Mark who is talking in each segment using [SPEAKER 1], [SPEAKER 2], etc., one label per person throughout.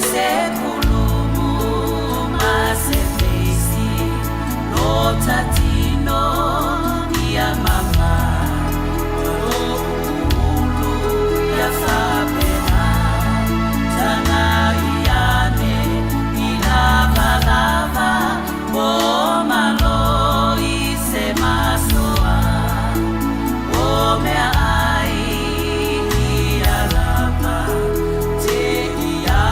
[SPEAKER 1] Se pulumu ma se feisi lo tatino ia mama lo ulu ia fapena tagai ane i lavalava o malo i se masoa o mea ai ia lava te ia.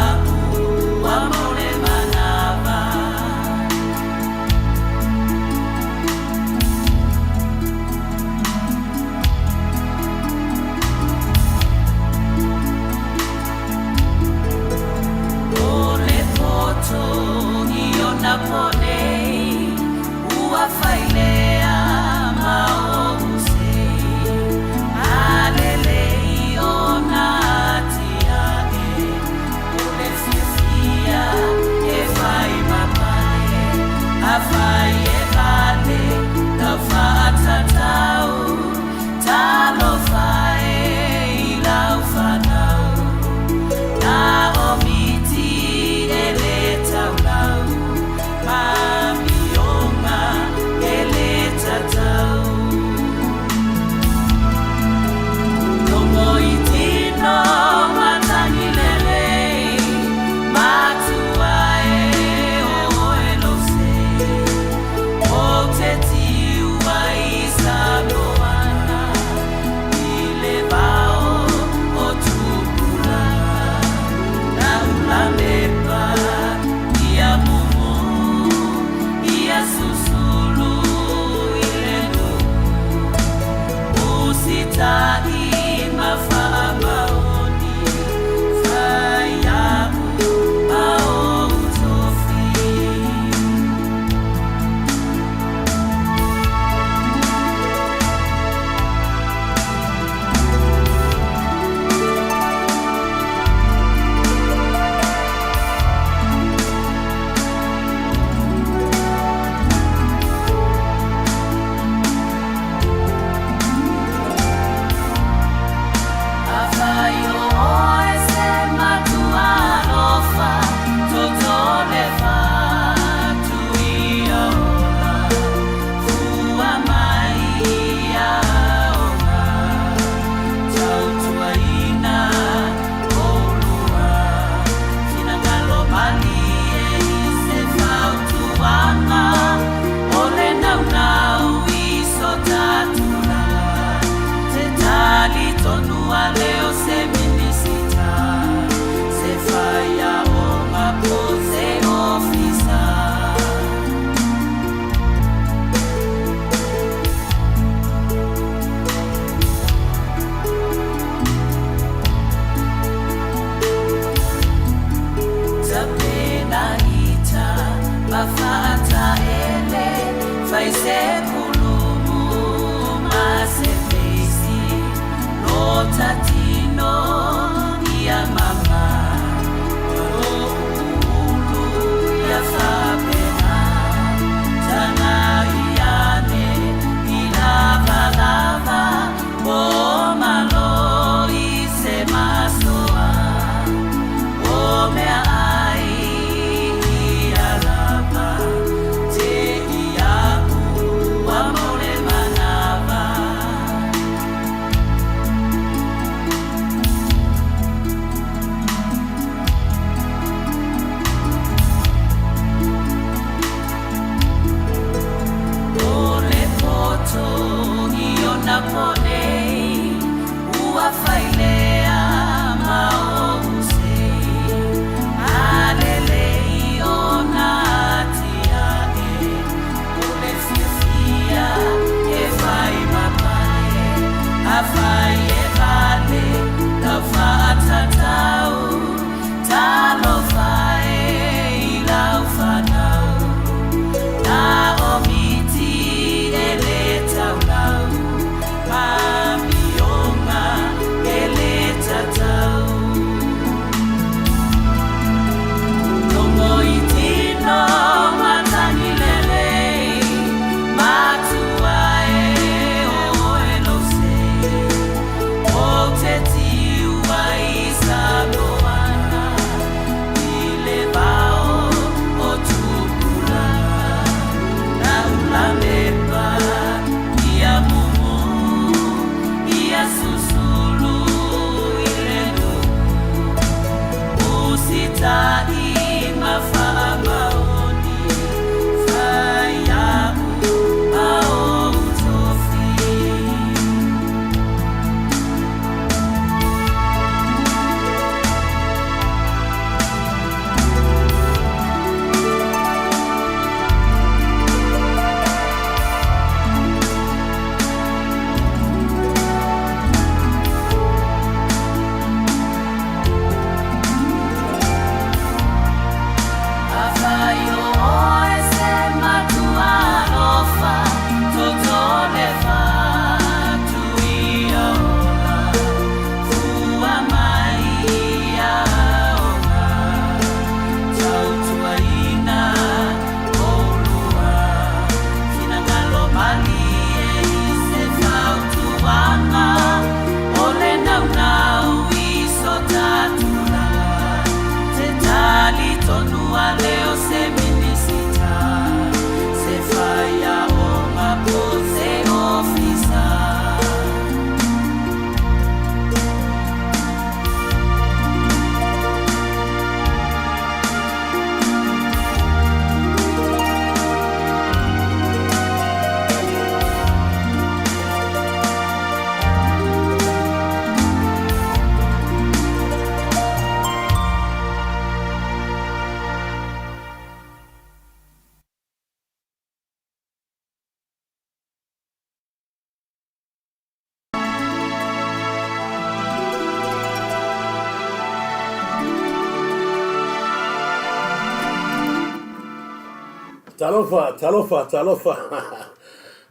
[SPEAKER 2] Talofa, talofa, talofa.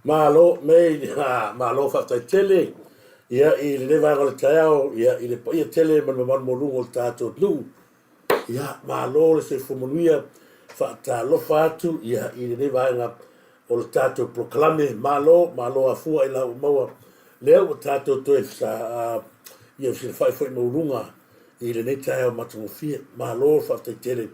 [SPEAKER 2] Malo, mei, malo faafetai tele ia i lenei vaega o le taeao ia i le paia tele ma le mamalu maualuga o le tatou atunuu. Ia, malo le soifua manuia, faatalofa atu ia i lenei vaega o le tatou polokalame. Malo, malo afua i la ua maua lea ua tatou toe ia fesilafai foi maualuga i lenei taeao matagofie. Malo faafetai tele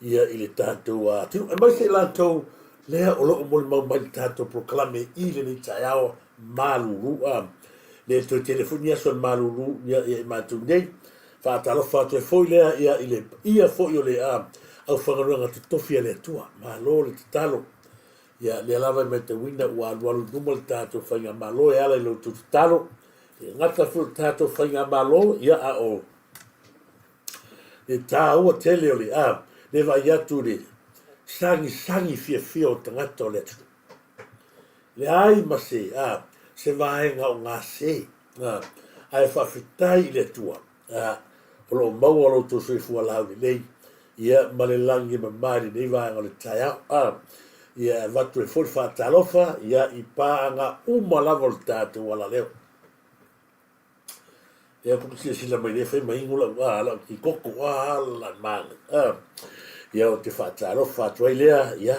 [SPEAKER 2] ia i le tatou atunuu, aemaise i latou lea o lo o molimau mai le tatou polokalame i lenei taeao malulu. Le toe tele foi ni aso o le malulu ia i matou nei. Faatalofa atu ai foi lea ia i le paia foi o le aufaigaluega totofi a le Atua. Malo le tatalo. Ia lea lava e matauina ua alualu i luma le tatou faigamalo e ala i lo outou tatalo. E gata foi o le tatou faigamalo, ia a o le taua tele o le le vaai atu i le sagisagi fiafia o tagata o le atunuu. Leai ma se se vaega o gase, ae faafetai i le Atua o lo o maua lo outou soifua laulelei ia ma le lagi e mama i lenei vaega o le taeao. Ia e avatu ai foi le faatalofa ia i paaga uma lava o le tatou alaleo. Lea foi silasila mai lea fai mai inu lau a lau tikoko a ala male a ia ou te faatalofa atu ai lea ia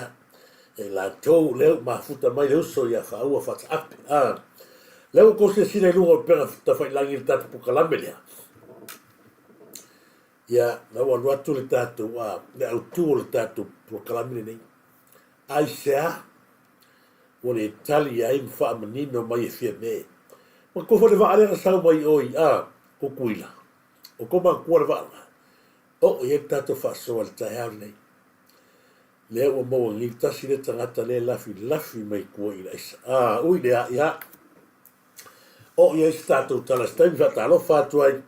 [SPEAKER 2] e latou lea ua mafuta mai le uso ia Faaua Fataape a lea ua tou silasila i luga o upega tafailagi i le tatou polokalame lea ia la ua alu atu le tatou a le autu o le tatou polokalame lenei. Aisea? Ua le tali ai ma faamanino mai e Fiame. Manatua foi le vaa lea na sau mai o i a Tutuila. O tou manatua le vaa lena? Oo i ai le tatou faasoa i le taeao lenei. Lea ua maua nei tasi le tagata lea e lafilafi mai tua i le aisa. A, ui lea, ia. Oo i ai se tatou tala i se taimi faatalofa atu ai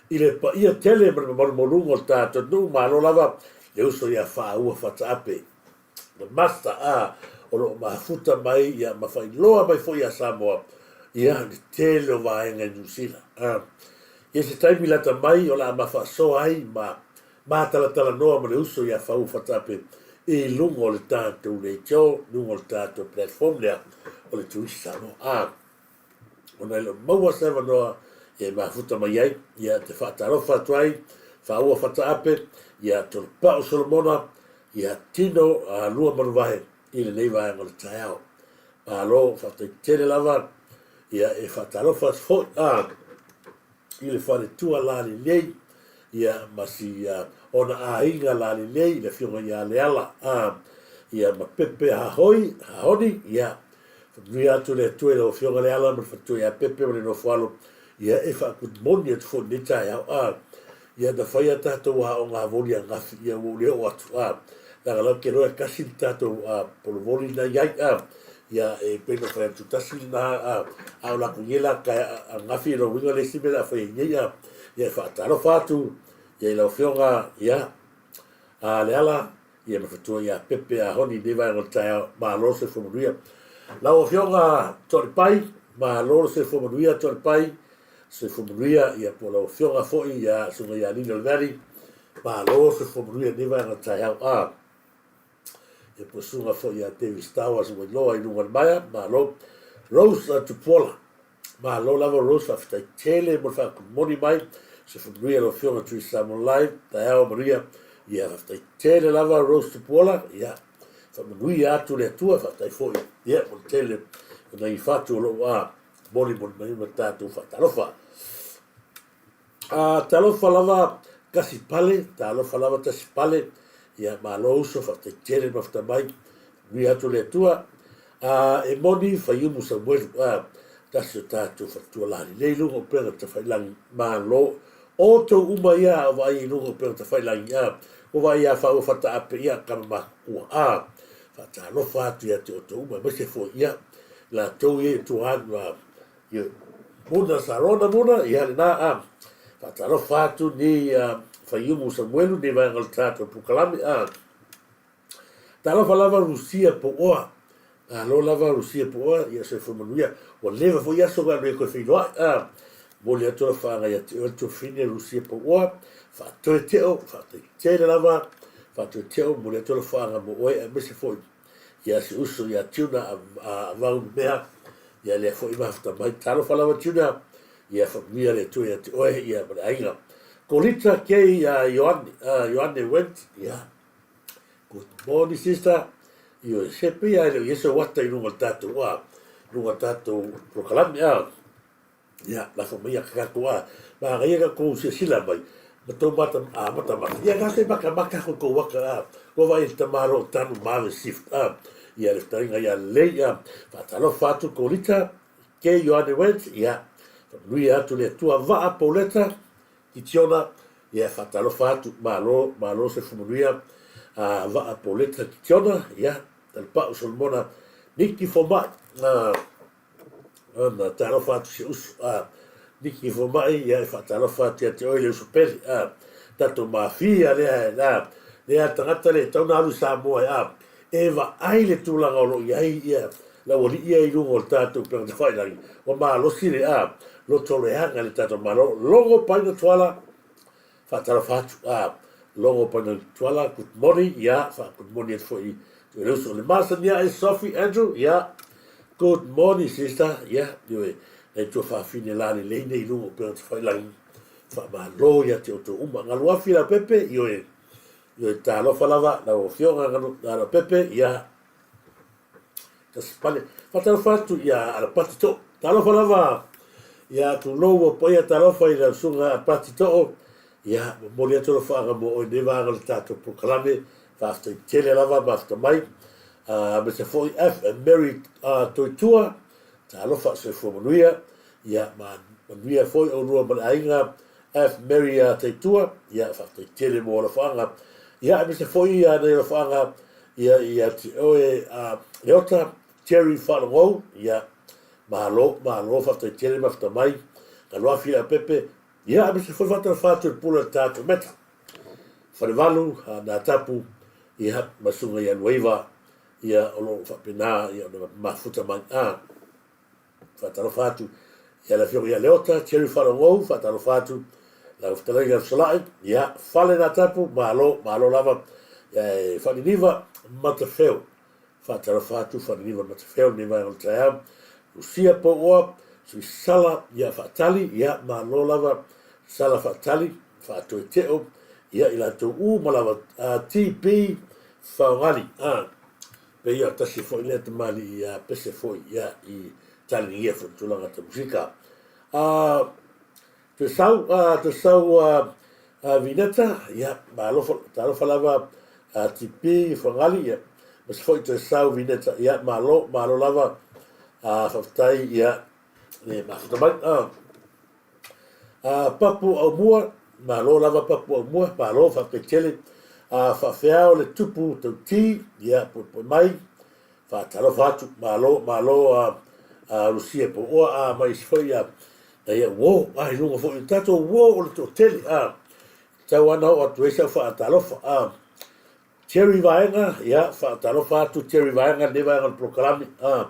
[SPEAKER 2] i le paia tele ma le mamalu maualuga o le tatou nuu. Malo lava le uso ia Faaua Fataape. The Master a o lo o mafuta mai ia ma faailoa mai foi ia Samoa ia le tele o vaega i Niu Sila. A ia se taimi lata mai o le a ma faasoa ai ma matalatalanoa ma le uso ia Faua Fataape i luga o le tatou leitio, luga o le tatou platform lea o le Turisi Samoa. A ona e le o maua se avanoa e mafuta mai ai, ia te faatalofa atu ai, Faaua Fataape, ia Tolopao Solomona, ia Tino a Lua Manuvae i lenei vaega o le taeao. Malo, faafetai tele lava, ia e faatalofa atu foi a i le faletua lalelei, ia ma si ona aiga lalelei, le afioga ia Leala, a ia ma Pepe Hahoi, Hahoni, ia Faamanuia atu le Atua i lau Afioga Leala ma le faletua ia Pepe ma le nofoalo, ia e faa-good morning atu foi i lenei taeao. A, ia na fai a tatou aoga voli angafi, ia ua ou le oo atu. A, leaga la ou te iloa e tasi le tatou polovoli na i ai. A, ia e pei ona fai atu tasi lena, a, a o latou nei la angafi, o lona uiga le isi mea o le a fai ai nei. A, ia e faatalofa atu ia i lau Afioga, ia, a Leala, Ia ma fatua ia Pepe a Honi i lenei vaega o le taeao. Malo le soifua manuia. Lau Afioga Toalepai, malo le soifua manuia Toalepai, soifua manuia ia po o lau Afioga foi ia Susuga ia Lili o le Valley, malo le soifua manuia i lenei vaega o le taeao. A ia po o Susuga foi ia Davis Towers ua iloa i luga o le maea, malo. Rose Tupuola, Malo lava Rose, faafetai tele mo le faakumoni mai. Soifua manuia lau Afioga Tui Samoa Live, taeao manuia. Ia faafetai tele lava Rose Tupuola. Ia faamanuia atu le Atua, faafetai foi ia mo le tele o nai fatu o lo o a molimoli mai ma tatou faatalofa. A talofa lava Tasi Pale, talofa lava Tasi Pale, ia malo uso, faafetai tele le mafuta mai, manuia atu le Atua. A e moni Faiumu Samuelu, a tasi o tatou faletua lalelei i luga o upega tafailagi, malo. O outou uma ia a o vaai i luga o upega tafailagi, a ua vaai ia Faaua Fataape, ia tama matutua, a faatalofa atu ia te outou uma, aemaise foi ia latou ia i tua atu, a Ia Muna Sarona Muna, ia lena a. Faatalofa atu ni a Faiumu Samuelu ni vaega o le tatou polokalame a. Talofa lava Rusia Pouoa. Malo lava Rusia Pouoa, ia soifua manuia. Ua leva foi aso na le toe feiloai a. Momoli atu lau faaga ia te oe le tuafafine Rusia Pouoa. Faatoe teo, faafetai tele lava. Faatoe teo, momoli atu lau faaga mo oe aemaise foi. Ia si uso ia Tuna a Vau Mea, ia lea foi mafuta mai. Talofa lava Tuna, ia faamanuia le Atua ia te oe ia ma le aiga. Kolita K Ioane, Ioane Wendt, ia. Good morning sister. Ioe, se pei lava e le o i ai se uata i luga o le tatou, a, luga o le tatou polokalame, a. Ia, lafo maia ka tatou a, manaia ka tou silasila mai, ma tou mata, a, matamata. Ia, na se matamata ko tou aka, a, kua vaai i le tamaloa o Tanu Marvin Swift, a, ia le fetalaiga ia lelei, a, faatalofa atu Kolita, K. Ioane Wentz, ia, faamanuia atu le Atua Vaa Pauleta, Kitiona, ia, faatalofa atu, malo, malo se manuia, a, Vaa Pauleta Kitiona, ia, Talepau Solomona, Niki Fomai, a, Ona talofa atu si uso, a Niki Fomai, ia e faatalofa atu ia te oe le uso pele, a tatou mafia lea, a lea tagata le tau na alu i Samoa, a e vaai le tulaga o lo o i ai ia le aualii ia i luga o le tatou upega tafailagi, ua malosi le, a loto leaga i le tatou Malo. Logo Paina Tuala, Faatalofa atu a Logo Paina Tuala, good morning, ia, fa good morning atu foi i le uso. Le masani ae Sophie Andrew, ia, good morning sister, ia, ioe, nai tuafafine la lelei nei i luga o upega tafailagi, faamalo ia te outou uma. Galuafi Leaupepe, ioe, ioe, talofa lava lau afioga Leaupepe, ia, Tasipale. Faatalofa atu ia Alapati Too. Talofa lava ia tulou ua paia talofa i lau susuga Alapati Too. Ia, momoli atu alofaaga mo oe i lenei vaega o le tatou polokalame. Faafetai tele lava mafuta mai. Aemaise foi F Mary Toitua. Talofa, soifua manuia. Ia, manuia foi oulua ma le aiga F Mary Taitua. Ia, faafetai tele mo alofaaga. Ia, aemaise foi nai alofaaga Ia ia te oe a Leota Jerry Faalogou, ia malo, malo faafetai tele mafuta mai, Galuafi Leaupepe, ia aemaise foi faatalofa atu i le pule o le tatou Meta, Falevalu, Natapu, ia ma Susuga ia Luaiva, ia o lo o faapena ia ona mafuta mai. A. Faatalofa atu ia le afioga ia Leota, Jerry Faalogou, faatalofa atu lau fetalaiga Fesolai, ia Fale Natapu, malo, malo lava, ia e Faaniniva Matafeo, faatalofa atu Faaniniva Matafeo lenei vaega o le taeao, Lucia Pouoa, Suisala, ia Faatali, ia malo lava, Sala Faatali, Faatoeteo, ia i latou uma lava, TB Faogali, Pei o tasi foi lea tamalii ia pese foi ia i taligia foi tulaga ta musika. A te sau a te sau a a Vineta ia malo talofa lava a TP Fagali ia ma se foi te sau Vineta ia malo malo lava a faafetai ia le mafuta mai a A Papu Aumua, malo lava Papu Aumua, malo faafetai tele. A Faafeao le Tupu Tauti, ia poepoe mai, faatalofa atu, malo, malo a a Lucia Pouoa, a ma isi foi a nai au uo, a i luga foi o tatou uo o le toatele, a tau ana oo atu ai sau faatalofa, a Terry Vaega, ia, faatalofa atu Terry Vaega i lenei vaega o le polokalame, a,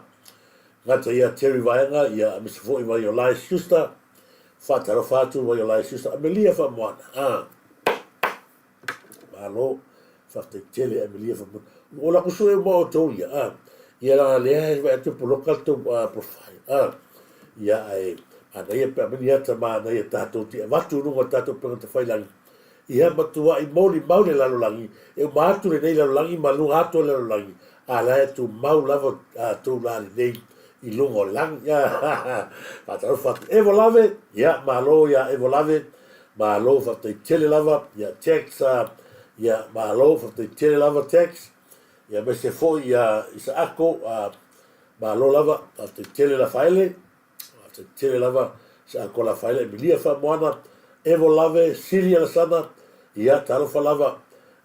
[SPEAKER 2] gata ia Terry Vaega, ia, aemaise foi Vaiolai Schuster, faatalofa atu Vaiolai Schuster, Amelia Faamoana, a, malo, faafetai tele Amelia Faamoana. O la ku sue uma outou ia, a, ia laga lea e vaai atu e poloka le tou profile, a, ia, ae, manaia pe a aumai ni ata manaia tatou te avatu i luga o le tatou upega tafailagi, Ia matuai molimau le lalolagi, e uma atu lenei lalolagi ma luga atu o le lalolagi, a la e tumau lava a tou la lenei i luga o le lagi. Faatalofa atu Evo Lave, ia malo ia Evo Lave, malo faafetai tele lava, ia Tex, ia malo faafetai tele lava Tex, ia aemaise foi ia Isaako, malo lava, faafetai tele Lafaele. Faafetai tele lava sa Akola Faila Emilia Faamoana, Evo Lave, Sili Alasana, ia talofa lava.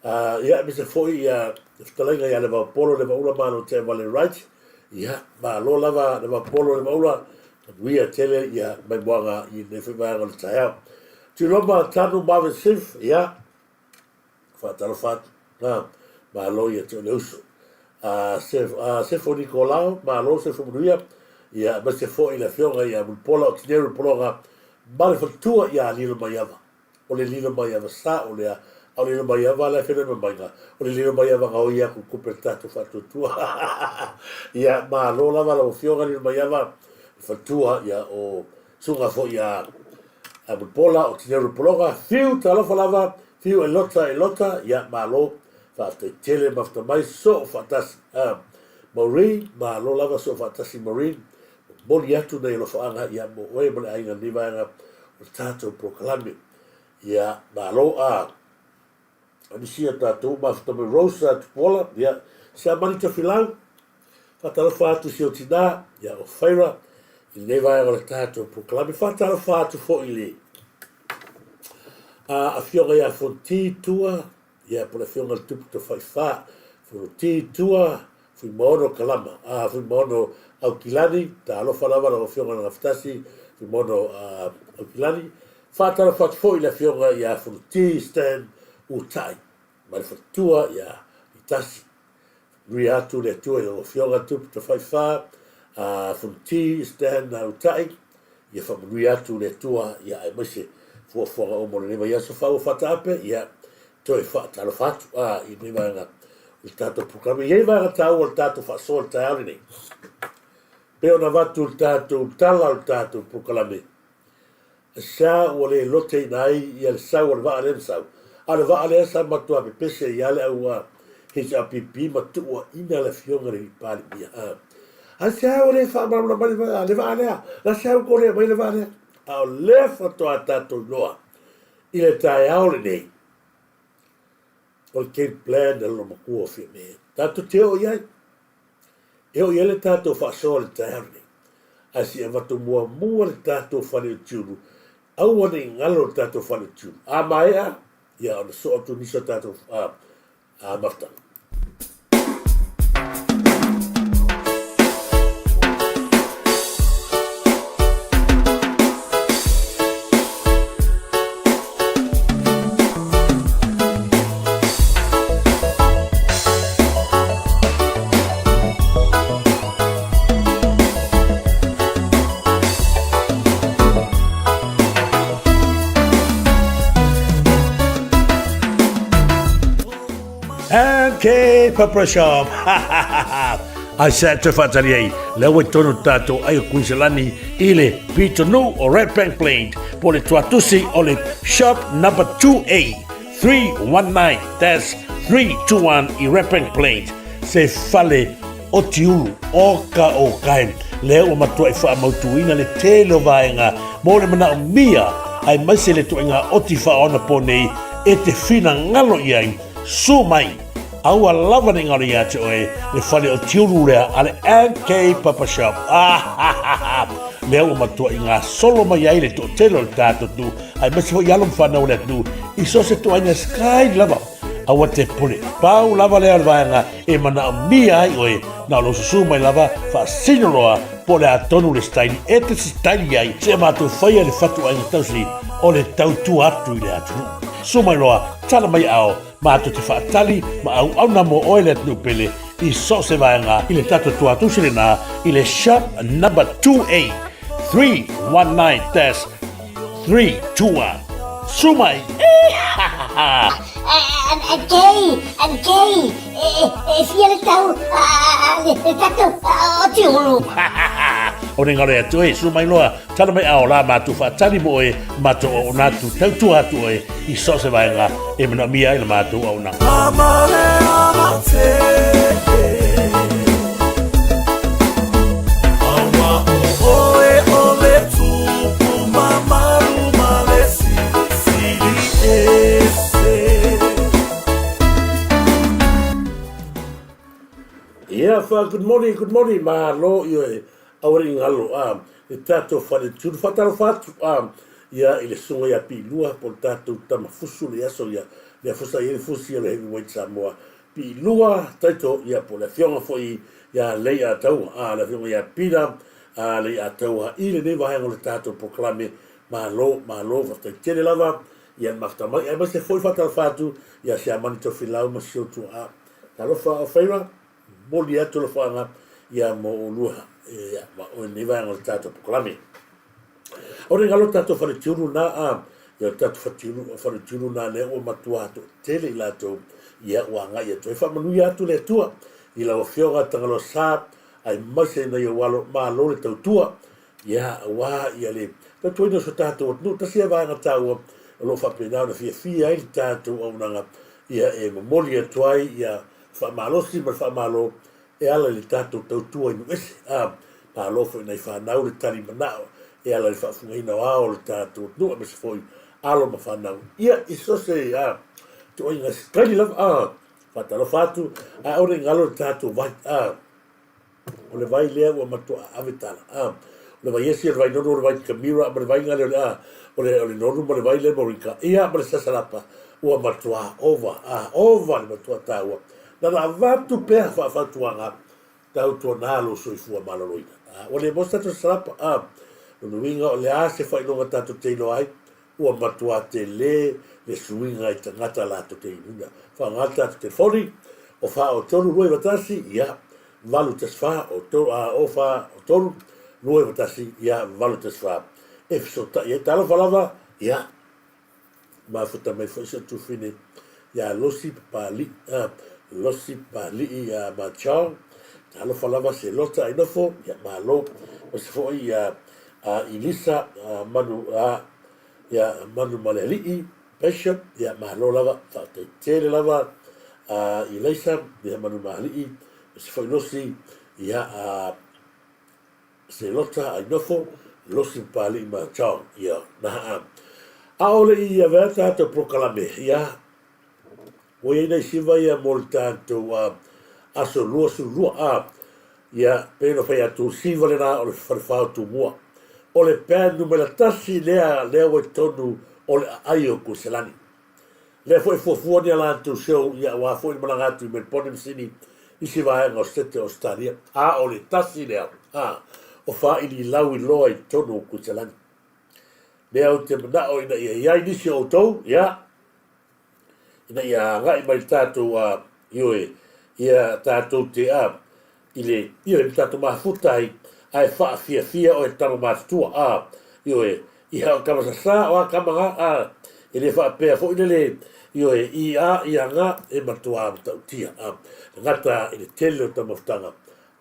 [SPEAKER 2] Ia aemaise foi ia le fetalaiga ia Levaopolo Levaula Malo Tea Vale Wright, ia malo lava Levaopolo Levaula, manuia tele ia maimoaga i lenei foi vaega o le taeao. Tuiloma Tanu Marvin Sif, ia Faatalofa atu. Na, malo ia te oe le uso. A, a Sefo Nikolao, malo Sefo Manuia, ia, aemaise foi le afioga ia Mulipola Otineru Pologa ma le faletua ia Lilomaiava. O le Lilomaiava sa o lea A o le Lilomaiava la e feiloai ma Maiga, o le Lilomaiava gaoi aku i tupe a le tatou faatuatua. Ia, malo lava lau Afioga Lilomaiava, le faletua, ia, o susuga foi ia Mulipola, o Tineu Lepologa, fiu talofa lava, fiu e lota e lota, ia, malo, faafetai tele mafuta mai, soo faatasi. Maureen, malo lava soo faatasi Maureen, momoli atu nai alofaaga, ia, mo oe ma le aiga i lenei vaega o le tatou polokalame. Ia, malo a nisi o tatou mafuta mai Rose Tupuola, ia, Siamani Tofilau, faatalofa atu i si ou tinā, ia, o Faira, i lenei vaega o le tatou polokalame. Faatalofa atu foi i le afioga ia Fonoti Tua, ia, po o le afioga i le Tupu Tafaifa, Fonoti Tua, Fuimaono Kalama, a, Fuimaono Aukilani, talofa lava lau Afioga i le Gafatasi, Fuimaono Aukilani. Faatalofa atu foi i le Afioga ia Fonoti Stan Utai ma le faletua ia Litasi. Faamanuia atu le Atua i lau Afioga Tupu Tafaifa, a, Fonoti Stan Utai, ia faamanuia atu le Atua ia aemaise fuafuaga uma o lenei vaiaso faaua faataape, ia toe faatalofa atu a i lenei vaega o le tatou polokalame. E i ai vaega taua o le tatou faasoa i le taeao lenei. Pei ona avatu le tatou tala o le tatou polokalame, sa ua le loteina ai ia le sau o le vaa lea na sau, a o le vaa lea sa matua pepese ai lava le au HRPP ma tuuaina le afioga i le Palemia. A sa ua le faamalamalama mai le vaa lea, la sa ua le aumai le vaa lea. A o lea faatoa tatou iloa i le taeao lenei, o le game plan a lona matua o Fiame. Tatou te oo i ai. E oo i ai le tatou faasoa i le taeao lenei. Ae se i avatu muamua le tatou fale o Tiulu, aua ne i galo le tatou fale o Tiulu. A maea, ia ona soo atu nisi o tatou mafutaga. MK Pepper Shop. Ai sa te whaatari ai, lea ua tonu tātou ai o Kuiselani i le pitonuu o Red Bank Plains po le tuatusi o le shop number 2A 319-321 i Redbank Plains, se fale otiulu oka o kae lea ua matuai faamautuina le tele o vaega mo le manaomia aemaise le ituaiga oti faaonaponei e te finagalo i ai. Sue mai! Aua lava ne i galo ia te oe le fale otiulu lea a le MK Papa Shop. Ah, lea ua matuai gasolo mai ai le toatele o le tatou atunuu aemaise foi alo ma fanau o le atunuu i so o se ituaiga sky lava. Aua te pule. Pau lava lea o le vaega e manaomia ai oe na o lou susu mai lava faasino loa po o le a tonu le style e te sitaili ai seia matou faia le fatuaiga tausi o le tautua atu i le atunuu. Susu mai loa, tala mai ao, matou te faatali ma auauna mo oe le atunuu pele i so o se vaega i le tatou tuatusi lena i le shop number 2A 319-321. Su mai!
[SPEAKER 3] Kei, Kei, e fia le tau le tatou o Tiulu.
[SPEAKER 2] O ne ngalo atu e, su mai loa, tala mai ao la matou faatali mo oe, matou auauna atu, tautua atu oe i so o se vaega e manaomia ai la matou auaunaga. Ia fa good morning, good morning, malo i oe aua ne i galo a le tatou fale tulu faatalofa atu a ia i le susuga ia Piilua po o le tatou tama fusu le aso ia lea foi sa i ai le fusi a le Heavyweight Samoa Piilua Taito ia po o le afioga foi ia Leiataua a le afioga ia Pita a Leiataua i lenei vaega o le tatou polokalame malo malo faafetai tele lava ia le mafuta mai aemaise foi faatalofa atu ia Siamani Tofilau ma si ou tuaa talofa o Faira Momoli atu alofaga ia mo olua ia ma oe lenei vaega o le tatou polokalame. O le galo tatou faletiulu na a Ia, o le tatou fatiulu, faletiulu lena lea ua matua toatele i latou, ia, ua agai atu ai. Faamanuia atu le Atua i lau Afioga Tagaloa Sa, aemaise nai ou alo, malo le tautua, ia, aua ia le tautuaina o so tatou atunuu. Tasi lea vaega taua o lo o faapena ona fiafia ai le tatou auaunaga, ia, e momoli atu ai ia faamalosi ma le faamalo e ala i le tatou tautua i nuu ese, a malo foi i nai fanau le tali manao e ala i le faafofogaina o ao o le tatou atunuu aemaise foi alo ma fanau ia i so se a ituaiga sikaili lava a faatalofa atu ae aua ne i galo le tatou vai a o le vai lea ua matua ave tala a o le vai esi o le vai nonu o le vai kamira ma le vai gale o le a o le o le nonu ma le vai le morika ia ma le sasalapa ua matua ova a ova le matua taua Na ona avatu pea faafautuaga tautuana lou soifua maloloina. A, ua le maua se tatou salapa. A, lona uiga o le a se faailoga tatou te iloa ai, ua matua tele le suiga i tagata latou te inuina. Faaaoga le tatou telefoni, o 4 o 3 2 9 1, ia, 8 1 4 o 3, a, o 4 o 3 2 9 1, ia, 8 1 4. E fesootai ai. Talofa lava, ia. Mafuta mai foi si ou tufine ia Losi Papali'i, a, Losi Papali'i ia Machao, talofa lava se lota ai nofo, ia malo. Aemaise foi ia a Ilisa a Manu a ia Manu ma le Alii Bishop, ia malo lava, faafetai tele lava a Ilaisa ia Manu ma Alii, aemaise foi Losi ia a Selota ai nofo, losi Papali'i ma John, ia, na haa. A o le i avea tatou polokalame, ia, ua i ai nai siva ia mo le tatou a, aso 22, a, ia, pei ona fai atu, siva lena o le Falefa o Tumua. O le band numera tasi lea, lea ua i totonu o le aai o Kuiselani. Lea foi e fuafua ni a latou show ia aua foi le malaga atu i Melbourne ma Sydney isi vaega o Setete o Ausetalia. A o le tasi lea a o faaili lau iloa i totonu o Kuiselani. Lea ou te manao ina ia i ai nisi o outou, ia, ina ia agai mai le tatou a, ioe, ia tatou te a, i le, ioe, ma tatou mafuta ai, ae faafiafia oe tama matutua, a, ioe, ia o tama sasā, o a tama ga, a, e le faapea foi lele, ioe, i a, i a ga, e matuā matautia, a, gata i le tele o taumafataga,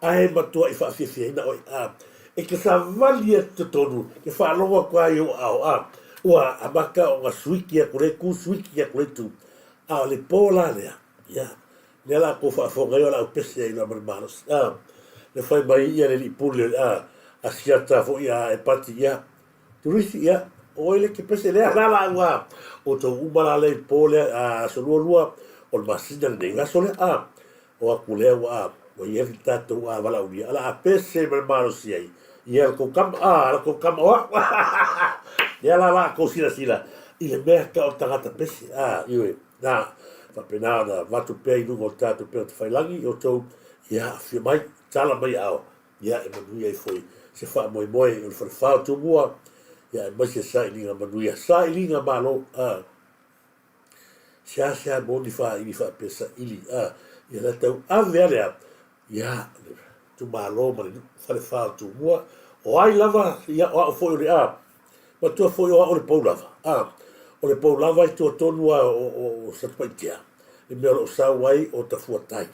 [SPEAKER 2] ae matuaʻi faafiafiaina oe, a, e te savali atu totonu, e faalogo atu lava i ou aao, a, ua amata ona suiki atu le itu, suiki atu le itu, a o le po la lea, ia, Lea la kou faafofoga ai o le au pese ai loa ma le malosi a le fai mai ia le alii pule a a siata foi a e pati ia Turisi ia oi le ke pese lea la la ua o tou uma la le po lea a aso lua lua o le masina lenei aso lea a o aku lea ua a ua ia le tatou a valaaulia ala a pese ma le malosi ai ia la kou kama a la kou kama o aku lea la la kou silasila i le mea ka o tagata pese a ioe Na, faapena ona avatu pea i luga o le tatou pea o Tafailagi i outou, ia afio mai, tala mai aao, ia e manuia ai foi se faamoemoe o le Falefa o Tumua, ia aemaise sailiga manuia, sailiga malo, a. Seasea moni faaili faapea saili, a, ia la tau ave a lea, ia, le itumalo ma le Falefa o Tumua, o ai lava, ia o au foi o le a, Matua foi o au o le pou lava, a, o le pou lava i tua tonu a o, o, o Satupaitea, le mea o lo o sau ai o Tafuatai.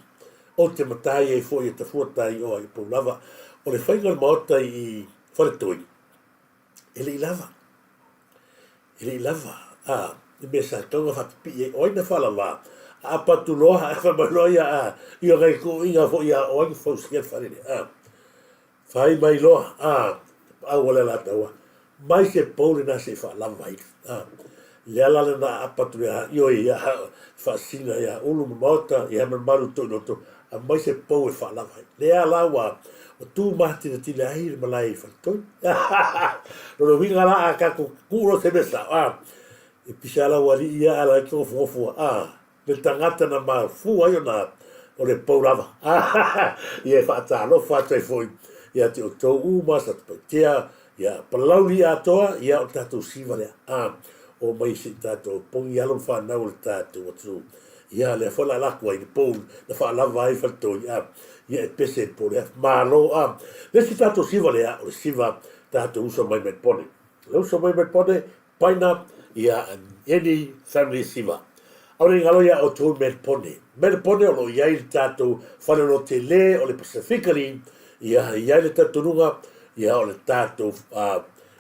[SPEAKER 2] Ou te matai ai foi e Tafuatai o ai pou lava. O le faiga o le maota i Faletoi, e le i lava. E le i lava, a, le mea sa tatau ona faapipii ai. O ai na faalava? A aapa atu loa, ae fai mai loa ia, a, i o nai tuuaiga foi ia o ai na fausia le fale lea, a. Fai mai loa, a, paau o le Alataua, mai se pou lena se i faalava ai, a. Lea la lena aapa atu ia, ioe, ia Faasina, ia Ulu ma Maota, ia Malumalu Toiloto, aumai se pou e faalava ai. Lea la ua, ua tu matinatina ai le malae i Faletoi. Lona uiga la a tatou tuu loa se mea sao, a, e pisa lava ua alii ia a la e togofogofoa, a. Le tagata na mafua ai ona o le pou lava. Ia e faatalofa atu ai foi ia te outou uma Satupaitea, ia Palauli atoa, ia o le tatou siva lea. A, o mai se i tatou pogi alo ma fanau o le tatou atunuu. Ia lea foi la laku ai le pou na faalava ai Faletoi, a, ia e pese i le pou lea. Malo, a. Le isi tatou siva lea, o le siva tatou uso mai Melbourne. Le uso mai Melbourne, Paina, ia, any family siva. Aole i galo ia outou i Melpone. Melpone o lo o i ai le tatou faleoloa tele o le Pasifika League, ia, e i ai le talitonuga, ia, o le tatou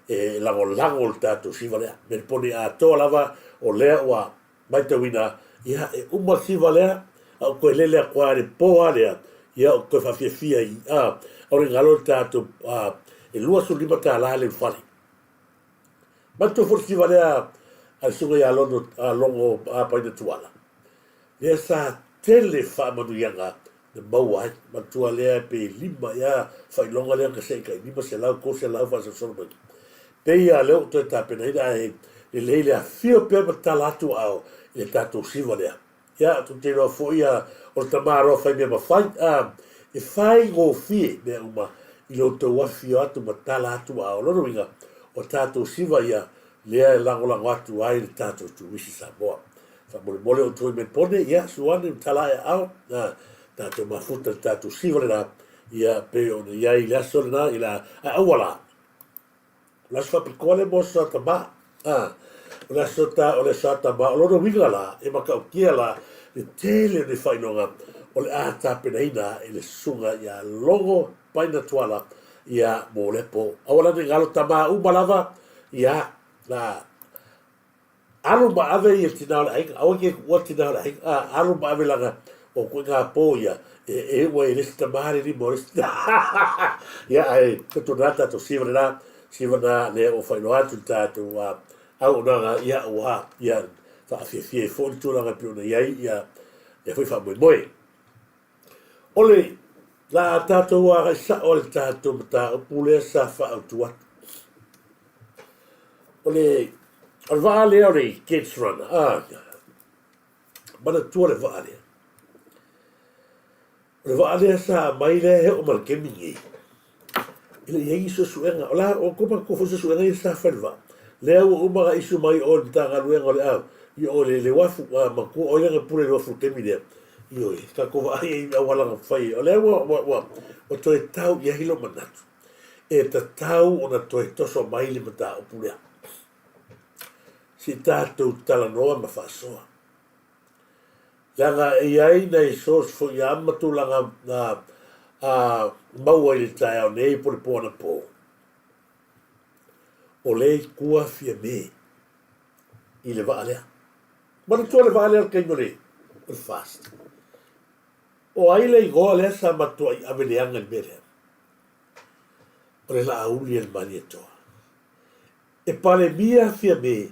[SPEAKER 2] e lagolago le tatou siva lea. Melpone atoa lava o lea ua matauina, ia, e uma le siva lea, a ou toe lele atu lava i le po lava lea, ia, ou te toe faafiafia i, aole i galo le tatou, e $25 le ulufale. Manatua foi le siva lea a le susuga ia Lono, a Logo Paina Tuala, lea sa tele faamanuiaga na maua ai. Manatua lea pe lima ea faailoga lea na see tai 500, 300 faasolosolo mai. Pei lava lea ua toe tapenaina ae lelei le afio pea ma tala atu aao i le tatou siva lea. Ia, tou te iloa foi a, o le tamaloa fai mea mafai, a, e faigofie mea uma i lo outou afifio atu ma tala atu, a o lona uiga, o tatou siva ia lea e lagolago atu ai le tatou Turisi Samoa. Faamolemole outou i Melpone, ia, suane ma tala ae aao, a, tatou mafuta i le tatou siva lena, ia, pei ona i ai i le aso lena, i la, ae aua la, O le aso faapitoa lea mo aso Satama. A, o le aso ta, o le Satama, o lona uiga la, e matautia la le tele o nei faailoga o le a tapenaina e le susuga ia Logo Paina Tuala ia mo lea po. Aua la ne i galo tama uma lava, ia, la, Alu ma ave ia tina o le aiga, aua ke kuʻua tina o le aiga, a, alu ma ave laga o koʻiga pō ia, e, e ua e le isi tama le lima o le isi Ia, ae tautuana tatou siva lena, siva na lea ua faailoa atu i le tatou a, auaunaga, ia, ua, ia, faafiafia ai foi le tulaga e pei ona i ai, ia, lea foi faamoemoe. O le la a tatou agai sao i le tatou mataupu lea sa faaautu atu. O le, o le vaa lea o le Gates Runner, ah, manatua le vaa lea. O le vaa lea sa aumai lea e oo ma le taimi lenei. E le i ai ni suesuega. O la, o tou manatua foi suesuega ia sa fai i le vaa. Lea ua uma ona issue mai o i le Matagaluega o le au, i o i le uafu, a manatua o ai lea na pule i le uafu i le taimi lea. Ioe, tatou vaai ai i auala na fai ai. O lea ua, ua, ua, ua toe tau i ai lou manatu, e tatau ona toe toso mai le mataupu lea. Se i tatou talanoa ma faasoa. Leaga e i ai nai source foi a ma tulaga na a maua i le taeao nei po o le po anapo, o lea i tua Fiame i le vaa lea. Manatua le vaa lea o le taimi o le o le FAST. O ai le igoa lea sa matuai ave leaga i le mea lea? O le Laauli a le Malietoa. E palemia Fiame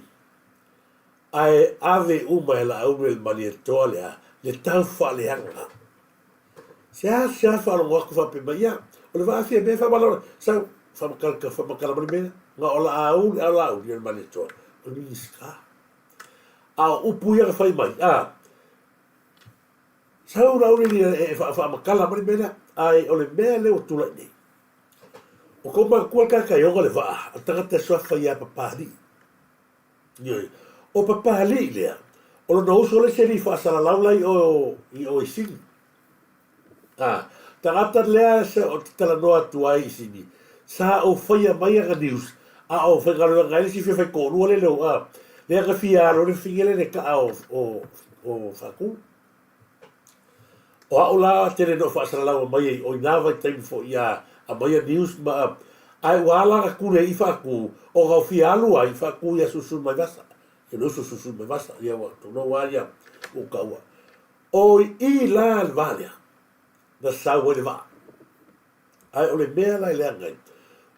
[SPEAKER 2] Ae ave uma e Laauli o le Malietoa lea le tau faaleaga. Seasea faalogo atu faapea mai, ia, o le vaa Fiame faamalamalama, sau, faamatala, faamatala mai le mea lea. Na o Laauli, a o Laauli o le Malietoa, o le Minisita. A o upu ia na fai mai, a, sau Laauli e faamatala mai le mea lea, ae o le mea lea ua tulai nei. O kou manatua le tagata e ona le vaa, o le tagata e suafa ia Papalii. Ioe. O Papalii lea, o lona uso le isi alii faasalalau la i o i o i Sini. A, tagata lea sa ou te talanoa atu ai i Sini, sa ou faia mai ana news, a o faigaluega ai le isi fia faitoalua lele o, a, lea na fia alo ai le fafine lea i le kaa o, o, o Faatū. O a'u la tele na ou faasalalaua mai ai o i nā vaitaimi foi a aumaia news ma ae ua ala ona tuli ai i Faatū ona o fia alu ai Faatū ia Susumaivasa ia le uso Susumaivasa ia ua tulou a ia ua ou taua o i la le va lea na sau ai le vaa. Ae o le mea la e leaga ai,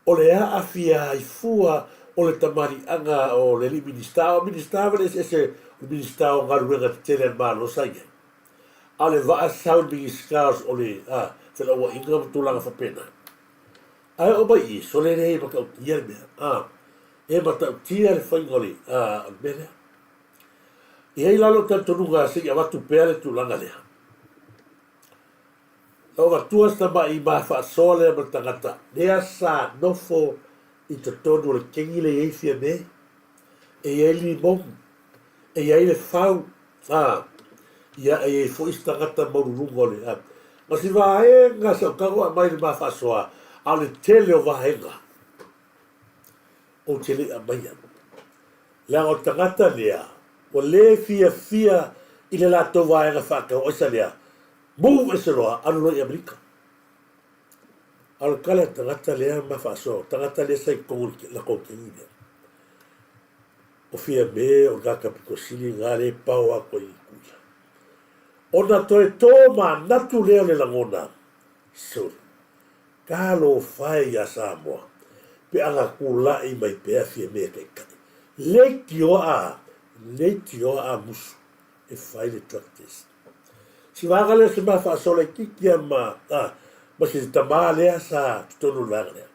[SPEAKER 2] o le aafia ai fua o le tamaliiaga o le alii Minisita, o Minisita ma le eseese o le Minisita o Galuega Tetele a le Malo sa i ai, a o le vaa sau i le Minisita o le Felauaiga ma tulaga faapena. Ae oo mai i i, sole lea e matautia le mea, a, e matautia le faiga o le, a, o le mea lea. E i ai la lou talitonuga se i avatu pea le tulaga lea. Na avatua se tamai ma faasoa lea ma le tagata lea sa nofo i totonu o le kegi lea e i ai Fiame, e i ai limoni, e i ai le fau, a, ia, e i ai foi se tagata maualuluga o le, a, ma si vaega sa ou tago aumai le ma faasoa, a o le tele o vaega ou te le i aumaia. Leaga o le tagata lea ua le fiafia i le latou vaega faatau aisa lea, move ese loa alu loa i Amerika. A o le tala le tagata lea ma faasoa, tagata lea sa i totonu o le latou lea. O Fiame o le tagata pito sili lena lea e pao atu ai i Tutuila. Ona toe tomanatu lea o le lagona, sole, talofa e iā Samoa, pe a na tulai mai pea Fiame e taitai. Leitioa a, leitioa a musu e fai le drug test. Si vaega lea o se ma faasoa laitiiti a ma, a, ma si tamā lea sa totonu o le vaega lea.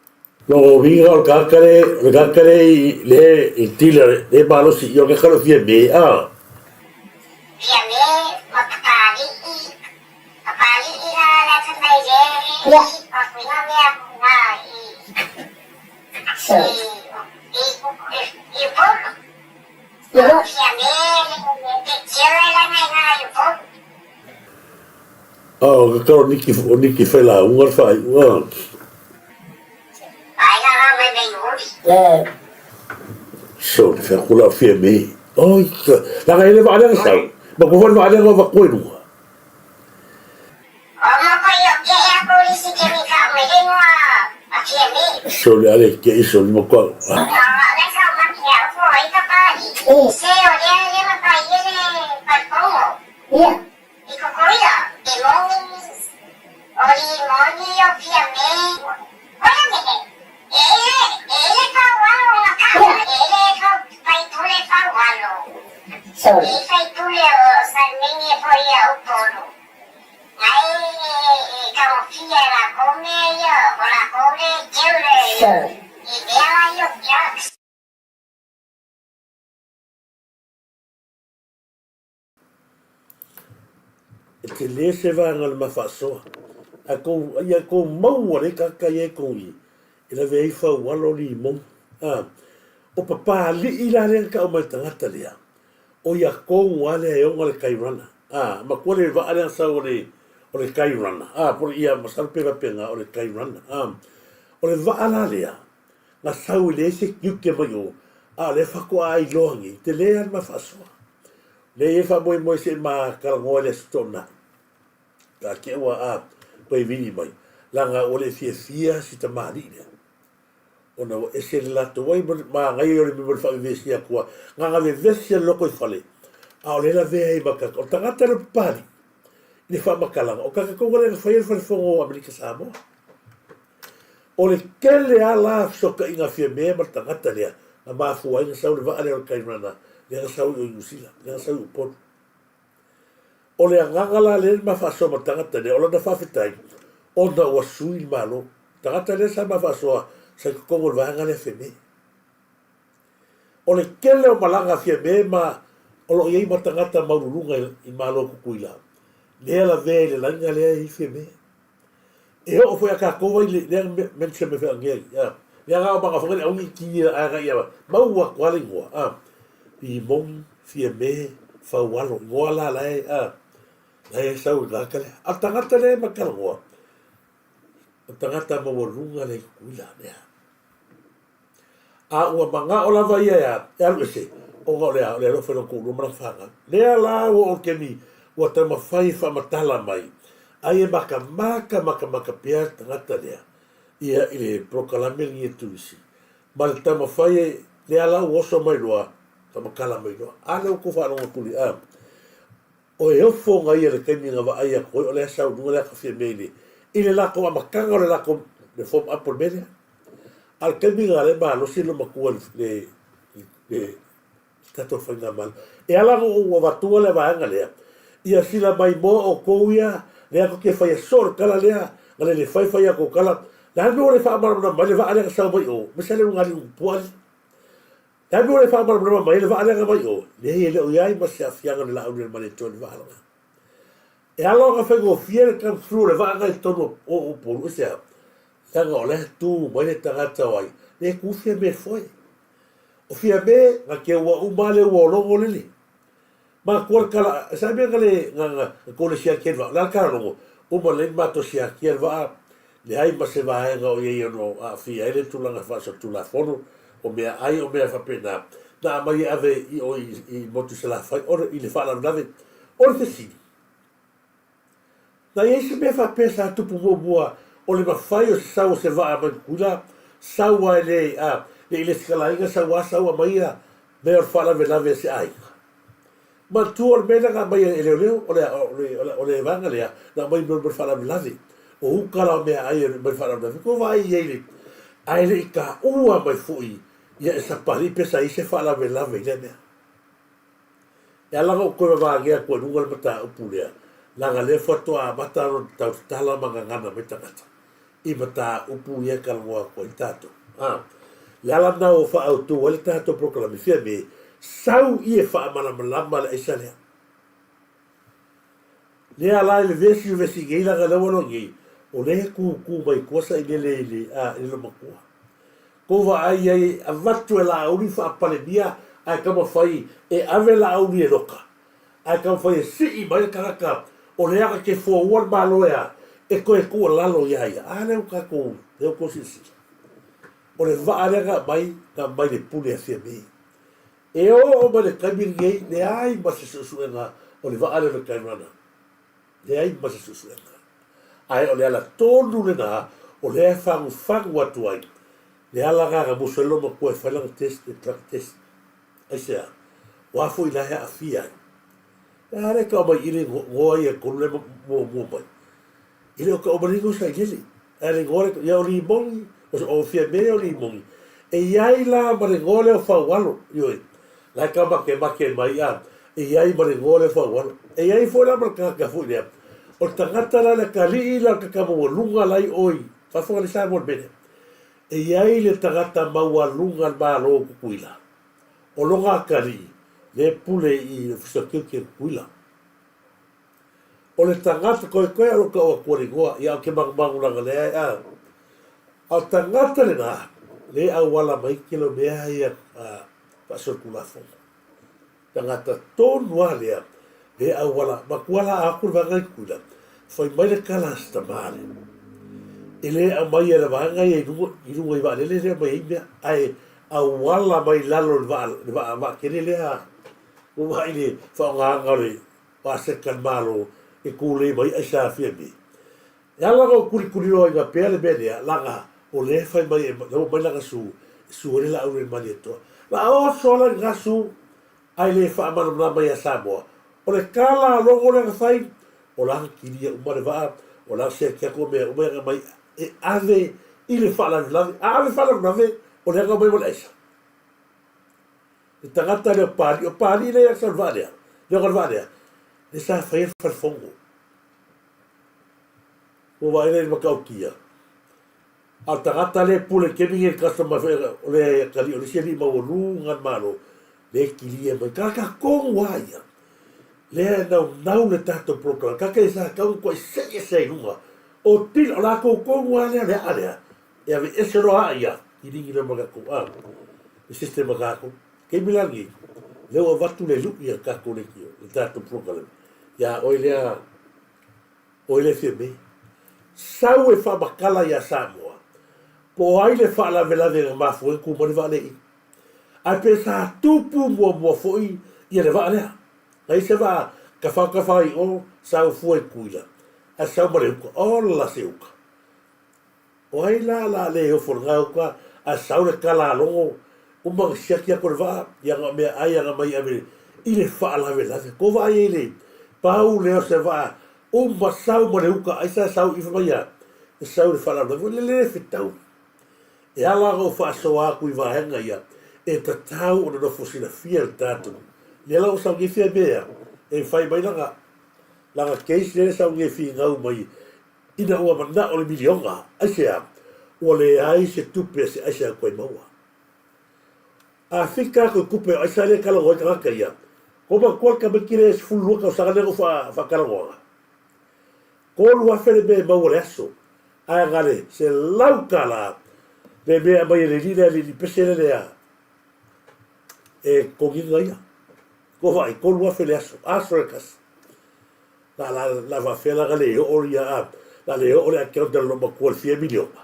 [SPEAKER 2] Lona uiga o le tagata le, o le tagata le i, le i tila le malosi i o le kalo fia me, a.
[SPEAKER 3] Fia me ma Papali'i, Papali'i la la fai mai le i o kuinga mea na i, i, i, i, i Upolu. Fia me le te tele la ngai nga i Upolu.
[SPEAKER 2] A o ke kalo niki, o niki failauga le faaiuga. So, te whea kula o whia me. Oi, ka, langa ele wa alenga sau. Ma ko whai wa alenga wa koe runga. So, le ale ke iso ni ma koa.
[SPEAKER 3] I kokoia e moni o li moni o pia me koia me e ele e ele fau alo nga ka e ele fau pai pule fau alo e fai pule o san menge fo ia upolu nga e e kamofia la kome ia o la kome keule i mea la io drugs.
[SPEAKER 2] E tele se vaega o le ma faasoa. Ae kou, ia kou maua le kaka ia e kou i, e lawe ai faualo limon. A, o Papali'i la lea na tau mai le tagata lea, o ia kou a lea e ona le kairana. A, matua le vaa lea na sau o le, o le kairana. A, po o le ia masalo pe faapena o le kairana. A, o le vaa la lea, na sau e leai se tiute mai o, a o lea faatoa iloa nei, tele lava le ma faasoa. Lea e faamoemoe se i ma talanoa i le Aso Toonai. Ka te ua a koe vili mai, leaga ua le fiafia si tamalii lea. Ona ua ese le latou ai ma magaia o le mea mo le faavevesi atu a na na vevesi a le lotoifale, a o lea lavea ai ma tagata. O le tagata lea o Papalii i le faamatalaga, o tagata tonu lea na faia le Fale Fono o Amerika Samoa. O le tele a la fesootaiga a Fiame ma le tagata lea na mafua ai na sau le vaa lea o le Kairana lea na sau i o i Niu Sila, lea na sau i Upolu. O le agaga la lea na ma faasoa ma le tagata lea, o lana faafetai ona ua sui le Malo. Tagata lea sa ma faasoa sa i totonu o le vaega lea a Fiame. O le tele o malaga a Fiame ma o lo o i ai ma tagata maualuluga i Malo o Tutuila, lea lavea i le laina lea i Fiame. E oo foi a tatou ai le lea mention mai foi anea a lea na o manga foi le auni ki a ga ia mau atu ale igoa a i mong fia me faualo igoa la la e a la e sau i tagata lea a tagata lea ma talanoa o tagata maualuga le Tutuila lea. A ua manao lava ia e a, e alu ese, ona o le a, o le alofa i lona toalua ma lana fanau. Lea la ua oo i le taimi ua taumafai e faamatala mai, ai e matamata matamata pea le tagata lea ia i le polokalame lenei a Turisi, ma le taumafai e, lea la ua oso mai loa, faamatala mai loa. A lea ua tou faalogo atu i le a? O e ofo ona ia i le taimi na vaai atu ai o lea sau i luga le ata Fiamē i le i le latou amataga o le latou le form up o le mea lea. A o le taimi na lea e malosi le matua i le i le tatou faigamalo. E ala ona ou avatua le vaega lea, ia sila mai moa outou ia lea tou te faia soo le tala lea, na le le fai fai a outou tala. Le a le mea ua le faamalamalama ai le vaa lea na sau mai o, aemaise lea ulugalii puaa lea. Le a le mea ua le faamalamalama mai ai le vaa lea na mai o? Leai, e le o i ai ma se aafiaga o le laau lea le vaa lena. E ala ona faigofie le come through o le vaa lena i totonu o Upolu, aisea? Leaga o la e tu mai le tagata o ai, lea e tu Fiame foe. O Fiame, na te ua uma lava le ua o logo lele. Matua le tala, sa mea na le, na, na, na tou le siakia le vaa, o le a le tala logo? Uma lelei na matou siakia le vaa, leai ma se vaega o i ai e ono aafia ai le tulaga faasolitulafono o meaai o mea faapena. Na aumai e ave i o i motu Salafai o le, i le faalavelave. O le fesili, na i ai se mea faapea sa tupu muamua o le mafai o se sau o se vaa mai Tutuila, sau a e le, a, le i lesikalaina sau a sau aumai ia mea o le faalavelave a se aiga? Manatua o le mea lea na aumai e leoleo, o le, o le, o le vaega lea na aumai mo le faalavelave. O uka la o meaai mai le faalavelave, tou vaai i ai le, ae le i taua mai foi ia e sapalii pe sa i ai se faalavelave i lea mea. E ala ona ou toe vavaage atu ai i luga le mataupu lea, leaga lea faatoa amata ona tau tatala ma gagana mai tagata i mataupu ia e talanoa atu ai tatou. A, le ala lena ua faaautu ai le tatou polokalame Fiame, sau i e faamalamalama le aisa lea. Lea la i le vesi o vesi nei leaga lea ua loa nei, o lea e tūtū mai tua sailele i le, a, i le lomatua. Kou vaai i ai e avatu e Laauli faapalenia ae taumafai e ave Laauli e loka, ae taumafai e sii mai le tagata o lea na te foua le Malo e a, e toe tuualalo ia ia. A lea ua tatou, lea ua tou silasila. O le vaa lea na aumai, na aumai le pule a Fiame. E oo mai le taimi lenei, leai ma se suesuega o le vaa lea o le Tairana. Leai ma se suesuega. Ae o le ala tonu lena o lea e fagufagu atu ai le ala lena na musu ai lona matua e fai lana test, le drug test. Aisea? Ua foi la e aafia ai. E a lea tau mai i le igoa ia e tolu lea muamua mai. E le o tau mai le igoa sailele. Ae le igoa lea, ia o Limoni, o Fiame o Limoni. E i ai la ma le igoa lea o Faualo, ioe. La e tau makemake mai a, e i ai ma le igoa lea o Faualo. E i ai foi la ma le tagata foi lea, o le tagata la le atalii la o le tagata maualuga la i o i fafo i Samoa i le mea lea. E i ai le tagata maualuga le Malo o Tutuila, o lona atalii lea e pule i le Ofisa o Tiute o Tutuila. O le tagata, koekoe o lo tau atu le igoa, ia ou te manumanu leaga lea e a. A o le tagata lena, le auala mai kelo mea ia faasolitulafono. Tagata tonu lava lea, le auala, matua la atu le vaega i Tutuila, fai mai le tala a si tama lea. E le aumaia e le vaega ia i luga, i luga i vaalele lea aumai ai mea, ae auala mai lalo i le vaa, le vaa, vaatele lea, ua vaai le faaaogaina o le Paseka le Malo e kūlei mai ai sa Fiame. E ala ona ou kulikuliloaina pea le mea lea, laga o lea e fai mai e ua mai lana su, e su ai le laau le Malietoa. La oso la lena su, ae le faamalamalama iā Samoa. O le tala a logo lea na fai, o la na kilia uma le vaa, o la na siaki atu mea uma ia na aumai e ave i le faalavelave. A ave faalavelave, o lea na aumai ma le aisa. Le tagata lea o Papalii, o Papalii lea ia sa o le vaa lea, lea o le vaa lea, lea sa faia le falefono. Ua vaai lea i le matautia. A o le tagata lea e pule i le taimi lenei i le customer foi o le atalii o le isi alii maualuga le Malo, lea e kilia mai. Tagata tonu lava ia. Lea e naunau le tatou program. Tagata ia sa tatau ona tuai see ese ai i luga. O tila, o latou tonu lava lea, le aa lea, E aveese loa aa ia kiligi lea ma tatou a le system a tatou. Taimi la lenei, lea ua avatu le lui a tatou leitio, le tatou program ia oe lea, oe lea Fiame. Sau e faamatala ia Samoa, po o ai le faalavelave na mafua ai ona tu mai le vaa lea i i. Ae pe sa tupu muamua foi ia le vaa lea. Na i ai se vaa tafatafa ai i o, sau fua i Tutuila, ae sau ma le uka. Ola se uka! O ai la la le ofo i lena uka ae sau le tala a logo uma ona siaki atu le vaa ia na mea ai ana mai ave i le faalavelave. Kou vaai ai le pau lea o se vaa uma sau ma le uka ai sa sau i fai mai a e sau i le faalavelave ua le fetaui. E ala ona ou faasoa atu i vaega ia e tatau ona nofo silafia e le tatou. Lea la ua sau nei Fiamea e fai mai lana lana case lea e sau nei e finau mai Ina ua manao le miliona, aisea, ua leai se tupe a se aisa e toe maua. A fika atu i tupe o aisa lea e talanoa ai tagata ia, ko matua le tamaiti lea e 12 tausaga lea na ou faatalanoaga. 3000 le mea e maua i le aso, ae na le $100 le mea e aumai e le alii lea, le alii pese lea lea e totogiina ia. Ko vaai, 3000 le aso, aso e tasi. La la la faafefea la na le oo ia a la le oo le account a le loomatua i le fia miliona.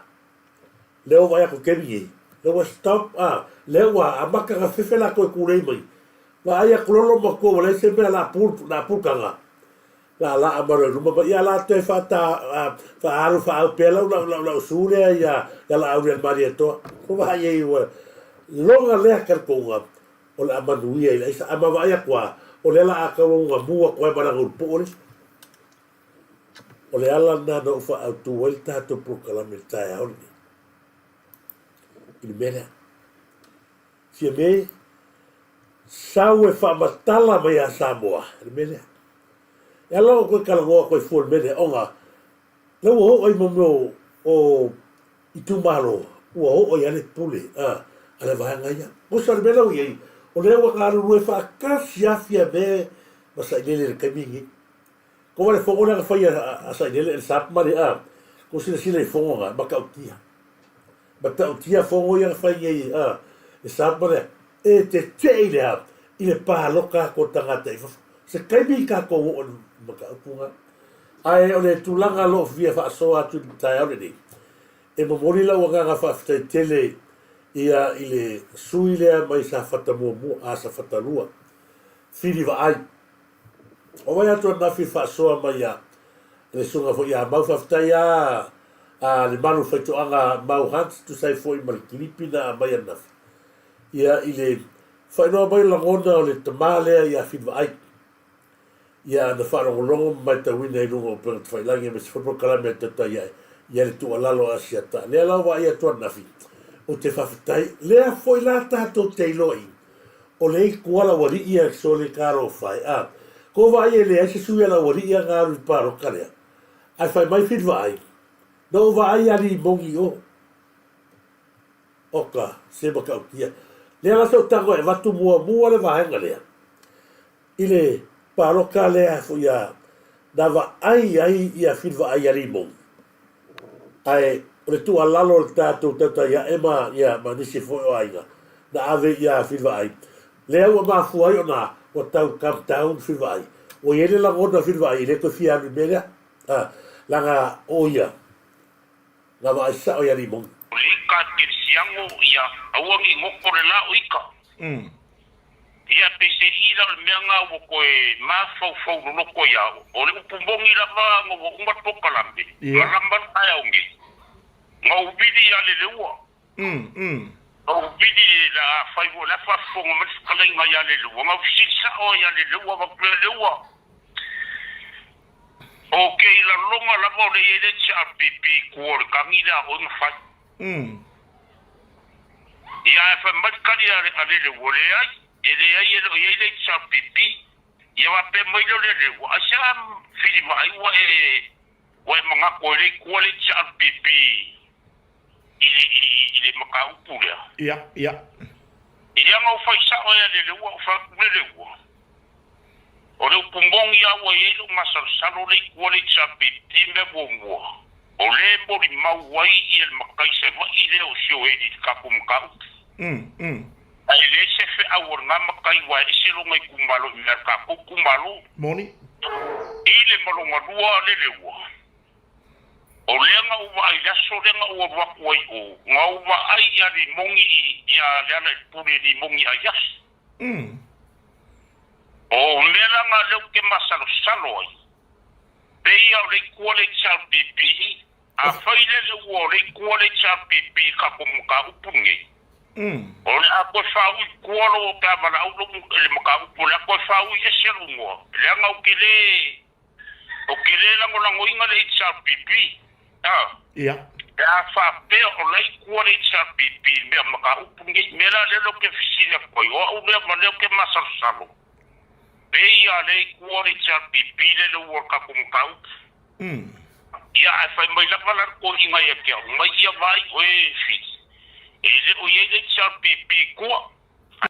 [SPEAKER 2] Lea ua vaai atu i le taimi nei, Lea ua stop a, lea ua amata ona fefe latou e tulei mai. Vaai atu loa lou matua ua leai se mea la pu la pulutaga. La laa mai loa i luma ma ia la toe faata faaalu faaau pea lau lau lau lau su lea ia ia Laaulialemalietoa. Ua vaai ai ua loga lea talitonuga o le a manuia i le aisa. Ae ma vaai atu lava, o lea la a tau ona mu atu ai ma lana ulupuu le isi. O le ala lena na ou faaautu ai le tatou polokalame i le taeao lenei i le mea lea. Fiame, sau e faamatala mai ia Samoa le mea lea. E ala ona toe talanoa atu ai fua i le mea lea, ona lea ua oo ai mo mea o itumalo, ua oo ai lava le pule a le vaega ia. Tusa o le mea lea ua i ai, o lea ua galulue faatasi lava Fiame ma Sailele i le taimi lenei. Kova le fono lea na fai a Sailele e le SAP ma le a, kou silasila i fono na, matautia. Matautia fono ia na fai nei a le SAP ma le a, e tetee i le a, i le palota atu o tagata i fafo. Se taimi tatou oo i le mataupu na. Ae o le tulaga o lo o fia faasoa atu i le taeao lenei, e momoli lau agaga faafetai tele ia i le sui lea mai Safata muamua, a Safata 2, Fili Vaai. O vai atu ananafi faasoa mai a le susuga foi ia Mau. Faafetai a a le malu faitoaga Mau Hunt tusa ai foi ma le kilipi na aumai ananafi. Ia i le faailoa mai o lagona o le tama lea ia Filivaai. Ia na faalogologo ma matauina i luga o upega tafailagi aemaise foi polokalame a le Tautai Ae ia le tuualalo a Asiata. Lea la ua vaai atu ananafi, ou te faafetai. Lea foi la tatou te iloa i O le itu a laualii ia sole talofa e a. Ko vaai e leai se sui a laualii ia na alu i le palota lea. Ae fai mai Filivaai, Na ou vaai ia Limoni o. Oka, se matautia. Lea la sa ou tago e avatu muamua le vaega lea i le palota lea foi a na vaai ai ia Filivaai ia Limoni. Ae o le tuualalo a le tatou tautai ae ma, ia, ma nisi foi o aiga na ave ia Filivaai, lea ua mafua ai ona ua tau calm down Filivaai. Ua i ai le lagona o Filivaai e le toe fia alu i le mea lea, a, leaga o ia na vaai sao ia Limoni.
[SPEAKER 4] O le ika kerisiano ia aua ne i goto le la o ika. Ia peiseai la o le mea na ua toe mafaufau loloto ia au, o le upu moni lava na ua uma le polokalame, malama le taeao nei, na ou vili ia Leleua. Na ou vili le afai foi o le a faafofoga mai le fetalaiga ia Leleua, na ou fesili sao ai ia Leleua, avatu Leleua, o ke lalona lava o le i ai le HRPP i tua o le tagi lea a oe na fai. Ia ae fai mai le tali a Leleua, Leai, e leai e le o i ai le HRPP. Ia faapea mai lea o Leleua, Aisea Filivaai ua e ua e manatu ai le i tua le HRPP i le i le mataupu lea?
[SPEAKER 5] Ia, ia.
[SPEAKER 4] Ia na ou fai sao ai a Leleua, ou fai atu, Leleua, O le upu moni a ua i ai lou masalosalo le i tua le HRPP mea muamua, o lea e molimau ai ia le matai Savaii lea o Sioeli i le tatou mataupu. Ae e leai se feau o lena matai ua ese lona itumalo i mea a le tatou itumalo.
[SPEAKER 5] Moni.
[SPEAKER 4] I le ma lona lua Leleua, o lea na ou vaai i le aso lea na ou alu atu ai i o, na ou vaai ia Limoni ia Lealailepule Limoni Aiafi. O mea la na lea ou te masalosalo ai, pei a o le itu a le HRPP, afai lele ua o le itu a le HRPP i tatou mataupu lenei, o le a toe faaui i tua lou, pe a valaau lou i le mataupu, o le a toe faaui ese lou igoa, leaga ou te le, Ou te le lagolagoina le HRPP, a.
[SPEAKER 5] Ia.
[SPEAKER 4] Pe a faapea o la i tua le HRPP i mea mataupu nei, mea la lea ou te fesili atu ai, o au lea ma lea ou te masalosalo, pei a le i tua le HRPP lele ua o le tatou mataupu. Ia, ae fai mai lava la le toeaina ia te au, mai ia vaai oe e Fili, e le o i ai le HRPP i tua.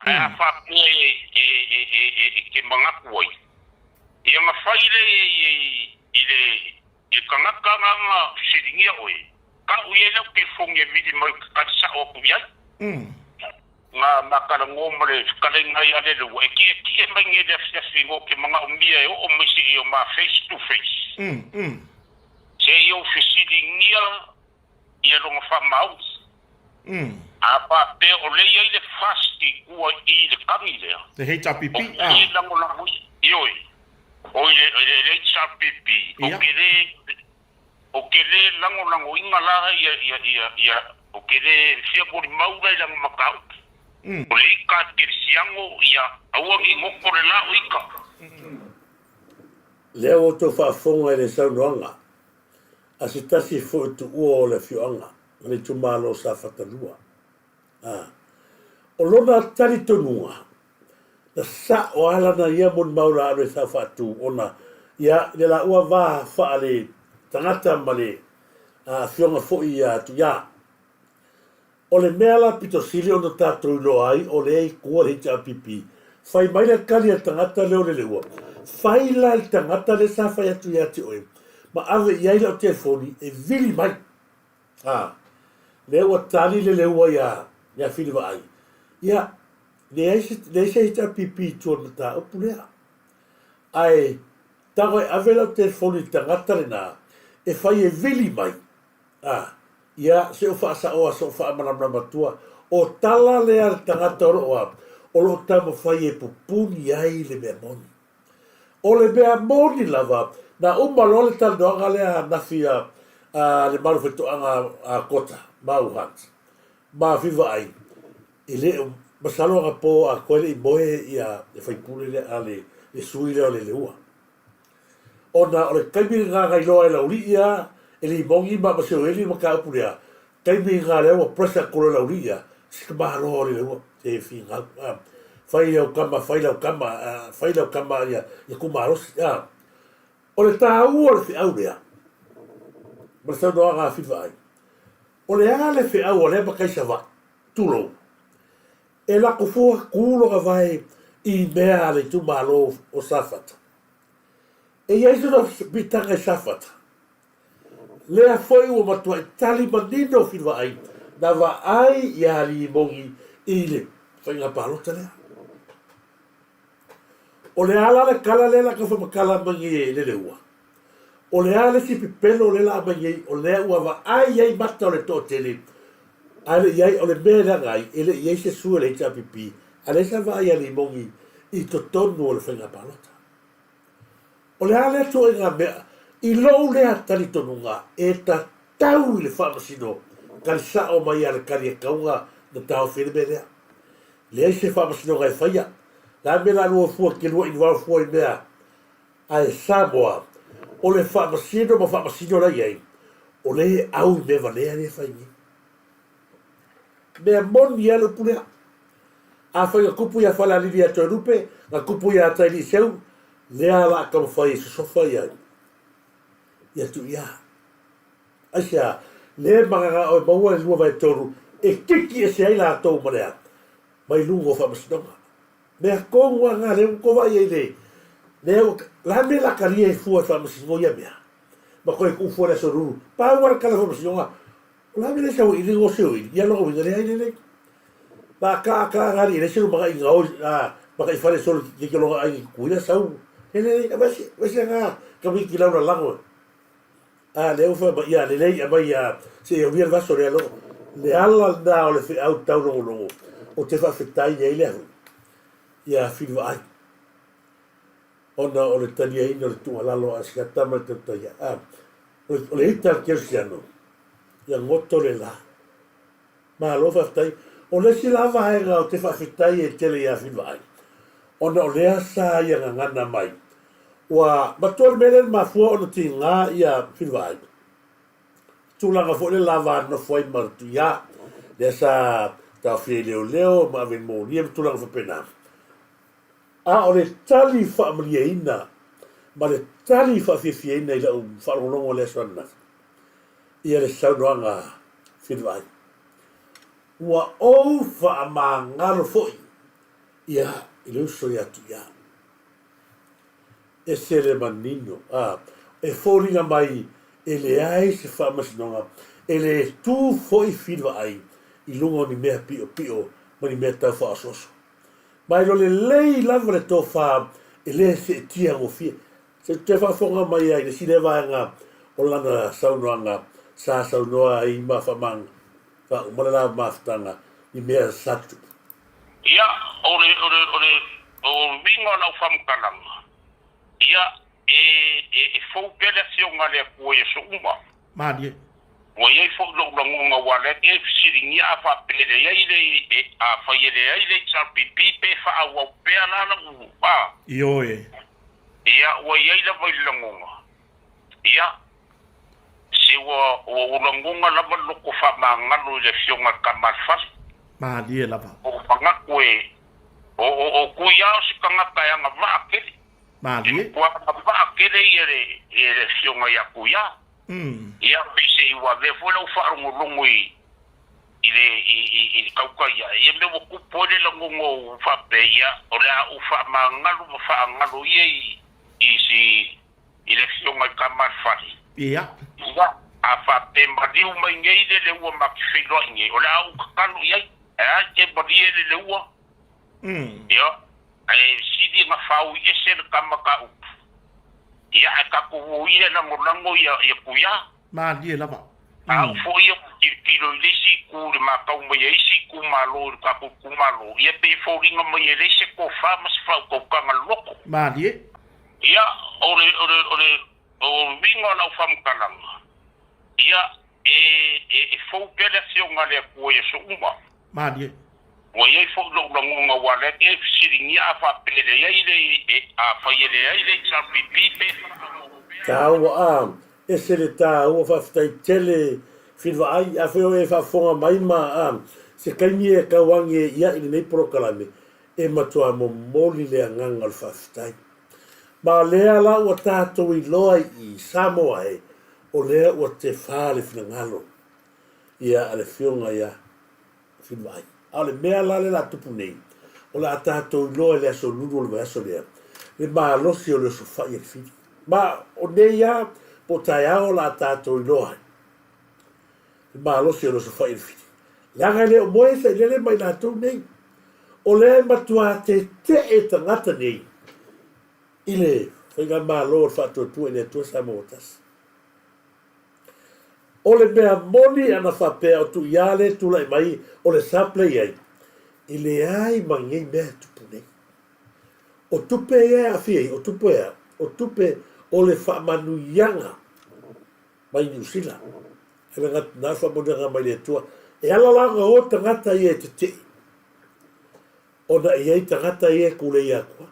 [SPEAKER 4] Ae a faapea e te manatu ai, ia na fai lea i le tagata na na fesiligia oe, tau i ai lau telefoni e vili mai ou te tali sao atu i ai. Na ma talanoa ma le fetalaiga ia Leleua, e tietie mai nei le afiafi ou te manaomia e oo mai seia o ma face to face, seia ou fesiligia ia lona faamaoni. A faapea o lea e i ai le FAST i tua i le kagi lea.
[SPEAKER 5] Le HRPP,
[SPEAKER 4] a. Ou te le lagolagoina, ioe, oi le, le HRPP, ou te le, ou te le lagolagoina la ia, ia, ia, ia, ou te le fia molimau la i lana mataupu. O le ika a le kerisiano, ia aua ne i goto le la o ika.
[SPEAKER 2] Lea ua outou faafofoga i le saunoaga a se tasi foi o tuua o le afioaga ma le itumalo o Safata 2. A. O lona talitonuga, na sa'o a lana ia molimau la alu e sa faatu ona ia le laua va faale tagata ma le afioga foi ia Tuiā. O le mea la pito sili ona tatou iloa ai o lea i tua le HRPP, fai mai le tali a le tagata lea o Leleua, fai la i le tagata lea sa fai atu ia te oe ma ave i ai lau telefoni e vili mai. A, lea ua tali Leleua iā, iā Filivaai, ia, leai se, leai se HRPP i tua o le mataupu lea. Ae, tago e ave lau telefoni i le tagata lena e fai e vili mai, A, ia, se o faasaoa se o faamalamalama atua. O tala lea a le tagata o loo a, o loo taumafai e pupuni ai le mea moni. O le mea moni lava, na uma loa le talanoaga lea anafi a, a le Malu Fetoaga a Kota, Mau Hunt, ma Fivaai, e le o, masalo anapo atoa e le i moe ia le faipule lea, a le, le sui lea o Leilehua. Ona o le taimi lena na iloa ai e Laulii a e Limogi ma ma Seueli le mataupu lea, taimi lena lea ua pressure atu loa e Laulii a, se tamaloa o le leua, se finau a, fai lau tama, fai lau tama, a, fai lau tama ia, ia tumalosi a. O le taua o le feau lea, ma le saunoaga a Filivaai, o le a le feau a lea matai Savaii, tulou, e lako fua tu lona vae i mea a le itumalo o Safata. E i ai sona piitaga i Safata. Lea foi ua matuai tali manino Filivaai na vaai iā Limogi i le faiga palota lea. O le a la le tala lea la tau faamatala mai nei e Leleua? O le a le isi pepelo lea la aumai nei o lea ua vaai ai mata o le toatele ae le i ai, o le mea e leaga ai, e le i ai se sui o le HRPP a lea sa vaai ia Limogi i totonu o le faiga palota. O le a lea ituaiga mea? I lou lea talitonuga e tatau i le faamasino tali sao mai a le tali e tatau ona taofi ai le mea lea. Leai se faamasinoga e faia. Le a le mea la lua fua te lua involve fua i mea ae Samoa o le faamasino ma faamasino la i ai o lea e au i mea valea lea e fai nei. Mea moni a le upu lea. Afai na tupu ia Falealili ia Toelupe, na tupu ia Tailiiseu, lea la a taumafai e sosofa ia ia Tuiā. Aisea? Le magaga oe maua le 2/3 e kiki ese ai latou ma le a? Mai luga o faamasinoga. Mea tonu a na lea ua tou vaai ai le lea ua la mea la talia e fua e faamasinoga ia mea ma toe tuu fua le aso lulu. Pau a le tala faamasinoga o la mea le sau ili go seo ili ia lona uiga leai lelei. Ma ka ka ngari le selo maka inga o a maka i fale solo ki ki longa ai kuila sau lelei avasi avasi nga ka wiki lau la lango. A lea ua fai mai, ia lelei aumai ia se i aulia le vaso lea logo. Le ala lena o le feau taulogologo ou te faafetai ai lea foi ia Filivaai ona o le taliaina o le tuualalo a si ata ma le tautaia. A, o le ita a le kerisiano, ia goto le la. Malo faafetai. O le isi la vaega ou te faafetai ai tele ia Filivaai, ona o lea sa ia gagana mai, ua matua le mea lea na mafua ona tiga ia Filivaai, tulaga foi lea lava nofo ai ma Tuiā, lea sa taofia i leoleo ma ave i molia ma tulaga faapena. A o le tali faamalieina ma le tali faafiafiaina i lau faalogologo i le aso ananafi, ia le saunoaga Filivaai. Ua ou faamagalo foi ia i le uso ia Tuiā. Ese le manino, a, e foliga mai e leai se faamasinoga, e le tu foi Filivaai i luga o ni mea piopio ma ni mea tau faaosooso. Ma e iloa lelei lava le tofa e le seetia gofie. Se i toe faafofoga mai ai i le isi lea vaega o lana saunoaga sa saunoa ai ma faamauma le la mafutaga. ni mea sa tutupu.
[SPEAKER 4] Ia, o le, o le, o le, o le uiga o lau faamatalaga, ia, e, e, e fou pea le Afioga a le Atua i aso uma.
[SPEAKER 5] Malie.
[SPEAKER 4] Ua i ai foi lou lagona aua lea e fesiligia a faapea e leai le, e, afai e leai le HRPP pe faaauau pea la lau, a.
[SPEAKER 5] Ioe.
[SPEAKER 4] Ia, ua i ai lava i le lagona. Ia, se ua, ua ou lagona lava le loto faamagalo i le Afioga i le Tama a le Fale.
[SPEAKER 5] Malie lava.
[SPEAKER 4] Ua ou manatu e, o, o, o Tuiao o se tagata e agavaa tele.
[SPEAKER 5] Malie.
[SPEAKER 4] E matua agavaa tele ia le, ia le Afioga ia Tuiao. Ia, peiseai ua avea foi lau faalogologo i, i le, i, i, i le tautai ae, ia mea ua tupu ai le lagona o ou faapea, ia, o le a ou faamagalo ma faagalo ia i, i si, i le afioga i Tama a le Fale.
[SPEAKER 5] Ia.
[SPEAKER 4] Ia, a faapea maliu mai nei le leua ma te feiloai nei, o le a ou tatalo i ai, ae a te malie le leua? Ia, ae sili ona faaui ese le tama ta upu. Ia, ae tatou o ia e lagolago ia, ia Tuia.
[SPEAKER 5] Malie lava.
[SPEAKER 4] A ou foi ia ou tilotilo i le isi itu i le matau mai a isi itumalo i le tatou itumalo, ia pei e foliga mai e leai se tofa ma se faautautaga loloto.
[SPEAKER 5] Malie.
[SPEAKER 4] Ia, o le, o le, o le, o le uiga o lau faamatalaga, ia, e, e, e fou pea le Afioga a le Atua i aso uma.
[SPEAKER 5] Malie.
[SPEAKER 4] Ua i ai foi lou lagona aua lea e fesiligia a faapea e leai le, e, afai e leai le HRPP pe
[SPEAKER 2] Taua a, ese le taua faafetai tele Filivaai, afai o e faafofoga mai ma a, se taimi e tauagi e ia i lenei polokalame, e matua momoli le agaga o le faafetai. Ma o lea la ua tatou iloa i Samoa e, o lea ua tefa le finagalo ia a le Afioga ia Filivaai. A o le mea la lea o le a tupu nei, o le a tatou iloa i le aso Lulu o le vaiaso lea, le malosi o le osofai a le Fili. Ma o nei lava, po o taeao o le a tatou iloa ai le malosi o le osofai a le Fili. Leaga e le o moe sailele ma i latou nei. O lea e matua tetee tagata nei i le Faigamalo o le Faatuatua i le Atua Samoa ua Tasi. O le mea moni ana faapea o Tuiā le tulai mai o le sa play ai, e leai ma nei mea e tupu nei. O tupe ia e aafia ai, o tupe ea? O tupe o le faamanuiaga mai Niu Sila. E le gata na o le faamanuiaga mai le Atua. E ala la ona o tagata ia e tetee. Ona e i ai tagata ia e kulei atua.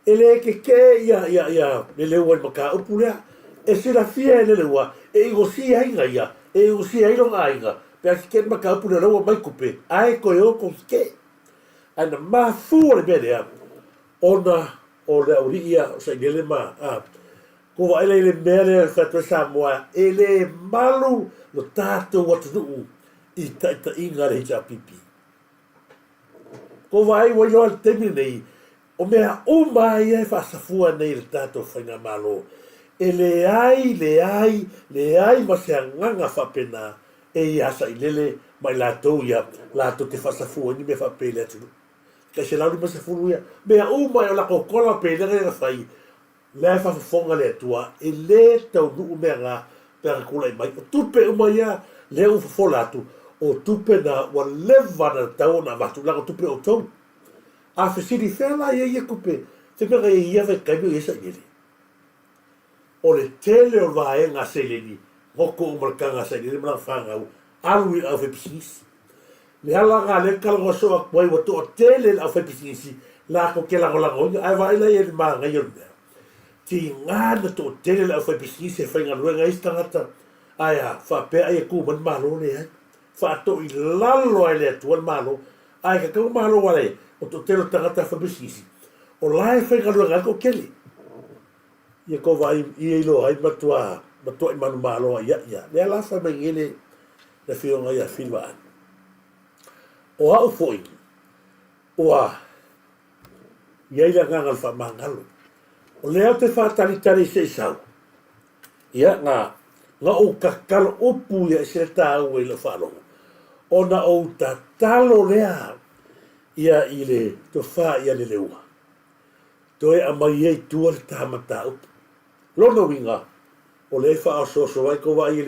[SPEAKER 2] E le tetee ia, ia, ia Leleua i le mataupu lea. E silafia e Leleua e inosia ai na ia, e inosia ai lona aiga, pe a tetee le mataupu lea o la ua aumai tupe, ae toe o tou tetee. Ae na mafua le mea lea, ona o le aualii ia o Sailele ma, a, kou vaai la i le mea lea e fai atu ai Samoa, e le malu lo tatou atunuu i taitaiga a le HRPP. Ko vaai ua iloa i le taimi lenei, o mea uma lava ia e faasafua nei e le tatou Faigamalo, e leai, leai, leai ma se agaga faapena e ia sailele ma i latou ia latou te faasafua ai ni mea faapea i le atunuu. Tai 150 ia mea uma e o latou kola pe lega ia na fai, Lea e faafofoga le Atua, e le taunuu mea na pe a na tulai mai. O tupe uma ia lea ua fofola atu, o tupe na ua leva na tatau ona avatu, leaga o tupe outou. A fesili fea la i ai ia tupe, te mea na i ai ia vaitaimi o i ai sailele. O le tele o le vaega a seleni, goto uma le taga a sailele ma lana fanau, alu i le aufaipisinisi. Le ala lena lea e talanoa soo atu ai ua toatele le aufaipisinisi latou te lagolagoina ae vaai la i ai le manaia o le mea. Tiga na toatele le aufaipisinisi e faigaluega ai isi tagata ae a faapea ai e tu mai le Malo leai. Faatoilalo ai le Atua le Malo ae tatau le Malo aua le o toatele o tagata faipisinisi o la e faigaluega ai le toatele. Ia tou vaai ia iloa ai matua matuai manumalo ai ia ia. Lea la fai mai nei le le afioga ia Phil Vaai. O au foi ua i ai le agaga o le faamagalo. O lea ou te faatalitali se i sau. Ia na na ou tatalo upu ia e se taua i lau faalogo. Ona ou tatalo lea ia i le tofa ia Leleua. Toe aumai ai i tua le ta mataupu. Lona uiga, o lea e faaosooso ai kou vaai i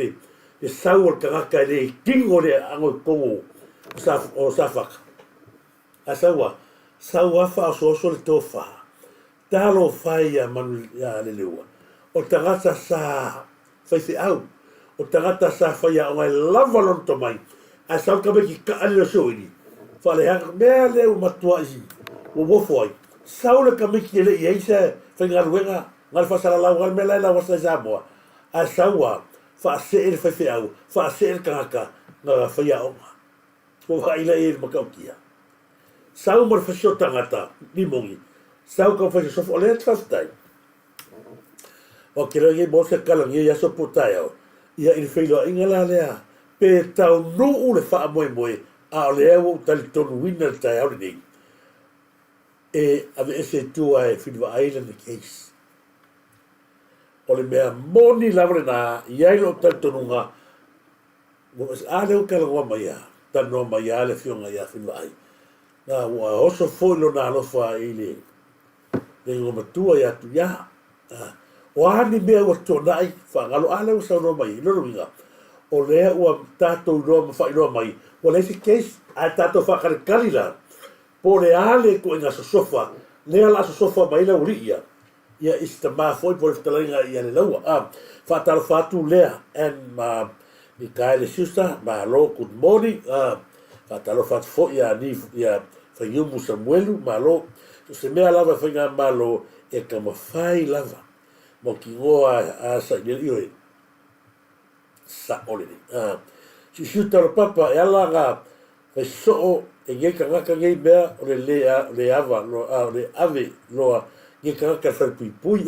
[SPEAKER 2] le sau o le tagata e le tino le aano i totonu O Safaka. Ae sau a? Sau a faaosooso le tofa. Talofa e ia Manu ia Leleua. O tagata sa faifeau. O tagata sa faiaoga e lava lona tomai. Ae sau le tamaiti kaa lea o Sioini. Faaleaga mea lea ua matuai ua uofo ai. Sau le tamaiti e le i ai se faigaluega na le faasalalau na le mea la e lauasa ai Samoa. Ae sau a faasee le faifeau, faasee le tagata na faiaoga. Ua vaai la i ai i le matautia. Sau ma le fasio tagata, limoni, sau ka fai sofo, o lea te faafetai. O ke lea mo se kala ni aso po taeao. Ia i le feiloaiga la lea, pe taunuu le faamoemoe, a o lea ua ou talitonuina le taeao lenei, e aveese i tua e Filivaai lana case. O le mea moni lava lena, e i ai lou talitonuga, A lea ua talanoa mai a, talanoa mai a le Afioga ia Filivaai, na ua oso foi lona alofa i le le igoamatua ia Tuia. O a ni mea ua tuanai, faagalo, a lea ua saunoa mai ai. Lona uiga, o lea ua tatou iloa ma faailoa mai, ua leai se case, ae tatou faatalitali la, po o le a le ituaiga sosofa lea o le a sosofa mai ai le aualii ia, ia i si tama foi po o le fetalaiga ia Lelaua. A, faatalofa atu lea and ma Mikaele Schuster, malo, good morning. A, faatalofa atu foi ia ni ia Faiumu Samuelu, malo. So se mea lava e faigamalo e taumafai lava mautinoa a sailiili ioe. Sao lelei. A, siusiu talo papa e ala na fai soo e nei tagata nei mea o le le a, le ava loa, a, o le ave loa nei tagata i le falepuipui.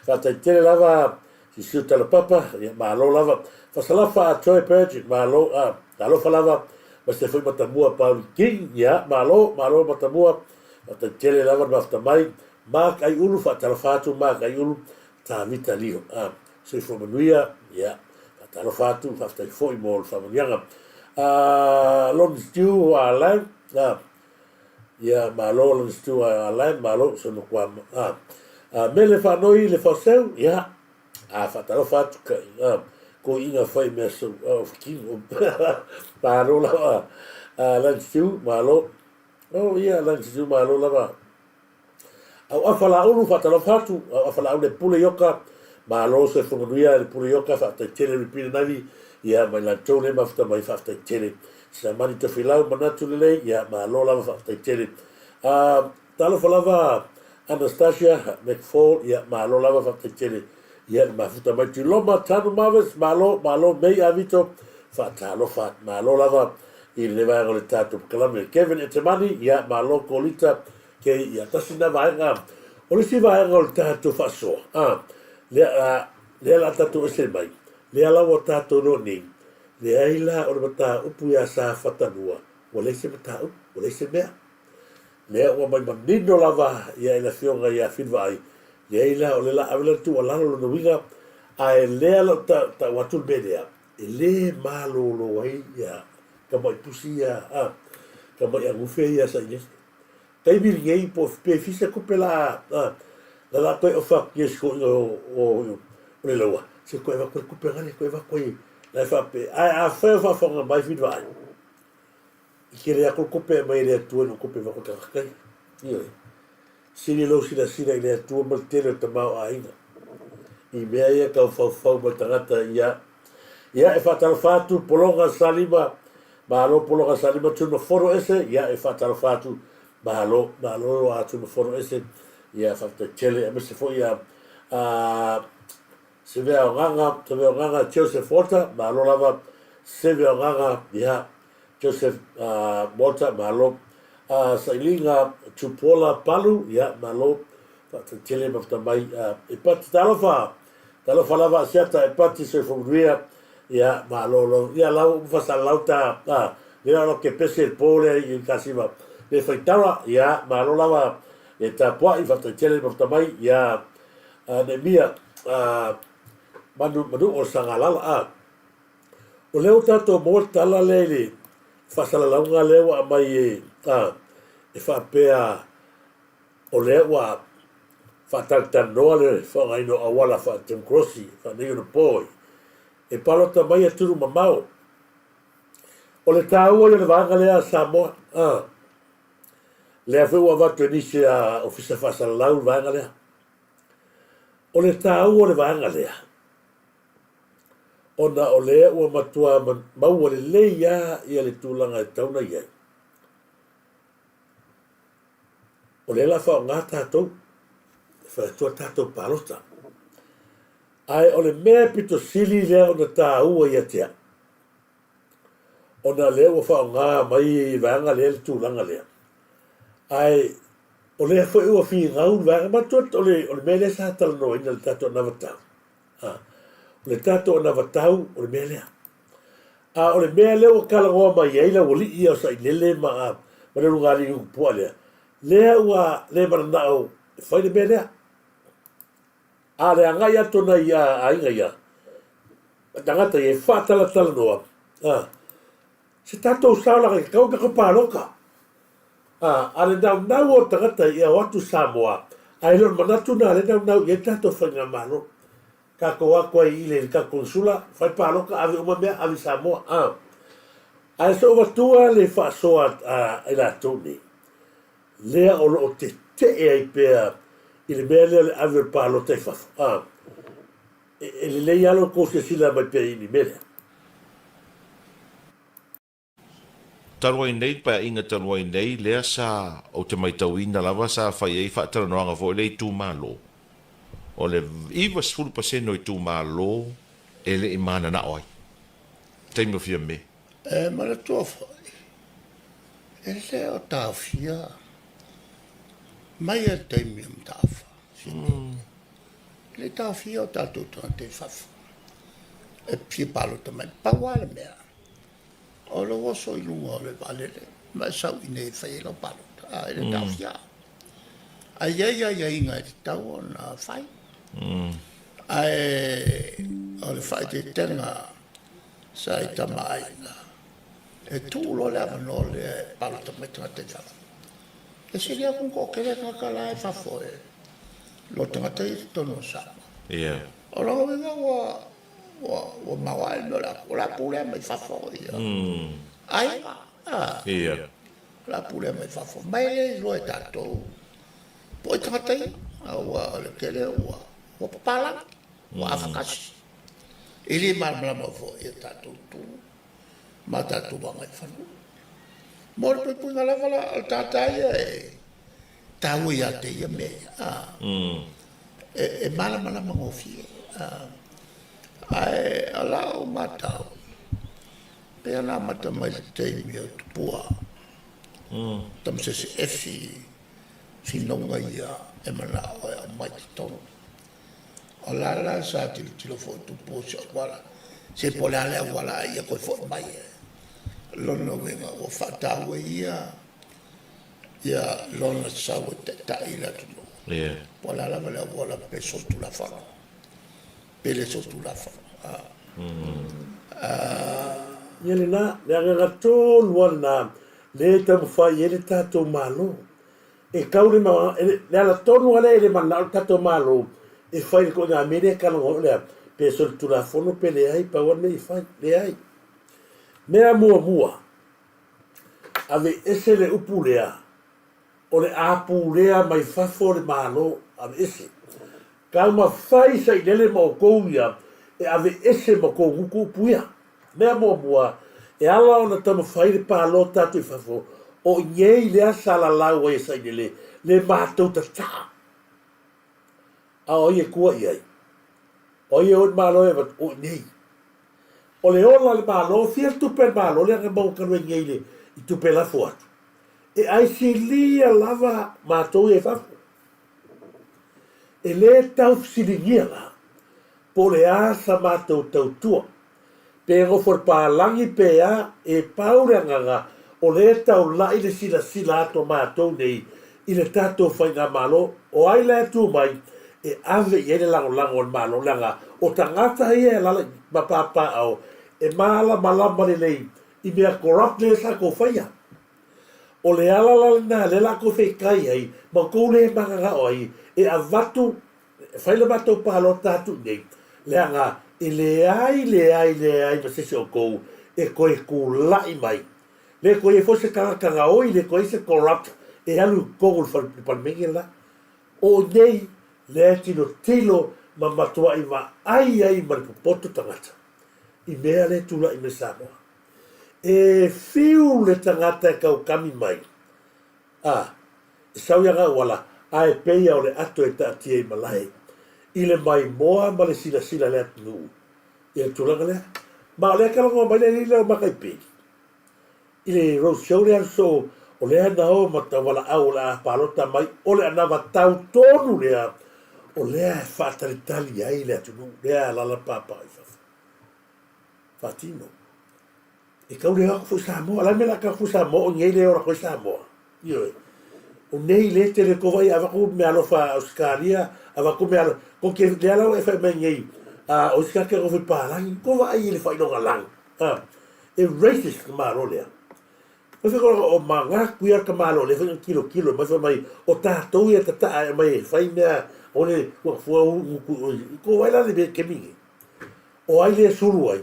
[SPEAKER 2] Faafetai tele lava siusiu talo papa, ia malo lava. Fasalafa a Troy Purge, malo, a, talofa lava ma se foi matamua Pauli King, ia malo, malo matamua. Faafetai tele lava le mafuta mai. Mark Aiulu, faatalofa atu Mark Aiulu, Tavita Lio. A, Soifua manuia, ia, faatalofa atu, faafetai foi mo le faamanuiaga. Uh, Lon Stew Alain, uh, ia, malo Lon Stew Alain, malo, so no kua, uh, uh, mele whanoi le whaseu, ia, a faatalofa atu ka, uh, ko inga whai mea so, uh, of king, malo lava, uh, Lon Stew, malo, oh, ia, Lon Stew, malo lava, Auafa Laulu, faatalofa atu, Auafa Laulu e pule ioka, malo soifua manuia le pule ioka, faafetai tele Repeat and Ivy, ia mai latou le mafuta mai, faafetai tele. Sinamani Tofilau, manatu lelei, ia malo lava faafetai tele. Uh, talofa lava Anastasia McFall, ia malo lava faafetai tele. Ia le mafuta mai Tuiloma, Tanu Marvis, malo, malo May Avito, faatalofa, malo lava i le vaega o le tatou polokalame. Kevin Etemani, ia malo Kolita, Kei ia tasi na vaega. O le isi vaega o le tatou faasoa, a, lea, a, lea la tatou ese mai, lea la ua tatou iloa nei, leai la o le mataupu iā Safata 2, ua leai se mataupu, ua leai se mea. Lea ua aumai manino lava ia e le Afioga ia Filivaai, leai la o lea la ave la le tuualalo lona uiga, ae lea la ou tau atu le mea lea, e le malolo ai ia tamai pusi ia, a, tamai agufe ia sa i ai. Taimi lenei po pe fisa tupe la a la la toe ofa atu ia si toeaina o o le laua se toe avatu ai tupe nale toe avatu ai la e faapea ae afai o faafofoga mai Filivaai i tele atu le tupe e aumai e le Atua i lo tupe e avatu e tagata ia. Ioe. Sili lou silasila i le Atua ma le tele o le tamaoaiga i mea ia tau faufau mai tagata ia. Ia e faatalofa atu Pologa Salima, malo Pologa Salima Tuna Fono Ese, ia e faatalofa atu, malo, malo a Tuna Fono Ese, ia faafetai tele aemaise foi ia a Seveaogaga, Seveaogaga Joseph Walter, malo lava Seveaogaga, ia Joseph Walter, malo. Sailiga Tupuola Palu, ia malo, faafetai tele mafuta mai e Pati, talofa, talofa lava Asiata e Pati, soifua manuia, ia malo lo, ia lau uma faasalalau ta, lea o ke pese le po lea i Kasima, le faitala, ia malo lava le tapuai, faafetai tele mafuta mai, ia Nemia, manu, manu o Sagalala, O lea ua tatou maua le tala lea i le faasalalauga lea ua aumai e, a, e faapea o lea ua faatalatalanoa le faaaogaina o auala faa-democracy faaneionapo e palota mai atunuu mamao. O le taua ia o le vaega lea a Samoa, a. Lea foi ua avatu e nisi a Ofisa Faasalalau le vaega lea. O le taua o le vaega lea, ona o lea ua matua maua lelei lava ia le tulaga e tatau ona i ai. O lea o le a faaaoga tatou e fai atu a tatou palota. Ae o le mea e pito sili lea ona taua ia te au, ona o lea ua faaaoga mai le vaega lea le tulaga lea. Ae o lea foi ua finau le vaega, manatua o le, o le mea lea sa talanoaina i le tatou anavatau. A, o le tatou anavatau o le mea lea. A o le mea lea ua talanoa mai ai le aualii ia o Sailele ma, ma le ulugalii utupuaa lea, lea ua le mananao e fai le mea lea. A le agai atu o nai aiga ia, tagata ia e faatalatalanoa, a, se tatou sao leaga e tatau ona tatou palota. A, a le naunau o tagata ia o atu i Samoa, ae le o le manatu lena lea e naunau i ai le tatou faigamalo. Tatou o atu ai i le tatou konesula, fai palota, ave uma mea, ave i Samoa. A, ae se i ou avatua le faasoa a i latou nei, lea o lo o tetee ai pea i le mea lea o le ave o le palota i fafo. A, e lelei lava lo outou silasila mai pea i le mea lea.
[SPEAKER 6] Talu ai nei, le paeaiga talu ai nei, lea sa, ou te matauina lava sa fai ai faatalanoaga foi lea i itumalo, o le 90% o itumalo e le i mananao ai, taimi o Fiame.
[SPEAKER 7] E manatua foi, e le o taofia mai a le taimi o Mataafa, e le i taofia o tatou tagata i fafo e fia palota mai. Pau lava le mea, o lou oso i luga o le vaalele ma e sau i inei e fai ai lau palota, a e le taofia. Ae i ai aiaiga e tatau ona fai. Ae o le faaeteetega sa i Tama Aiga, e tuu loa le avanoa lea e palota mai tagata i fafo. E sili atu ona toatele tagata la i fafo e lo tagata ia i totonu o Samoa. O lona uiga ua ua ua maoae le mea o le a o le a pulea mai fafo ia aiga a. O le a pulea mai fafo. Mai e le iloa e tatou po o ai tagata ia, aua o le tele ua ua papalagi, ua afakasi. E le malamalama foi i a tatou tu ma a tatou agaifanua. Mo le puipuiga lava la, o le tagata ia e taua ia te ia mea ia, a, e malamalama gofie. A, ae o lau matau, pei ona amata mai i le taimi o Tupua, Tamasese Efi, finauga ia e manao e aumai i totonu. O la la sa tilotilo foi Tupua i se auala, se po o le a le auala a ia toe foi mai e. Lona uiga ua faataua ia ia lona sau e taitai i le atunuu. Po o le a lava le auala pe solitulafono pe le solitulafono.
[SPEAKER 2] Ia lena, le agaga tonu lava lena lea e taumafai ai le tatou Malo. E tau le ma, le ala tonu lava lea e le mananao le tatou Malo e fai le ituaiga mea lea e talanoa ai o le a? Pe solitulafono pe leai, pau lava le mea e fai, leai. Mea muamua, aveese le upu lea o le a pulea mai fafo le Malo, aveese. Taumafai sailele ma outou ia e aveese ma tou gutu upu ia. Mea muamua, e ala ona taumafai le palota atu i fafo, o inei lea sa lalau ai e sailele le matou tataa. A o ai e tua i ai? O ai e o i le Malo e avatu? O inei. O le ola o le Malo, fia le tupe a le Malo lea na maua talu ai nei i tupe e lafo atu? E aisilia lava matou ia i fafo. E le tau fesiligia la po o le a sa matou tautua, pe nofo i le palagi pe a, e pau le agaga o lea e taulai le silasila atu a matou nei i le tatou faigamalo, o ai la e tu mai e ave i ai le lagolago a le Malo, leaga o tagata ia e alaala ma papaaao e malamalama lelei i mea corrupt lea sa tou faia. O le ala la lena lea la tou feitai ai ma tou le mananao ai e avatu e fai le matou palota atu i inei, leaga e leai, leai, leai ma se isi o outou e toe tula'i mai. Le toe i ai foi se tagata gaoi, le toe i ai se corrupt e alu i totonu o le fale Palemene le la. O i nei lea e tilotilo ma matua'i vaai ai ma le popoto tagata i mea lea e tula'i mai Samoa. E fiu le tagata e taukami mai, a, e sau i ana auala, ae pei a o le ato e taatia i malae i le maimoa ma le silasila a le atunuu i le tulaga lea. Ma o lea e talanoa mai le alii lea o Makaipeli i le road show lea alu soo, o lea na o ma taualaau o le a palota mai, o le anavatau tonu lea o lea e faatalitali ai le atunuu lea e alala paapaa i fafo. Faatino. E tau le o atu foi Samoa. O le a le mea o le a tau atu foi Samoa o nei le ola atu ai Samoa? Ioe. O nei le tele tou vaai avatu meaalofa a Ausetalia, avatu meaalofa, tou te lea la ua e fai mai nei a o isi tagata e nofo i palagi, tou vaai i le faailoga lagi. A, e racist le Malo lea. Fai fai o manatu ia le tamaloa lea foi na tilotilo mai fai mai o tatou ia tataa e aumai e fai mea o le ua fua u tou vaai la le mea kemi nei. O ai lea e sulu ai?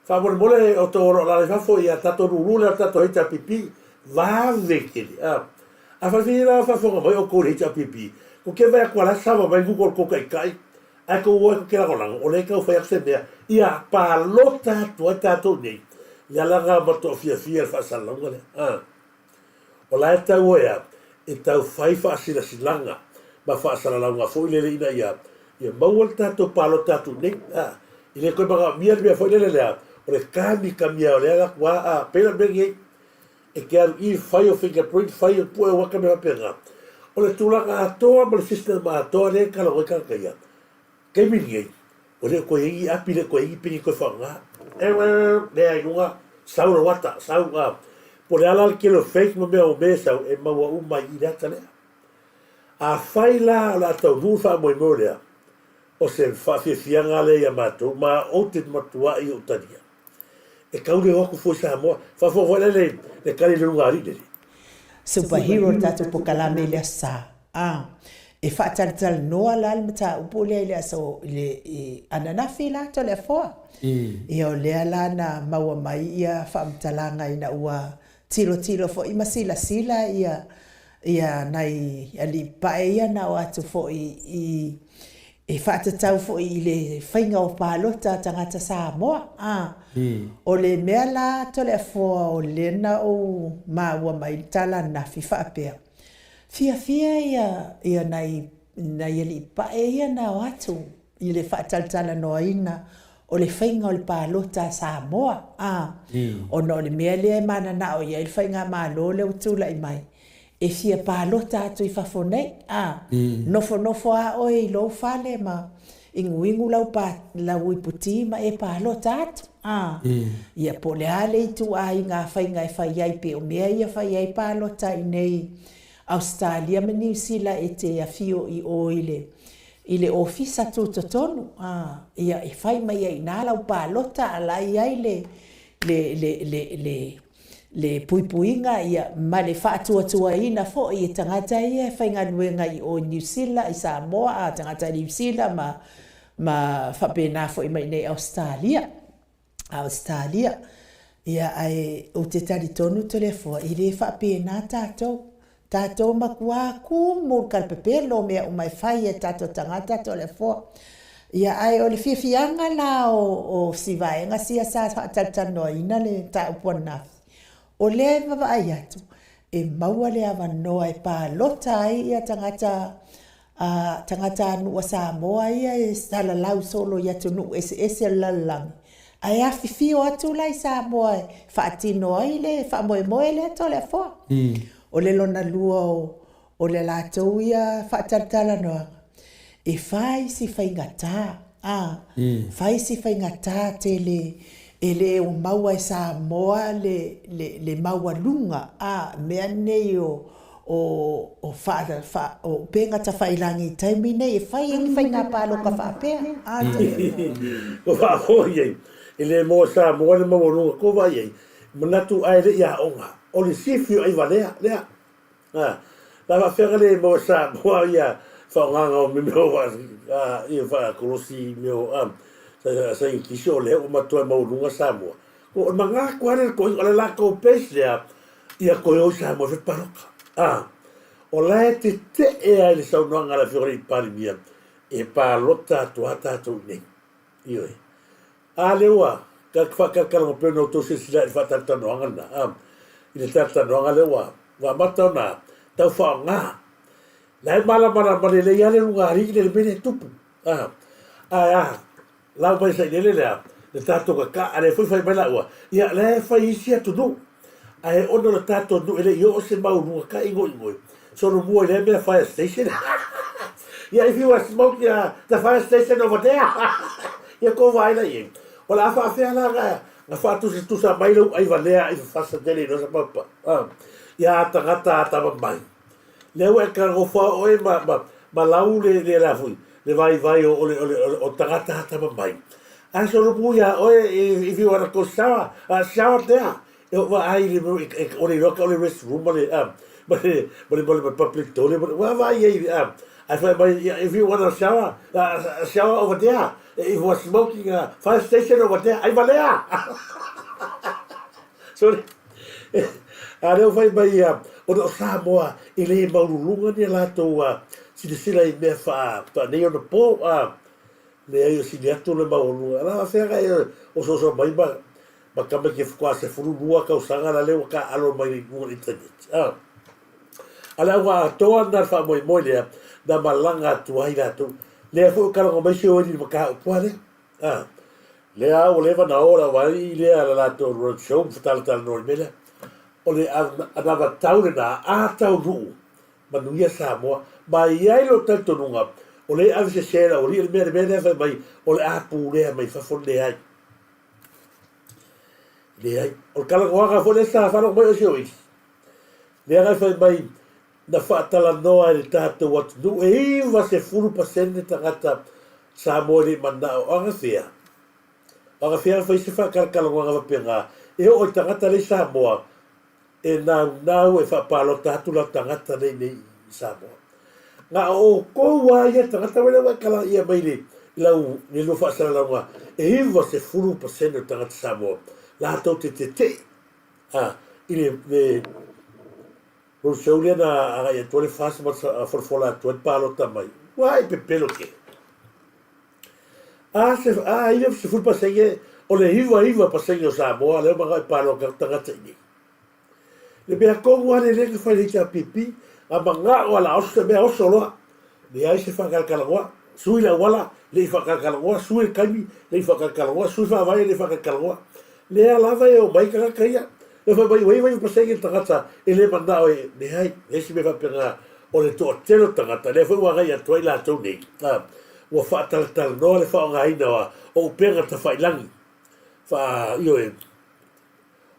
[SPEAKER 2] Faamolemole o tou o lo o alaala i fafo ia tatou lulu lea o le tatou HRPP, vave tele. A, afai foi la o faafofoga mai outou i le HRPP, kou te vaai atu a la e sama mai Google tou taitai, ae tou o ai tou te lagolago, o lea e tau fai atu se mea, ia palota atu ai tatou i inei. Le ala lena ua matuai fiafia i le faasalalauga lea. A. O la e tau e a? E tau fai faasilasilaga ma faasalalauga foi lele ina ia ia maua le tatou palota atu nei, a. E le toe manaomia le mea foi lele lea, o le kamikamia o le ala atu a, a, pei la o le mea lenei, e te alu i fai o fingerprint, fai o pue o ata mea faapena. O le tulaga atoa ma le system atoa lea e talanoa ai tagata ia, Taimi lenei, ua le o toe i ai ni api, le o toe i ai ni peni e toe faaaoga. Lea i luga, sau lau ata, sau, a. Po o le a la le tele o fake ma mea o mea e sau, e maua uma ai i le ata lea. Afai la o le a taunuu le faamoemoe lea, o se faafiafiaga lea ia matou, ma ou te matuai ou talia. E tau le o atu fua i Samoa. Faafofoga foi la le, le tali a le ulugalii lele.
[SPEAKER 8] Superhero le tatou pokalame i le Aso Sa. A, e faatalatalanoa la le mataupu lea i le aso, i le i ananafi la Toleafoa. Ia o lea la na maua mai ia faamatalaga ina ua tilotilo foi ma silasila ia ia nai alii pae ia na o atu foi i E faatatau foi i le faiga o palota a tagata Samoa, a. O le mea la Toleafoa o lea na ou maua mai i le tala ananafi faapea, fiafia ia ia nai nai alii pae ia na o atu i le faatalatalanoaina o le faiga o le palota a Samoa, a. Ona o le mea lea e mananao i ai le faigamalo lea ua tulai mai, e fia palota atu i fafo nei, a, nofonofo a oe i lou fale ma inuinu lau pa, lau iputi ma e palota atu, a. Ia po o le a le ituaiga faiga e fai ai pe o mea ia fai ai palota i nei Ausetalia ma Niu Sila e te afio i o i le i le ofisa tutotonu, a, ia e fai mai ai i ina lau palota a la e i ai le le le le le le puipuiga ia ma le faatuatuaina foi e tagata ia e faigaluega i o i Niu Sila, i Samoa, a tagata Niu Sila ma ma faapena foi mai inei Ausetalia, Ausetalia. Ia ae ou te talitonu Toleafoa e le faapena tatou. Tatou matua kumu le kalapepelo o mea uma e fai e tatou tagata Toleafoa. Ia ae o le fiafiaga la o o si vaega sia sa faatalatalanoaina le mataupu ananafi, o lea e vavaai atu e maua le avanoa e palota ai ia tagata a tagatanuu a Samoa ia e salalau solo i atunuu eseese o le lalolagi, ae afifio atu la i Samoa e faatino ai le faamoemoe lea Toleafoa. O le lona lua o o le latou ia faatalatalanoaga, e fai si faigata, a, fai si faigata tele e le o maua e Samoa le, le, le maualuga, a, mea nei o, o, o, faa, faa, o upega tafailagi i taimi nei e fai ai ni faiga palota faapea, a.
[SPEAKER 2] Ua faafoe ai, e le maua e Samoa le maualuga kova i ai, manatu ae le i aoga, o le sifi o aivalea, lea. A, la faafeaga le maua Samoa ia faaaogaga o mea o ia faakolosi mea o a saienitisi o lea ua matuai maualuga Samoa. O maga atu lava le toeaina, o le latou base lea, ia toe o i Samoa e fai palota. A, o la e tetee lava i le saunoaga a le Afioga i le Palemia, e palota atu lava tatou i inei. Ioe. A lea ua faatalatalanoa pei ona outou silasila i le faatalatalanoaga lena, a, i le talatalanoaga lea ua amata ona tau faaaoga. La e malamalama lelei lava le luga alii i le mea lea e tupu. A, ae a? Lau mai sailele lea, le tatou kaka, a lea foi fai mai laua, ia la e fai isi atunuu, ae ona o le tatou nuu e le i oo se mau luga ka igoigoi, solomua i lea mea fire station, ia if you are smoking the fire station over there, ia kou vaai la i ai. O le a faafea la na, na faatusatusa mai lou ai valea i fafasa tele i losa papa, ia a tagata a tama mai. Lea ua e tagofa oe ma, ma, ma lau le, le la foi, le vaivai o, o, le, o, le, o tagata hatama mai. Ae solomu iā oe if you wanna go shower, shower there. E o vaai le, e, o le iloa ka o le rest room ma le, ma le, ma le, ma le public toilet, ma le, ua vaai ai, ae fai mai, if you wanna shower, shower over there. If you are smoking, fire station over there, ai valea! Sorry. A lea ua fai mai ia, ona o Samoa e le maululuga ni a latou silasila i mea faa nei ona po, leai o sili atu le maualuga. A la faafefea e osooso mai ma tamaiti faatoa 12 tausaga la lea ua taaalo mai i luga o le internet. A le auga atoa lena o le faamoemoe lea na malaga atu ai latou. Lea foi ua talanoa mai si oe i le mataupu lea. A, lea ua leva na o le aualii lea a le latou road show ma fetalatalanoa i le mea lea. O le anavatau lena a taunuu manuia Samoa. Ma e i ai lou talitonuga o lea e ave sese e le aualii le mea le mea lea fai mai o le a pulea mai fafo leai. Leai. O le talanoaga foi lea sa faalogo mai o si oe. Lea na fai mai na faatalanoa e le tatou atunuu e 90% tagata Samoa e le i manao o agafea. O agafea na fai se faatalatalanoaga faapena e oo i tagata lea i Samoa e naunau e faapalota atu la tagata lea i Samoa. Na o outou lava ia tagata wele ua e kalaia mai le lau le lua faasalalauga e 90% o tagata Samoa latou te tetee a i le Road show lea na agai atu ai le FAST ma folafola atu ai le palota mai. Ua ai pepelo tele. A se a ia 10% o le 99% o Samoa lea manao e palota atu tagata i nei. Le mea tonu lava lea na fai le HRPP, a manao a la oso se mea oso loa. Leai se faatalatalanoa, sui le auala, le i faatalatalanoa, sui le taimi, le i faatalatalanoa, sui faavae, le i faatalatalanoa. Lea lava e omai tagata ia. Lea fai mai ua 99% tagata e le manao e, leai, leai se mea faapena. O le toatele o tagata, lea foi ua agai atu ai latou nei, ua faatalatalanoa le faaaogaina o upega tafailagi, faa, ioe,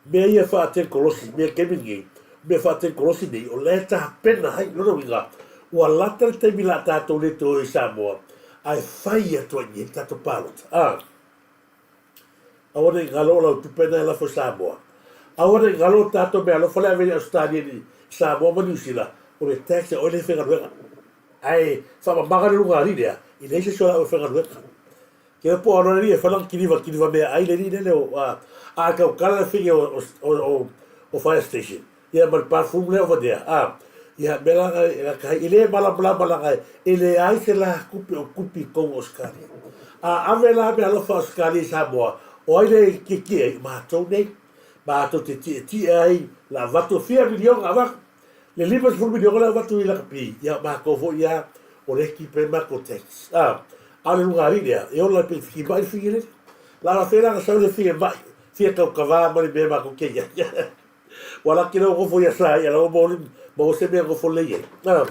[SPEAKER 2] Mea ia faatenikolosi, mea taimi lenei, mea faatenikolosi nei, o la e tapena ai. Lona uiga, ua lata le taimi la tatou le toe o i Samoa, ae fai atu ai i le tatou palota. A, aua ne i galo o lau tupe na e lafo i Samoa. Aua ne i galo o tatou meaalofa le ave i Ausetalia i Samoa ma Niu Sila, o le tax e oe lea e faigaluega. Ae faamamaga le luga alii lea, e leai se isi o lau e faigaluega. Kea po alo le e fai lana kiliva kiliva mea ai le lele o a a kau kala le fige o o o o fire station ia ma le bathroom le over there a ia mea la la kai e le malamalama la kai e le ai se la kupe o kupi kou Australia a ave la mea alofa Australia i Samoa o ai le kiki ai matou nei matou te tietie ai la avatu fia miliona avatu Le 50 miliona lea avatu i lakapi, ia matou foi ia o lea keep ai matou tax. A, a o le luga alii lea, e ola pe fiki mai le figi lele. La la fea la na sau le fia mai, fia taukava ma le mea matou te iai. Ua laki lea ua nofo ia sa ia lau mo le maua se mea nofo lelei ai. A,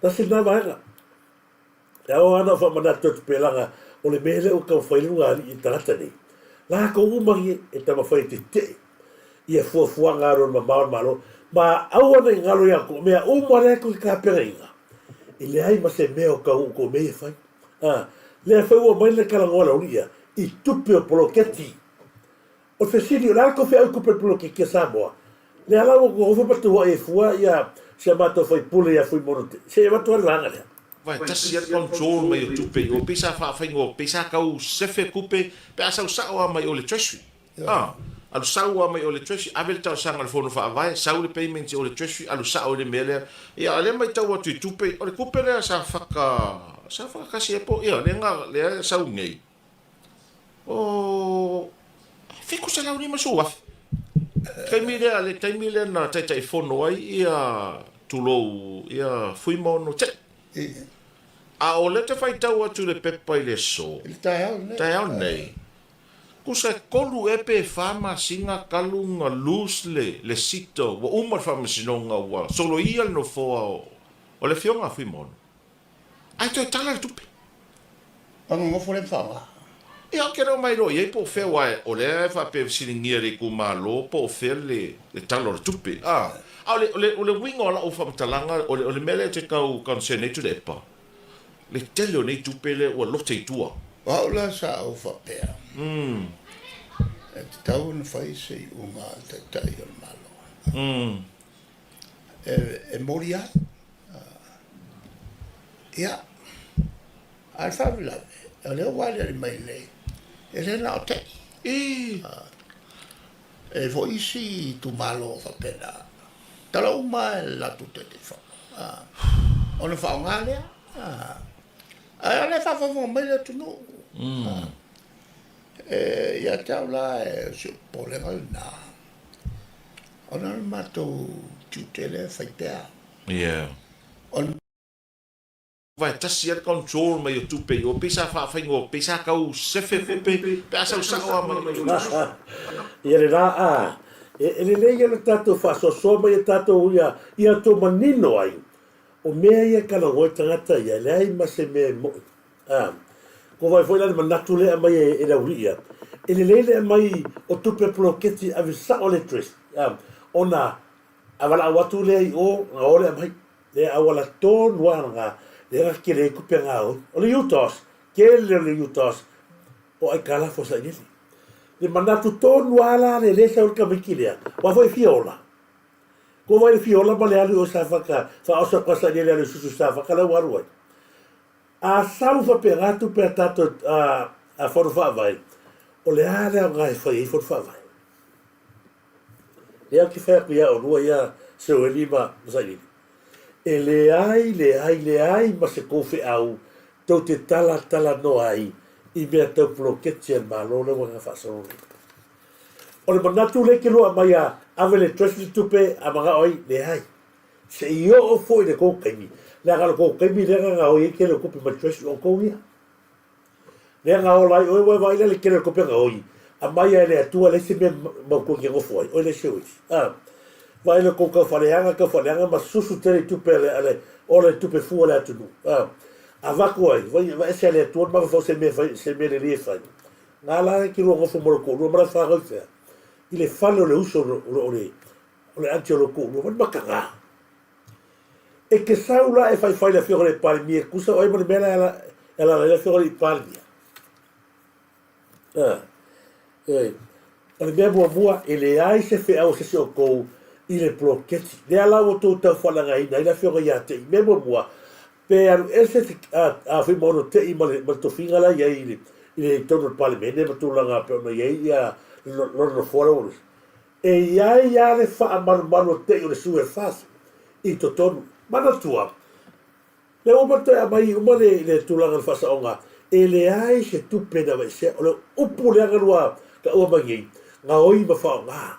[SPEAKER 2] tasi lena vaega. E ao lava ona ou faamanatu atu pea leaga o le mea lea ua taumafai le luga alii i tagata nei, latou uma ia e taumafai e tetee ia fuafuaga alualumamao a le Malo, ma aua ne i galo ia outou, o mea uma lea tou te tapenaina, e leai ma se mea o tau outou mea ia e fai. A, lea foi ua aumai le talanoa a le aualii ia, i tupe o poloketi. O le fesili, o le a le tou feau i tupe o le poloketi a Samoa? Lea la ua nonofo ma tuuai ai fua ia si a matou faipule ia Fuimono te, se i avatu lava le vaega lea.
[SPEAKER 6] Vai, tasi lava le control mai o tupe i o, pei sa faafaigofie, pei sa tau sefe tupe pe a sau sao lava mai o le Treasury. A. Alu sau lava mai o le Treasury, ave le talosaga i le Fono Faavae, sau le payment i o le Treasury, alu sao i le mea lea. Ia, a o lea e matau atu i tupe, o le tupe lea sa faka, sa fakakasi ai po o, ia, lea na, lea e sau nei, o $750,000. Taimi lea, le taimi lea na Taitaifono ai ia, tulou, ia Fuimaono Tei. A o lea ou te faitau atu i le pepa i le aso,
[SPEAKER 7] I le taeao lenei.
[SPEAKER 6] Taeao lenei. Tusa e tolu ea pe fa masina talu na lose le le seat ua uma le faamasinoga ua soloia le nofoa o le afioga a Fuimaono ae toe tala le tupe.
[SPEAKER 7] Ua nonofo lea ma faaaoga.
[SPEAKER 6] Ia ou te le o mailoa i ai po o fea aua o lea e faapea e fesiligia e le itumalo po o fea le le tala o le tupe a a o le o le o le uiga o lau faamatalaga o le o le mea lea e te tau concern ai Tuilaepa le tele o nei tupe lea ua lote i tua.
[SPEAKER 7] O au la sa ou faapea, e tatau ona fai se iuga a le Taitai o le Malo e moli ai. Ia, a o le faalavelave, o lea ua aliali mai nei, e le na o Tei. E i ai foi isi itumalo faapena. Tala uma lava e le latou Taitaifono, ona faaaoga lea. Ae o lea e faafogafoga mai le atunuu. E, ia te au la, o si ou popolega lena, ona o le matou tiute lea e fai pea.
[SPEAKER 6] Yeah.
[SPEAKER 7] O le
[SPEAKER 6] Vae tasi lava le control mai o tupe i o, pei sa faafaigofie, pei sa tau sefe foi pe pe a sau sao lava mai o tupe.
[SPEAKER 2] Ia le la a, e lelei ia le tatou faasoasoa mai e tatou ia, ia tou manino ai, o mea ia e talanoa ai tagata ia, e leai ma se mea e mo'i. A, ko wai foi la le manatu lea e aumai e le aualii ia, e lelei le aumai o tupe poloketi ave sao le interest, a, ona A valaau atu lea i o, na o lea mai. Lea auala tonu lava na, lea na tele ai tupe gaoi. O le UTOS, tele o le UTOS o aitalafu a sailele. Le manatu tonu lava la le le sau le tamaiti lea, aua foi e fia ola. Ko wai le fia ola ma le alu i o Safata, faaoso atu a sailele alu i susu Safata la ua alu ai. A sau faapena tupe a tatou a Fono Faavae, o le a le aoga e fai ai Fono Faavae? Lea ou te fai atu ia oulua ia Seueli ma Sailini, e leai, leai, leai ma se tou feau tou te talatalanoa ai i mea tau poloketi a le Malo lea ua na faasolo nei. O le manatu lea e te lua aumai a ave le Treasury tupe a manao ai, leai. Se i oo foi i le tou taimi, leaga o le tou taimi lea na gaoi ai tele o tupe mai le Treasury o outou ia. Lea na ola ai oe, ua e vaai la le tele o le kope gaoi, aumai lava e le Atua, leai se mea mautu e te nofo ai, oe le sewage. A, vaai le tou taufaaleaga, taufaaleaga ma susu tele i tupe a le, a le, ola i tupe fua a le atunuu. A, avatu ai, vai, vai ese a le Atua le mafaufau se mea e fai, se mea lelei e fai. Na la e te lua nofo ma lou toalua ma lau fanau i fea? I le fale o le uso o le, o le, o le aunty o lou toalua, vai le mataga. E te sau la e faifai i le Afioga i le Palemia e tusa o ai ma le mea la e alaala ai le Afioga i le Palemia. Oi. O le mea muamua, e leai se feau a se isi o outou i le poloketi. Lea la ua outou tau faaleagaina ai le Afioga ia Tei. Mea muamua, pe alu ese a Fuimaono Tei ma le tofiga la e i ai i le totonu o le Palemene ma tulaga pei ona i ai ia lona nofoa la ua alu ese. E i ai lava le faamalumalu o tei o le sue fast i totonu. Manatua, lea ua uma toe aumai uma le, le tulaga o le faasaoga, e leai se tupe na aveesea. O le upu lea na lua taua mai nei, gaoi ma faaaoga.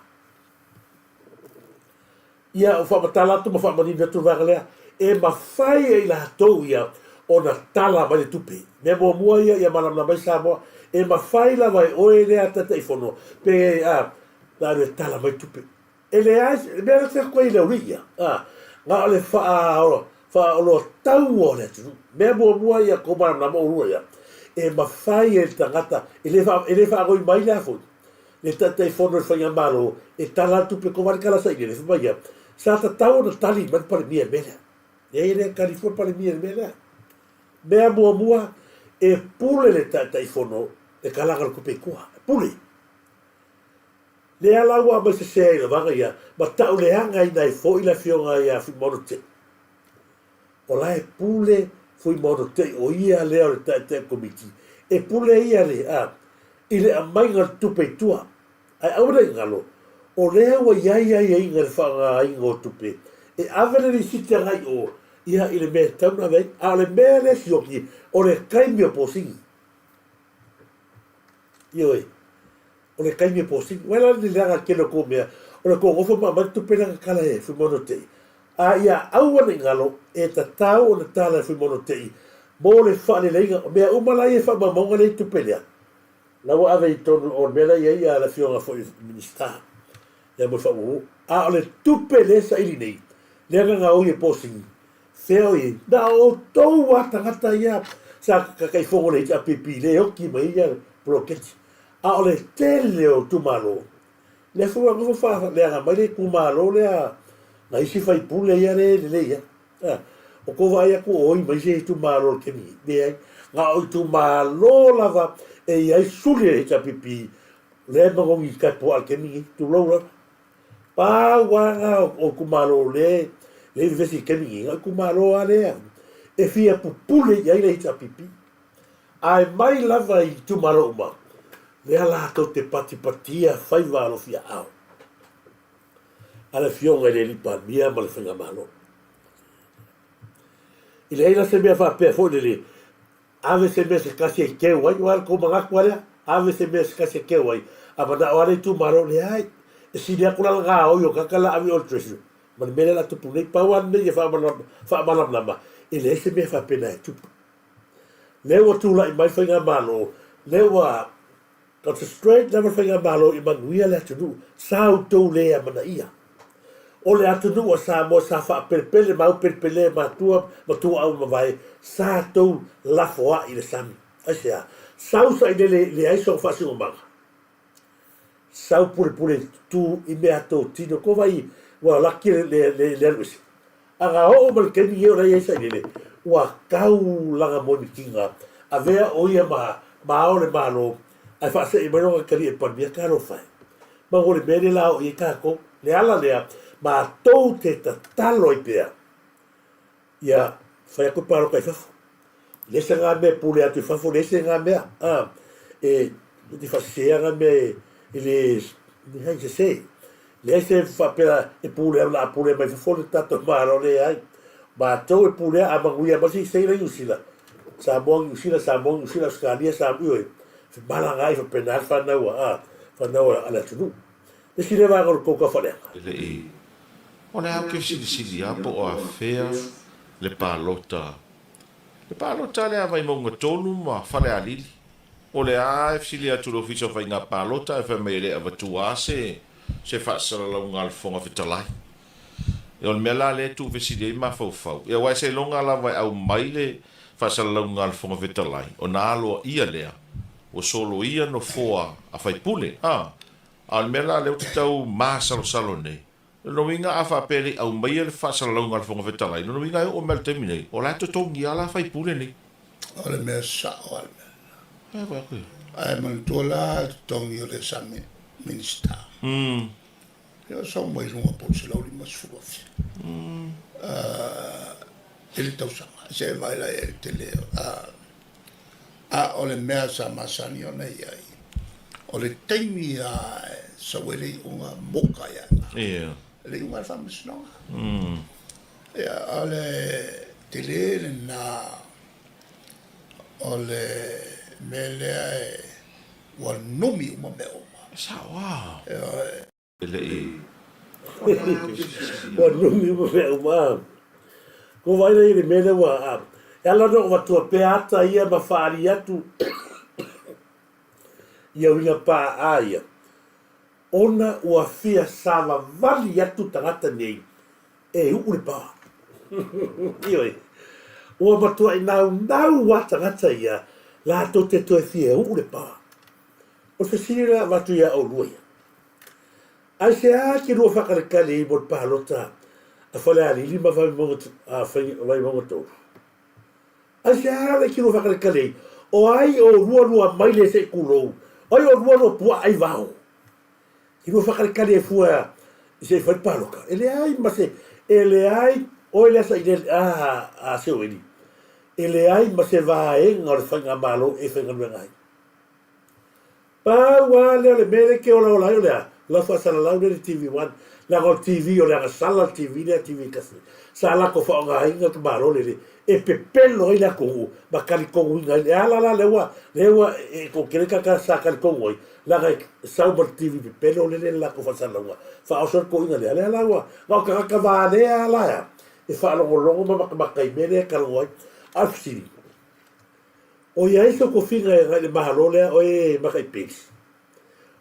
[SPEAKER 2] Ia, ua faamatala atu ma faamanino atu le vaega lea, e mafai e i latou ia ona tala mai le tupe. Mea muamua ia, ia malamalama ai Samoa, e mafai lava e oe lea Taitaifono pe a, na alu e tala mai tupe. E leai, le mea la te atu ai i le aualii ia, a, na o le faa, faaoloataua o le atunuu. Mea muamua ia tou malamalama oulua ia, e mafai e le tagata, e le, e le faanoi mai le a foi, le Taitaifono i le Faigamalo e tala atu pe kovale tala sailele, fai mai ia, sa tatau ona tali mai le Palemia i le mea lea. Leai e le tali fua le Palemia i le mea lea. Mea muamua, e pule le Taitaifono le talaga o le tupe i tua. E pule. Lea la ua aumai sese ai lavaga ia, ma tauleagaina ai foi le afioga ia Fuimaono Tei. O la e pule Fuimaono Tei, o ia lea o le Taitai o le Komiti. E pule ia le, a, i le aumaiga o le tupe i tua. Ae aua ne i galo, o lea ua i ai aiaiga i le faaaogaina o tupe e ave le lisiti agai i o, ia, i le mea e tatau ona ave ai. A o le mea lea e sioki, o le taimi o posini. Ioe. O le taimi e posini. Uai la le leaga tele o kou mea, o le kou nofo ma aumai le tupe lea na tala e Fuimaono Tei. A ia aua ne i galo, e tatau ona tala e Fuimaono Tei mo le faaleleiga. O mea uma la ia e faamaumauga lea i tupe lea, la ua ave i totonu o le mea la e i ai le afioga foi i le Minisita ia mo le faamuamua. A o le tupe lea e saili nei, lea na gaoi e posini, fea o i ai? Na o outou lava tagata ia sa Taitaifono i le HRPP lea e oti mai ai ia poloketi. A o le tele o itumalo, lea foi ua nofo faaleaga mai le itumalo lea na isi faipule ia lea e lelei ai. A, o kou vaai atu o oi mai se itumalo o le taimi nei? Leai. Na o itumalo lava e i ai suli a le HRPP lea e manogi i kai puaa i le taimi nei, tulou lava. Pau lava na o itumalo lea e vevesi i le taimi nei, na o itumalo lava lea e fia pupule i ai le HRPP. Ae mai lava i itumalo uma, lea latou te patipatia faiva alofiaao a le Afioga i le Alii Palemia ma le Faigamalo. I leai la se mea faapea foi lele, ave se mea se tasi e keu ai, aua o le tou manatu lava lea, ave se mea se tasi e keu ai, a manao lava le itumalo, leai, e sili atu la le gaoi o tagata la ave i o i le Treasury ma le mea lea o le a tupu nei. Pau lava lenei ia faamalamalama, e leai se mea faapena e tupu. Lea ua tulai mai le Faigamalo, lea ua concentrate lava le Faigamalo ia manuia le atunuu, sa outou le amanaia. O le atunuu a Samoa sa faapelepele ma aupelepele e matua ma tuaau mavae, sa tou lafoai i le sami. Aisea? Sau sailele leai sona faasinomaga. Sau pulepule tutu i mea totino ko vai ua laki le alu ese. Aga oo ma le taimi nei o la e i ai sailele, ua tau lana moemitiga, avea o ia ma ma ao le Malo ae faasee mai lona talii e Palemia, talofa e. Ma ua le mea lea la oo i ai tatou. Le ala lea, matou te tatalo ai pea Ia, fai atu palota i fafo. Leai se ngā mea e pule atu i fafo, leai se ngā mea, ā, e, e te whasesea ngā mea e, e le, leai, sese. Leai se faapea e pule au la a pule mai fafo le tatou Malo, leai. Matou e pulea a manuia mai se i la Niu Sila, Samoa, Niu Sila, Samoa, Niu Sila, Australia, Samoa, ioe, femalagaai ai faapena le fanau a, fanau a le atunuu. Le isi lea vaega o le tou taufaaleaga.
[SPEAKER 6] E le i. O le a ou te silisili a po o afea le palota, le palota lea a Vaimauga 3 ma Falealili. O le a e fesili atu i le Ofisa o Faiga Palota ae fai mai e le avatua a se se faasalalauga a le Fofoga Fetalai. Ia o le mea la lea e tuufesili ai mafaufau, ia aua e seiloga lava e aumai le faasalalauga a le Fofoga Fetalai ona aloaia lea ua soloia nofoa a faipule, a. A o le mea la lea ou te tau masalosalo nei, o lona uiga a faapea e le i aumaia le faasalalauga a le Fofoga Fetalai, o lona uiga e oo mai i le taimi nei, o la e totogi lava la faipule nei.
[SPEAKER 7] O le mea sao lava le mea lena. Ae manatua la le totogi o le sami Minisita. Ia o sau mai luga po o le $150,000 i le tausaga. Se i vaai la i ai le tele. A o le mea sa masani ona i ai, o le taimi lava e sau ai le iuga moka ia
[SPEAKER 6] Ia.
[SPEAKER 7] Le iuga a le Faamasinoga. Ia, o le tele lena o le mea lea e ua numi uma mea uma.
[SPEAKER 6] E sao lava.
[SPEAKER 7] Ioe.
[SPEAKER 6] E le i.
[SPEAKER 2] Ua numi uma mea uma. Ua vaai lea i le mea lea ua, e ala ona ou avatua pea ata ia ma faaali atu ia uiga paa ia, ona ua fia savavali atu tagata nei e uu le pā. Ioe. Ua matuai naunau lava tagata ia latou te toe fia uu le pā. O le fesili lea avatu ia oulua ia. Aisea ke lua whakarekare i mo le palota a Falealili ma Vaimauga 3? Aisea le ke lua whakarekare i? O ai o lua lua mai le se i kulou? O ai o lua lua pua ai vao? Ke lua whakarekare e fua i se i whai paloka? E leai ma se, e leai, oe lea sa i le, a se oeli. E leai ma se vaenga o le whainga malo e whaingaluenga ai. Pau a lea o le mea lea e te olaola ai o le a? Lau faasalalau lea i le TV One, leaga o le TV o le agasala le TV lea TV tasi. Sa latou faaaogaina le tamaloa lele e pepelo ai le atunuu ma talitonuina ai. E ala la lea ua lea ua e toatele tagata sa talitonu ai, leaga e sau ma le TV pepelo lele le latou faasalalauga, faaoso ai le toeaina lea. Lea la ua na o tagata valea lava la e faalogologo ma matamata i mea lea e talanoa ai. A o le fesili, O i ai se tofiga e agai i le Malo lea o e mataipeli?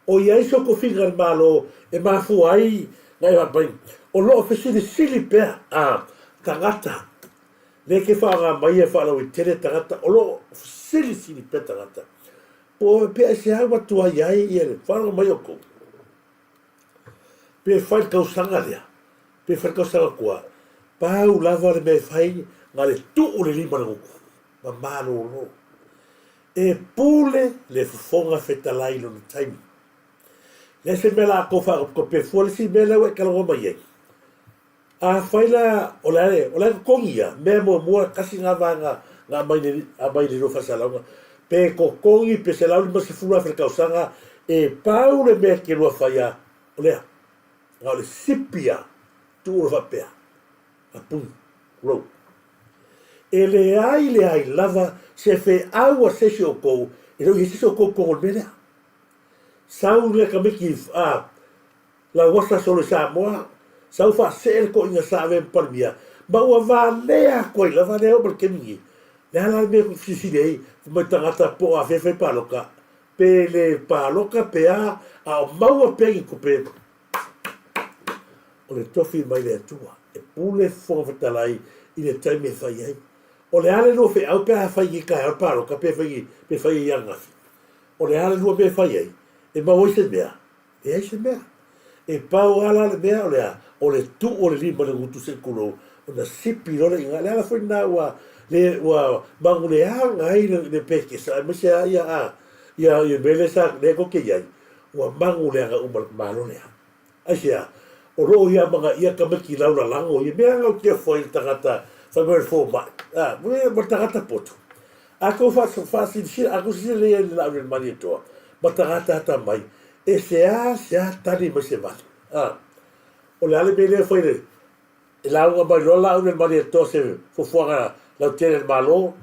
[SPEAKER 2] O i ai se tofiga a le Malo e mafua ai na e faapea mai, o lo o fesilisili pea a tagata lea ke faaaoga mai e faalauaitele tagata, o lo o fesilisili pea tagata po o pe aisea ua tuai ai ia le faalogo mai o kou? Pe fai le tausaga lea, pe fai le tausaga tua, pau lava le mea e fai na le tuu le lima i le gutu ma malolo. E pule le Fofoga Fetalai i lona taimi. Leai se mea la tou faatope fua le isi mea lea ua e talanoa mai ai. Afai la o le o la e totogi ia, mea muamua tasi na vaega na aumai le aumai le lua faasalalauga, pe totogi pe $150,000 le tausaga, e pau le mea e te lua faia o lea, na o le sipi a tuu loa faapea, apuni, tulou. E leai leai lava se feau a se isi o outou, e le o i ai se isi o outou i totonu o le mea lea. Sau le tamaiti a Lauasa solo i Samoa, sau faasee le toeaina sa avea ma Palemia, ma ua valea atu ai lava lea oo mai le taimi nei. Le a la le mea e fesilisili ai fai mai tagata po o afea e fai palota, pe le palota pe a, a o maua pea ni tupe o le tofi mai le Atua e pule Fofoga Fetalai i le taimi e fai ai. O le a le lua feau pe a fai nei taeao le palota pe fai pe fai ai ananafi? O le a le lua mea e fai ai? E maua ai se mea? Leai se mea. E pau lava la le mea o le a? O le tuu o le lima i le gutu se i tulou, ona sipi loa lea i ina. Le ala foi lena ua le ua maguleaga ai le le pekesa aemaise lava ia a ia ia mea lea sa lea tou te i ai, ua maguleaga uma le Malo lea. Aisea? O lo o ia amanaia tamaiti laulalago ia mea na ou te ofo ai i le tagata fai mai o le fomai, a, ma le tagata poto. A tou faasilasila, a tou silasila lelei ai i le laau i le Malietoa ma tagata atamai, e seasea tali mai se vale. A, o le a le mea lea e fai le, e lauga mai loa laau i le Malietoa se fuafuaga lautele a le Malo,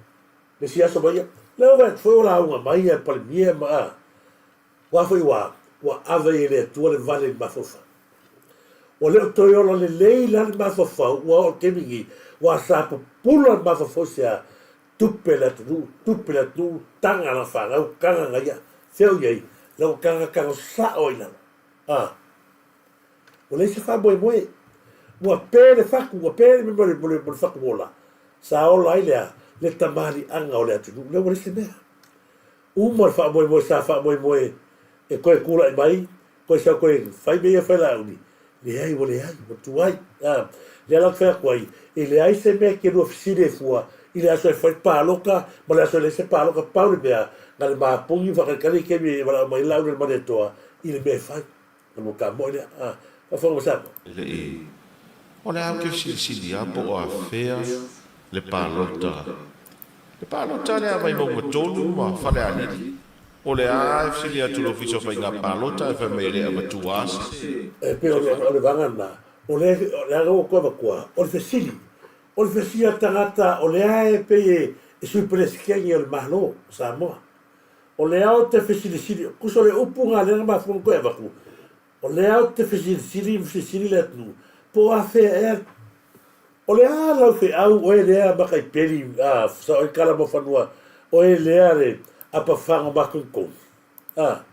[SPEAKER 2] le isi aso ma ia, lea ua vaai atu foi ua lauga mai le Palemia ma, a, Aua foi ua, ua ave i le Atua le vale i le mafaufau. Ua le o toe ola lelei la le mafaufau, ua oo i le taimi nei, ua sa pupula le mafaufau i se a, tupe le atunuu, tupe le atunuu, taga lana fanau, taga na ia, fea o i ai, la ua taga tago sao ai i lalo. A, ua leai se faamoemoe. Ua pe le fatu, ua pe le mea mo le, mo le, mo le fatu ola, sa ola ai le a, le tamaliiaga o le atunuu, lea ua leai se mea. Uma le faamoemoe sa faamoemoe e toe tulai mai, toe sau toe fai mea ia fai Laauli, leai ua leai, ua tuai. A, lea la ou te fai atu ai, e leai se mea e te lua fesili ai fua i le aso e fai le palota ma le aso e leai se palota, pau le mea, na le mapuni ma faatalitali i le taimi e valaau mai ai Laauli o le Malietoa i le mea e fai. O le kamoe lea, a, faafofoga mai Samoa.
[SPEAKER 6] E le i. O le a ou te fesilisili lava po o afea le palota. Le palota lea a Vaimauga 3 ma Falealili. O le a e fesili atu i le Ofisa o Faiga Palota ae fai mai e le avatua se.
[SPEAKER 2] E pei o le vaga lena, o lea, leaga ua toe avatua, o le fesili, o le fesili a le tagata o lea e pei e Sui Peresetene o le Malo o Samoa. O lea ou te fesilisili, tusa o le upu lena lea na mafua ona toe avatu, o lea ou te fesilisili ma fesilisili le atunuu, po o afea ea, o le a lau feau oe lea mataipeli, a, sao ai kala mo fanua, oe lea le apafaga o matou i totonu, a,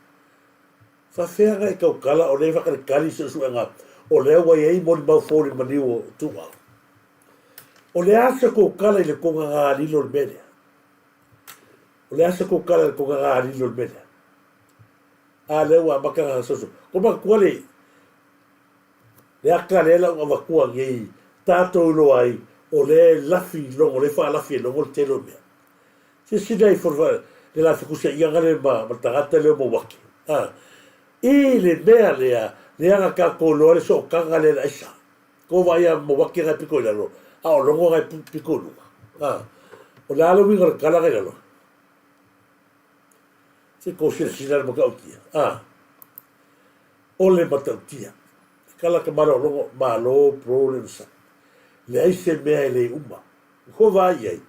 [SPEAKER 2] faafefea na e tautala o lea e faatalitali i suesuega o lea ua i ai molimau foliga maliu o Tuuau. O le a se tou tala i le tou gagaalilo i le mea lea? O le a se kou kala i le kou gagaalilo i le mea lea? A lea ua amata ona soso. Ko matua le, le aka lea lau avatua nei, tatou iloa ai, o lea e lafi i logo, o lea e faalafi e logo le tele o mea. Silasila ifo le la fekusaiaga lea ma, ma le tagata lea o Mauake. A, i le mea lea, lea na tatou iloa le sootaga lea le aisa. Ko vaai a Mauake na e pito i lalo, a o Logo na e pito i luga. A, o le a le uiga o le tala na i lalo? Se kou silasila le matautia, a. O le matautia. Kala ka malologo, malo bro le onosai. Leai se mea e le uma. Ua vaai i ai.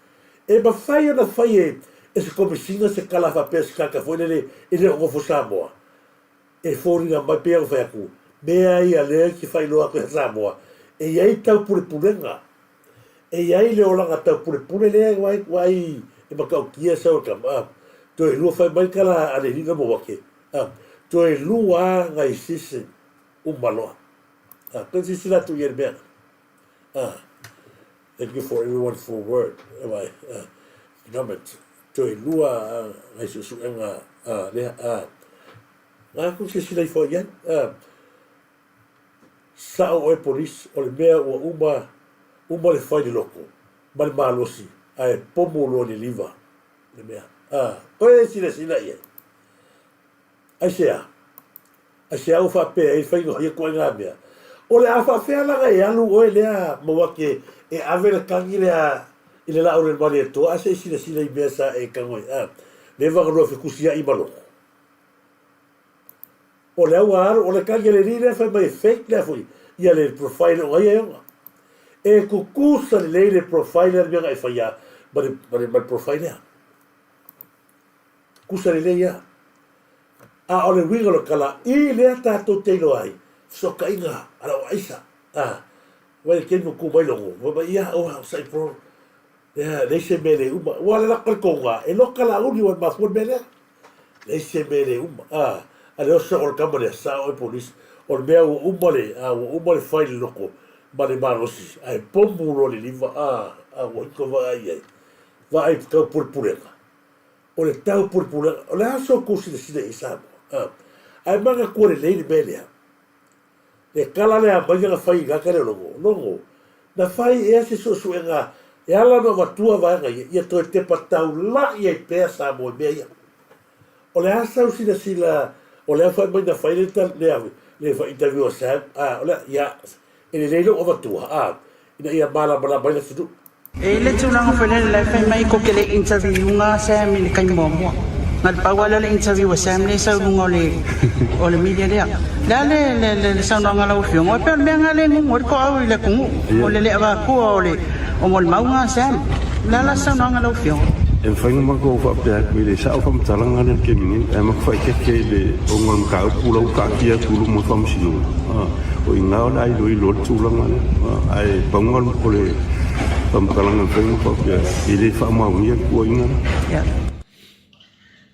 [SPEAKER 2] E mafai ona fai e e se Komesina se kala faapea se kaka foi lele e le o nofo Samoa. E foliga mai pei ona fai atu, mea ia lea e te faailoa atu ia Samoa, e i ai taupulepulega. E i ai le olaga taupulepule lea e vaai e matautia sau e kama. Toe lua fai mai kala a le alii lea Mauake. Toe lua nai season uma loa. Toe silasila atu i ai i le mea lena. Thank you for everyone for word. Economic. Toe lua nai suesuega lea. Na atu silasila ifo i ai. Sao oe police o le mea ua uma uma le fai le loko ma le malosi ae pomu loa le liva le mea. Toe silasila i ai. Aisea? Aisea ua faapea ai le faiga o ia ituaiga mea? O le a faapefea la e alu oe lea Mauake e ave le tagi lea i le laa o le Malietoa ae se i silasila i mea sa e tago ai a? Leva ona lua fetusiai ma Logo. O lea ua alu, o le tagi a le alii lea fai mai e fake lea foi ia le profile o ia e ona. E tutusa lelei le profile a le mea na e faia ma le, ma le, ma le profile lea. Tutusa lelei lava. A o le uiga o le tala, i lea tatou te iloa ai, fesootaiga a lau aisa. A, wai le taimi o tu mai logo, fai mai, ia, oa, sai bro, lea, leai se mea e le uma. Ua le lako le touga, e loka lauli ua mafua le mea lea. Leai se mea e le uma. A, a le oso o le tama lea, sao oe police, o le mea ua uma le, a, ua uma le fai le loko ma le malosi, ae pomu loa le lima, a, a, ua hiko vaai ai. Vaai tau pulepulega. O le tau pulepulega, o le a so kou silasila i ai Samoa? A, ae manatua lelei le mea lea. Le tala lea a mai na fai i gata lea o Logo. Logo, na fai ea se suesuega e ala ona avatua vaega ia, ia toe tepa taula'i ai pea Samoa i mea ia. O le a sau silasila, o lea fai mai na fai le, le, le interview a Sam, a, o lea, ia, e lelei lou avatua, a, ina ia malamalama ai le atunuu.
[SPEAKER 9] E i ai le tulaga foi lele la e fai mai ko ke le interview nga Sam i le taimi muamua. Na le pau lava lea o le interview a Sam lea e sau i luga o le o le media lea. Le a le le le saunoaga a lau afioga, e pei o le mea lena lea e gugu ai le toau i le atunuu, o le le avatua o le o molimau nga Sam. O le a la se saunoaga a lau afioga?
[SPEAKER 10] E mafai ona matou faapea atu e le sao faamatalaga lea i le taimi nei, ae matou faaeteete i le ona o le mataupu la ua taatia atu i luma o le Faamasinoga. O i ina o le a iloilo ai le tulaga lea. Ae pau lena o le faamatalaga e mafai ona faapea, e le faamaonia le tuuaiga lea.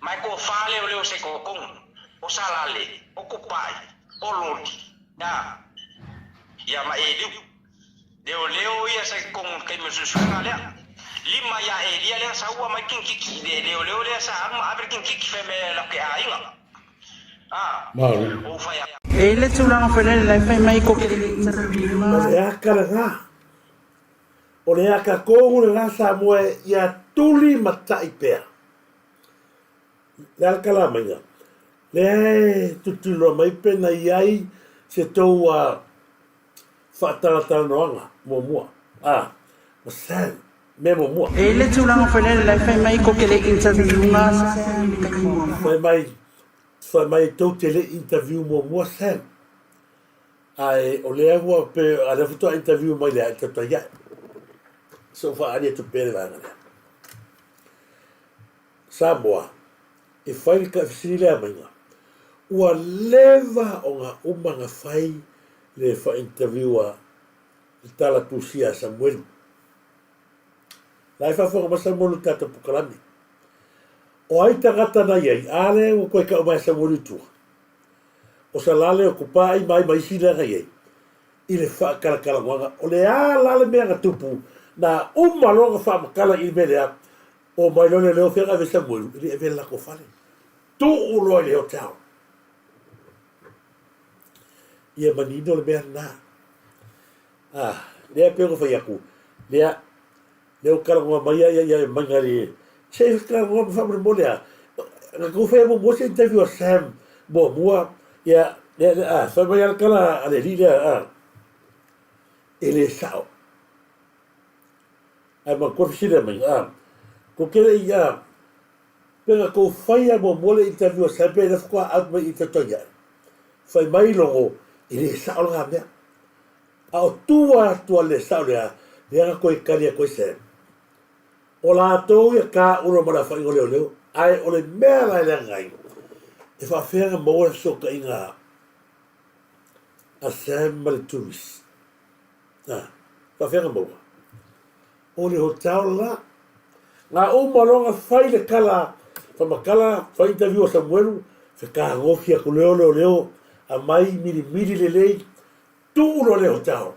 [SPEAKER 4] Mai ko fale o leo se kokong, o Salale, o Kupai, o Loli, na, ia ma Eliu. Leoleo ia sa kong taimi o suesuega lea. Lima ia Elia lea sa ua mai kinkiki, le leoleo lea sa alu ma ave le kinkiki fai mai la ke aiga. A, o fai a.
[SPEAKER 9] E i le tulaga foi lele la e fai mai ko ke interview
[SPEAKER 2] O le aka lena. O le aka tonu lena Samoa ia tuli ma ta'i pea. Le ala kala maiga. Lea e tulituliloa mai pe na i ai se tou faatalatalanoaga muamua a ma Sam mea muamua.
[SPEAKER 9] E i le tulaga foi lele la e fai mai ko ke le interview nga
[SPEAKER 2] Fai mai fai mai tou te le interview muamua Sam ae o lea ua pe a lea faatoa interview mai lea e tautai ae. Se i ou faaali atu pea le vaega lea. Samoa e fai le fesili lea maiga, ua leva ona uma ona fai le faa-interview a le tala tusia a Samuelu. La e faafofoga mai Samuelu i le tatou pokalame. O ai tagata na i ai? A lea ua toe tau mai a Samuelu i tua. O Salale o Tupai ma ai ma isi lea na i ai i le faatalatalanoaga. O le a la le mea na tupu, na uma loa ona faamatala i le mea lea, Omai loa le leo fea ave Samuelu e le avea le latou fale. Tuu loa i le hotel. Ia manino le mea lena. Ah, lea pei ona fai atu, lea, lea ua talanoa mai ia ia maiga le, se i talanoa ma faamolemole a. Na tou faia muamua se interview a Sam muamua, ia, lea, lea, ah, fai mai a le tala a le alii lea, ah, e le sao. Ae manatua fesili mai, a, ko te le i, a, Pe na kou faia muamua le interview a Sam pe le faatoa out mai i te ai. Fai mai logo e le sao le mea. A o tua atu a le sao lea, lea na koe kali a koe Sam. O latou ia kāulo ma le aofaiga o leoleo, ae o le mea la e leaga ai, e faapefea ona maua le fesootaiga a Sam ma le tourist? A, faapefea ona maua? O le hotel la. Na uma loa ona fai le tala faamatala, fai interview a Samuelu, fetagofi atu lea o leoleo, aumai milimili lelei, tuu loa le hotel.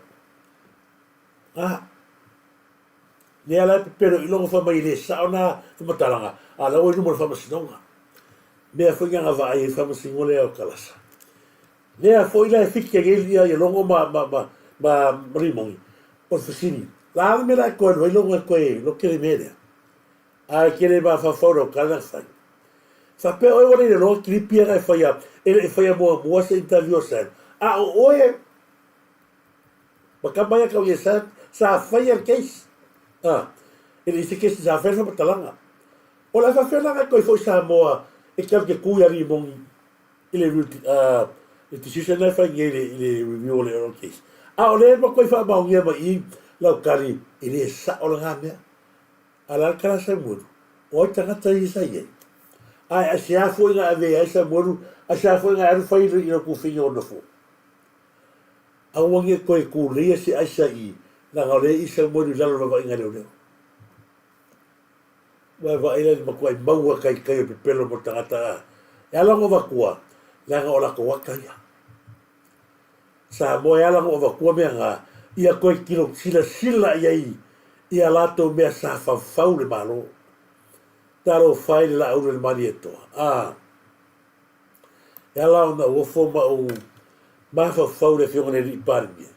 [SPEAKER 2] A, Lea la e pepelo i logo fai mai e le sao na faamatalaga, a la ua i luma o le faamasinoga. Mea foi na na vaai ai faamasino lea o Kalasa. Lea foi la e fiki ai ai ia logo ma ma ma ma ma Rimoni. O le fesili, la a le mea la e toe alu ai logo e toe loke le mea lea? A e te le mafaufau i lau tala na fai. Faapea oe ua le iloa kilipi ia na e faia, e le i faia muamua se interview a Sam. A o oe Ma tama ia kau ia sa, sa faia le case. A, e le i se kesi sa faia le faamatalaga. O le a faafefea la ona e toe foi Samoa e te alu te tu ia Rimoni i le, le decision lena e fai nei i le review o le case. A o lea e matuai faamaonia mai i lau tali e le sao lena mea. A o le a le tala a Samuelu? O ai tagata ia sa i ai? Ae aisea foi na ave ai Samuelu, aisea foi na alu fai i lau tufiga o nofo? Aua ne i toe kūleia se aisa i leaga o lea e i Samuelu i lalo o lau vaaiga leoleo. Ua e vaai la i le matuai maua taitai o pepelo mo tagata a. E ala ona avatua, leaga o latou ata ia. Samoa e ala ona avatua mea na, ia toe tilo silasila i ai i a latou mea sa faufau le Malo. Talofa e i le Laauli o le Malietoa. A. E ala ona ou ofo ma ou mafaufau i le Afioga i le Alii Palemia,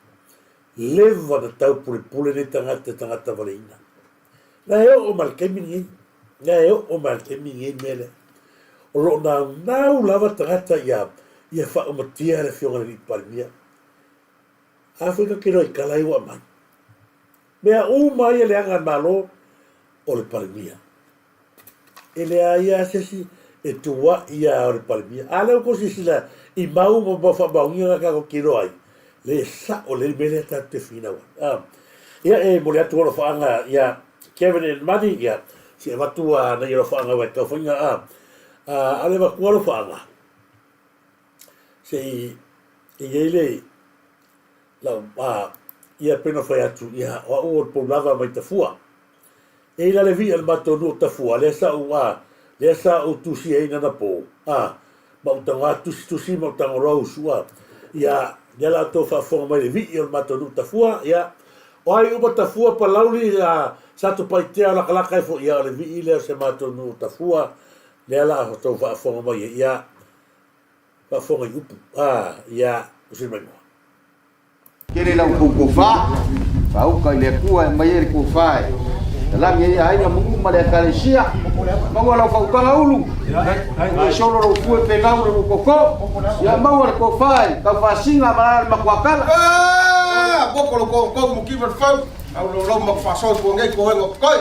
[SPEAKER 2] leva ona taupulepule nei tagata i tagata valeina. Na e oo mai le taimi lenei, na e oo mai le taimi lenei le mea lea. O lo o naunau lava tagata ia, ia faaumatia le Afioga i le Alii Palemia. A foi na te iloa i tala ai ua aumai. Mea uma ia leaga a le Malo, o le Palemia. E leai lava se isi e tuuaʻi ia o le Palemia. A lea ua tou silasila i mau ma mau faamaoniga na tatou te iloa ai, le sao lelei mea lea tatou te finau ai. A, ia e momoli atu alofaaga ia Kevin and Money, ia se i avatu nai alofaaga aua e tau faiga a, a, a le avatua alofaaga, se i i ai le lau, a, ia pei ona fai atu, ia o au o le poulava mai Tafua. E i la le vii a le matou nuu o Tafua, lea sa ou, a, lea sa ou tusi ai nana po, a, ma ou tago a tusitusi ma ou tago loa usu, a, ia, lea la outou faafofoga mai le vii o le matou nuu Tafua, ia, o ai uma Tafua, Palauli, a, Satupaitea, o lakalaka ifo, ia, o le vii lea o se matou nuu o Tafua, lea la outou faafofoga mai ai, ia, faafofoga i upu, a, ia, usi mai moa.
[SPEAKER 11] Tele la outou tofa, faauka i le Atua e aumai ai le tofa e talagi ai aiga ma nuu ma le Ekalesia. Maua lau fautuaga Ulu, e solo lou fue pe gau le lou koko, ia maua le tofa i tau faasina ma la le matuakala.
[SPEAKER 12] Boko lo kongkong mo kiva le fau, au lo lo ma faasoi ko ngei ko hengo koi.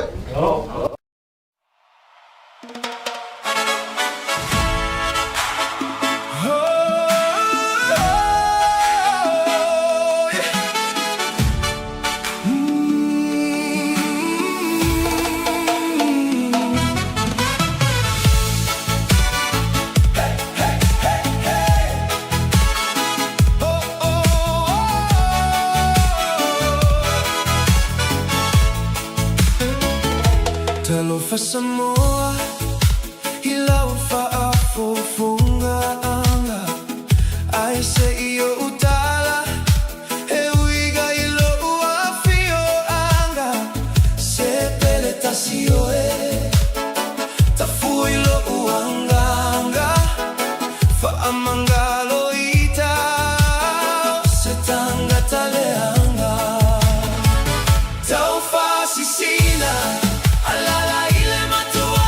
[SPEAKER 13] Talofa Samoa i lau faafofogaanga Ai se i ou tala e uiga i lou afioanga Se pele tasi oe tafua i lou anganga Faamangalo ita o se tangata leaga Tau faasisina, alala i le matua.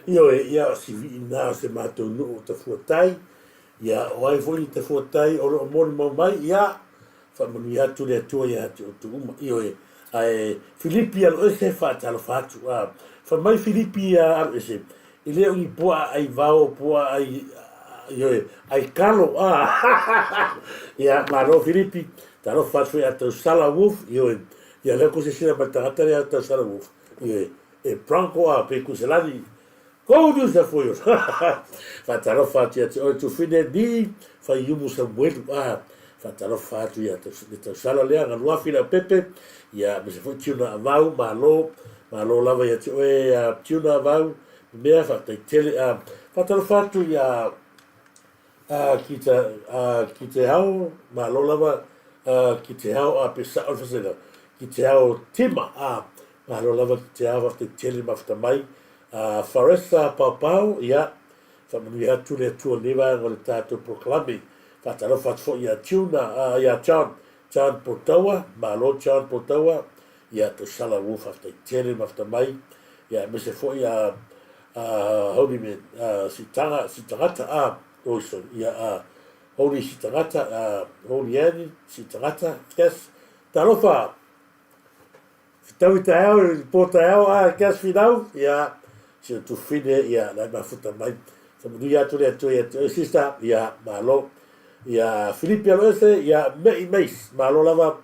[SPEAKER 2] Ioe, ia, o si viina o se matou nuu o Tafuatai, ia, o ai foi ni Tafuatai o lo o molimau mai, ia, faamanuia atu le Atua ia te outou uma. Ioe, ae Filipi Aloese faatalofa atu. A, fai mai Filipi Aloese, e le o ni puaa ai vao, puaa ai, ioe, ai kalo, a, ia, malo Filipi, talofa atu foi ia Tausala Wolf, ioe, ia lea kou silasila mai le tagata lea Tausala Wolf, ioe, E Bronco a pe Kuselani Kou niusa foi o Faatalofa atu ia te oe Tufine ni Faiumu Samuelu a Faatalofa atu ia le tausala lea Galuafi Leaupepe ia aemaise foi Tiuna Avau Malo malo lava ia te oe a Tiuna Avau mea faafetai tele a Faatalofa atu ia a ki te a ki te ao malo lava a ki te ao a pe sao le fasega ki te ao tima a Malo lava ki te awa te tele mafta mai a Faresa Paopao ia faamanuia atu le Atua lenei vaega o le tatou polokalame. Faatalofa atu foi ia Tuna a ia John John Potaua malo John Potaua ia Tosala ua faafetai tele mafta mai ia aemaise foi a a Holy Man a Sitaga Sitagata a oi sorry ia a Holy Sitagata a Holy Annie Sitagata yes talofa Fetaui taeao i le po taeao a ke aso finau ia si o tufine ia la mafuta mai faamanuia atu le Atua ia te oe sister ia malo ia Filipi Aloese ia Mei Meis malo lava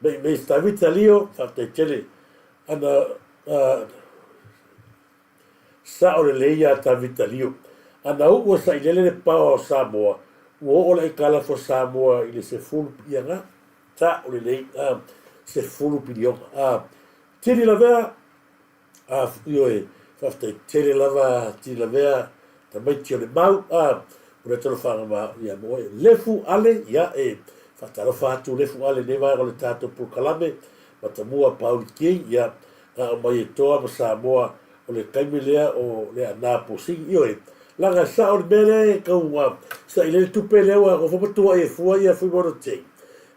[SPEAKER 2] Mei Meis Tavita Lio faafetai tele ana sao lelei ia Tavita Lio ana uu e sailele le paoa o Samoa ua oo le aikalafu a Samoa i le 10 piiaga Sao lelei, a, 10 piliona. A, Tili Lavea, a, ioe, faafetai tele lava Tili Lavea, tamaiti o le mau, a, mo le talofaga ma, ia, mo oe. Lefu Ale, ia, e, faatalofa atu Lefu Ale i lenei vaega o le tatou polokalame, Matamua Pauli King, ia, gao mai e Toa ma Samoa, o le taimi lea o le ana posini. Ioe, laga e sao le mea lea e tau, a, saili ai le tupe lea ua nofo matua ai e fua ia Fuimono Tei.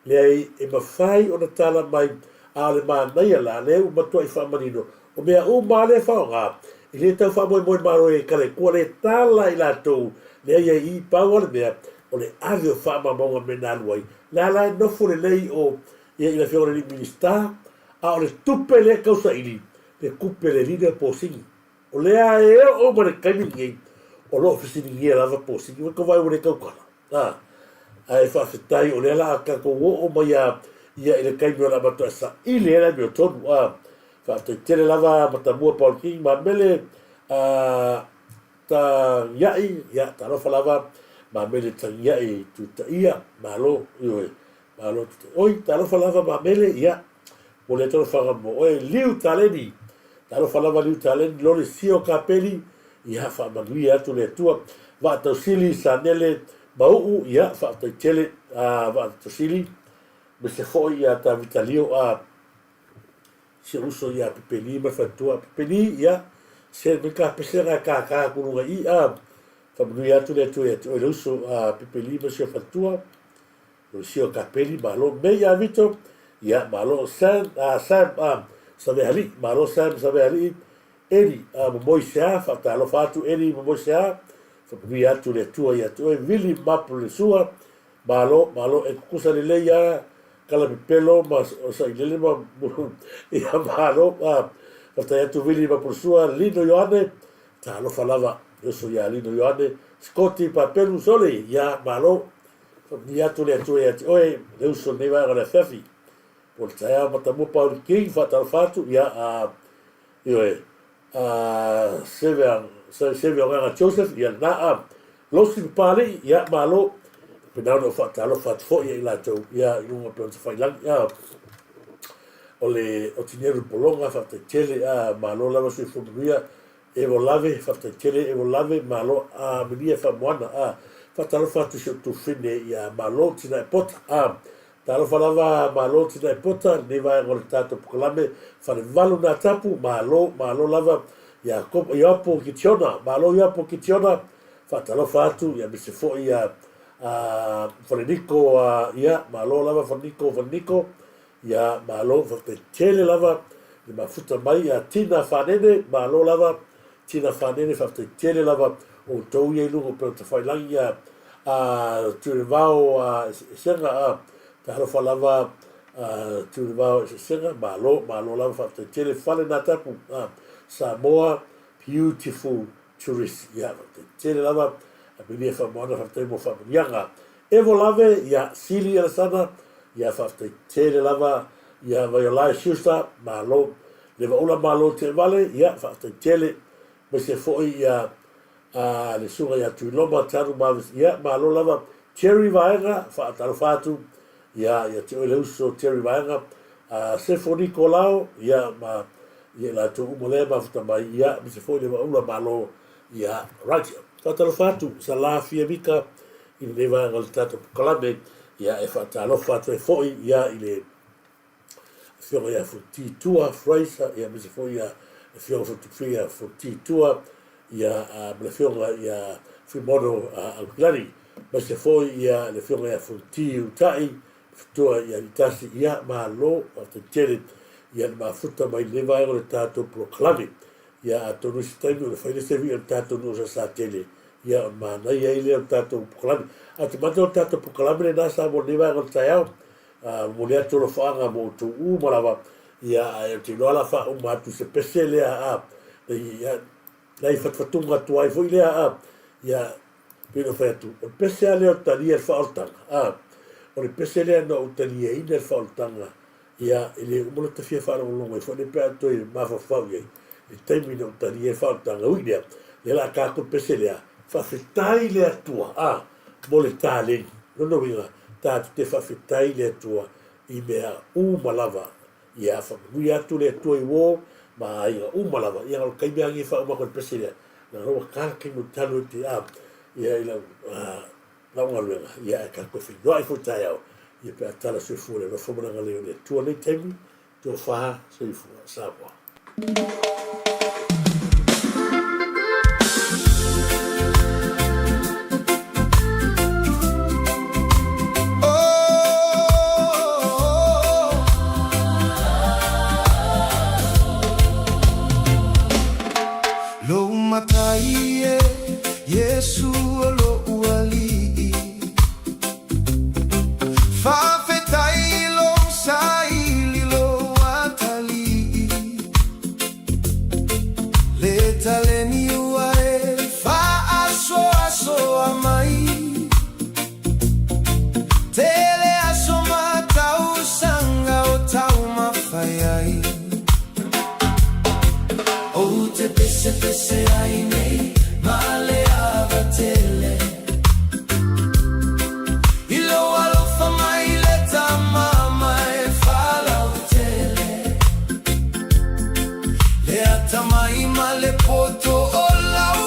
[SPEAKER 2] Leai, e mafai ona tala mai, a o le manaia la, lea ua matuai faamanino, o mea uma lava lea e faaaoga, e le tau faamoemoe malo e Kalaikua le tala i latou, leai ai i, pau lava le mea, o le ave o faamaumauga me na alu ai, la la e nofo lelei o ia i le Afioga i le Alii Minisita, a o le tupe lea e tau saili, le tupe le lina posini. O lea e oo mai le taimi lenei, o lo o fesiligia lava posini, ua tau vaai ua le tautala. A, ae faafetai o lea la a tatou oo mai a ia i le taimi o le a matuai saili ai le amiotonu. A, faafetai tele lava Matamua Paul King ma Mele a Tagiai, ia talofa lava ma Mele Tagiai Tutaia, malo, ioe, malo Tutaia. Oi, talofa lava ma Mele, ia, mo le talofaga mo oe, Liu Taleni, talofa lava Liu Taleni, Lole Sio Kapeli, ia faamanuia atu le Atua. Vaatausili Sanele Mauu, ia faafetai tele a Vaatausili, aemaise foi ia Tavita Lio a si ou uso ia Pepeli ma le faletua. Pepeli, ia se mai ka pese ga ka ka ku luga i a faamanuia atu le Atua ia te oe le uso a Pepeli ma si ou faletua. Lucio Kapeli, malo Mei ia Vito, ia malo Sam, a Sam, a Savealii, malo Sam Savealii, Eli, a momoi sea, faatalofa atu Eli momoi sea, faamanuia atu le Atua ia te oe, Vili Mapu le Sua, malo, malo e kukusa lelei a kala pepelo ma sailele ma ia malo, a faafetai atu Vili Mapu le Sua, Lino Ioane, talofa lava, uso ia Lino Ioane, Scotty Papelu Sole, ia malo, Faamanuia atu le Atua ia te oe, le uso o lenei vaega o le afiafi. Po le taeao matamua Pauli King, faatalofa atu, ia, a, ioe, a, Seve, Seve o Gaga Joseph, ia lena, a, Losi Papalii, ia, malo, pena ona ou faatalofa atu foi ia i latou, ia, i luga o pe ona tafailagi, a, o le Otineru Pologa, faafetai tele, a, malo lava soifua manuia, Evo lave, faafetai tele Evo lave, malo a manuia faamoana a faatalofa atu i si ou tufine ia Malo Tinae Pota a talofa lava Malo Tinae Pota lenei vaega o le tatou pokalame Falevalu na tapu malo malo lava ia Ioapo Kitiona malo Ioapo Kitiona faatalofa atu ia aemaise foi ia a Faleniko a ia malo lava Faleniko Faleniko Ia malo faafetai tele lava le mafuta mai ia Tina Fanene malo lava Tina Fanene, faafetai tele lava o outou ia i luga o Upegatafailagi ia a Tuilevao a Eseesega a Talofa lava a Tuilevao Eseesega, malo, malo lava faafetai tele fale na taku a Samoa Beautiful Tourist ia faafetai tele lava Amelia Faamoana faafetai mo faamanuiaga Evo Lave ia Sili Alesana ia faafetai tele lava ia Vaiolae Schuster malo Levaula malo Teevale ia faafetai tele aemaise foi ia a le susuga ia Tuiloma Tanu Mavis ia malo lava Jerry Vaega faatalofa atu ia ia te oe le uso Jerry Vaega a Sefo Nikolao ia ma ia i latou uma lea mafuta mai ia aemaise foi Levaula malo ia right faatalofa atu Sala Fiamika i lenei vaega o le tatou polokalame ia e faatalofa atu ai foi ia i le Afioga ia Futi Tua Fraser, ia aemaise foi ia le Afioga Futufia Futi Tua, ia ma le Afioga ia Fuimono Aukilani, aemaise foi ia le Afioga ia Futi Utai, Futua ia Litasi, ia malo faafetai tele ia le mafuta mai lenei vaega o le tatou polokalame. Ia atonu i se taimi ona fai lea se vi'i o le tatou nuu o Salesatele, ia ona manaia ai lea o le tatou polokalame. Ae ou te manatu o le tatou polokalame lena sa mo lenei vaega o le taeao. Momoli atu alofaaga mo outou uma lava, ia, ae ou te iloa o le a faauma atu i se pese lea, a, nai, nai fatufatuga tuai foi lea, a, ia, pei ona fai atu, o le pese lava lea o le talia i le faaolataga, a, o le pese lea na ou taliaina i le faaolataga, ia, e le uma lota fia faalogologo ai foi lea pe a toe mafaufau i ai, i le taimi na ou talia ai le faaolataga. Ui i lea, lea o le a ta atu le pese lea, faafetai i le Atua, a, mo le taleni. Lona uiga, tatou te faafetai i le Atua i mea uma lava. Ia faamanuia atu le Atua i uo ma aiga uma lava. Ia, o le taimi lava lenei e faauma atu ai le pese lea, leaga ua ta le taimi ou te alu ai te, a, ia, i lau, a, lau galuega, ia, ae tatou toe feiloai foi taeao, ia, pe a tala soifua i le alofa ma le agalelei o le Atua lenei taimi, Tofa soifua Samoa.
[SPEAKER 13] Lou matai e Iesu o lou alii. Faafetai lou saili lou atalii. Le taleni ua e faasoasoa mai. Tele aso ma tausaga o taumafai ai. Ou te pesepese ai nei ma le ava tele. I lou alofa mai le tama e falautele. Le atamai ma le poto o lau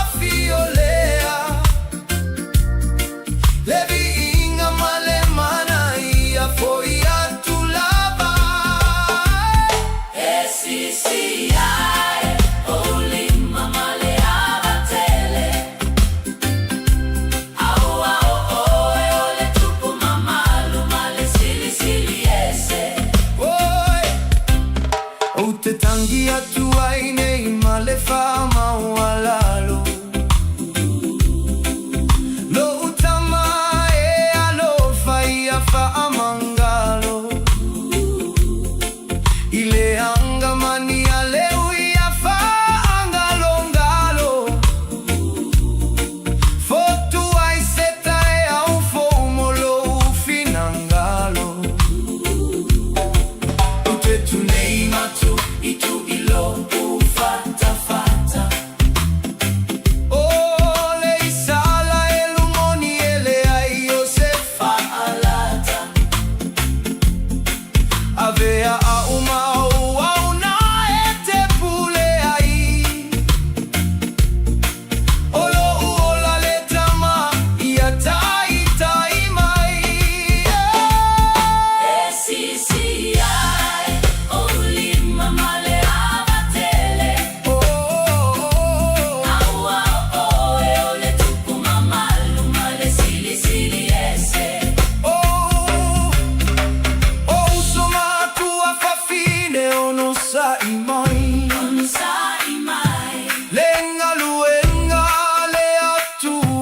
[SPEAKER 13] afio lea. Le viiga ma le mana ia foi atu lava.
[SPEAKER 1] E sisi ae ou lima ma le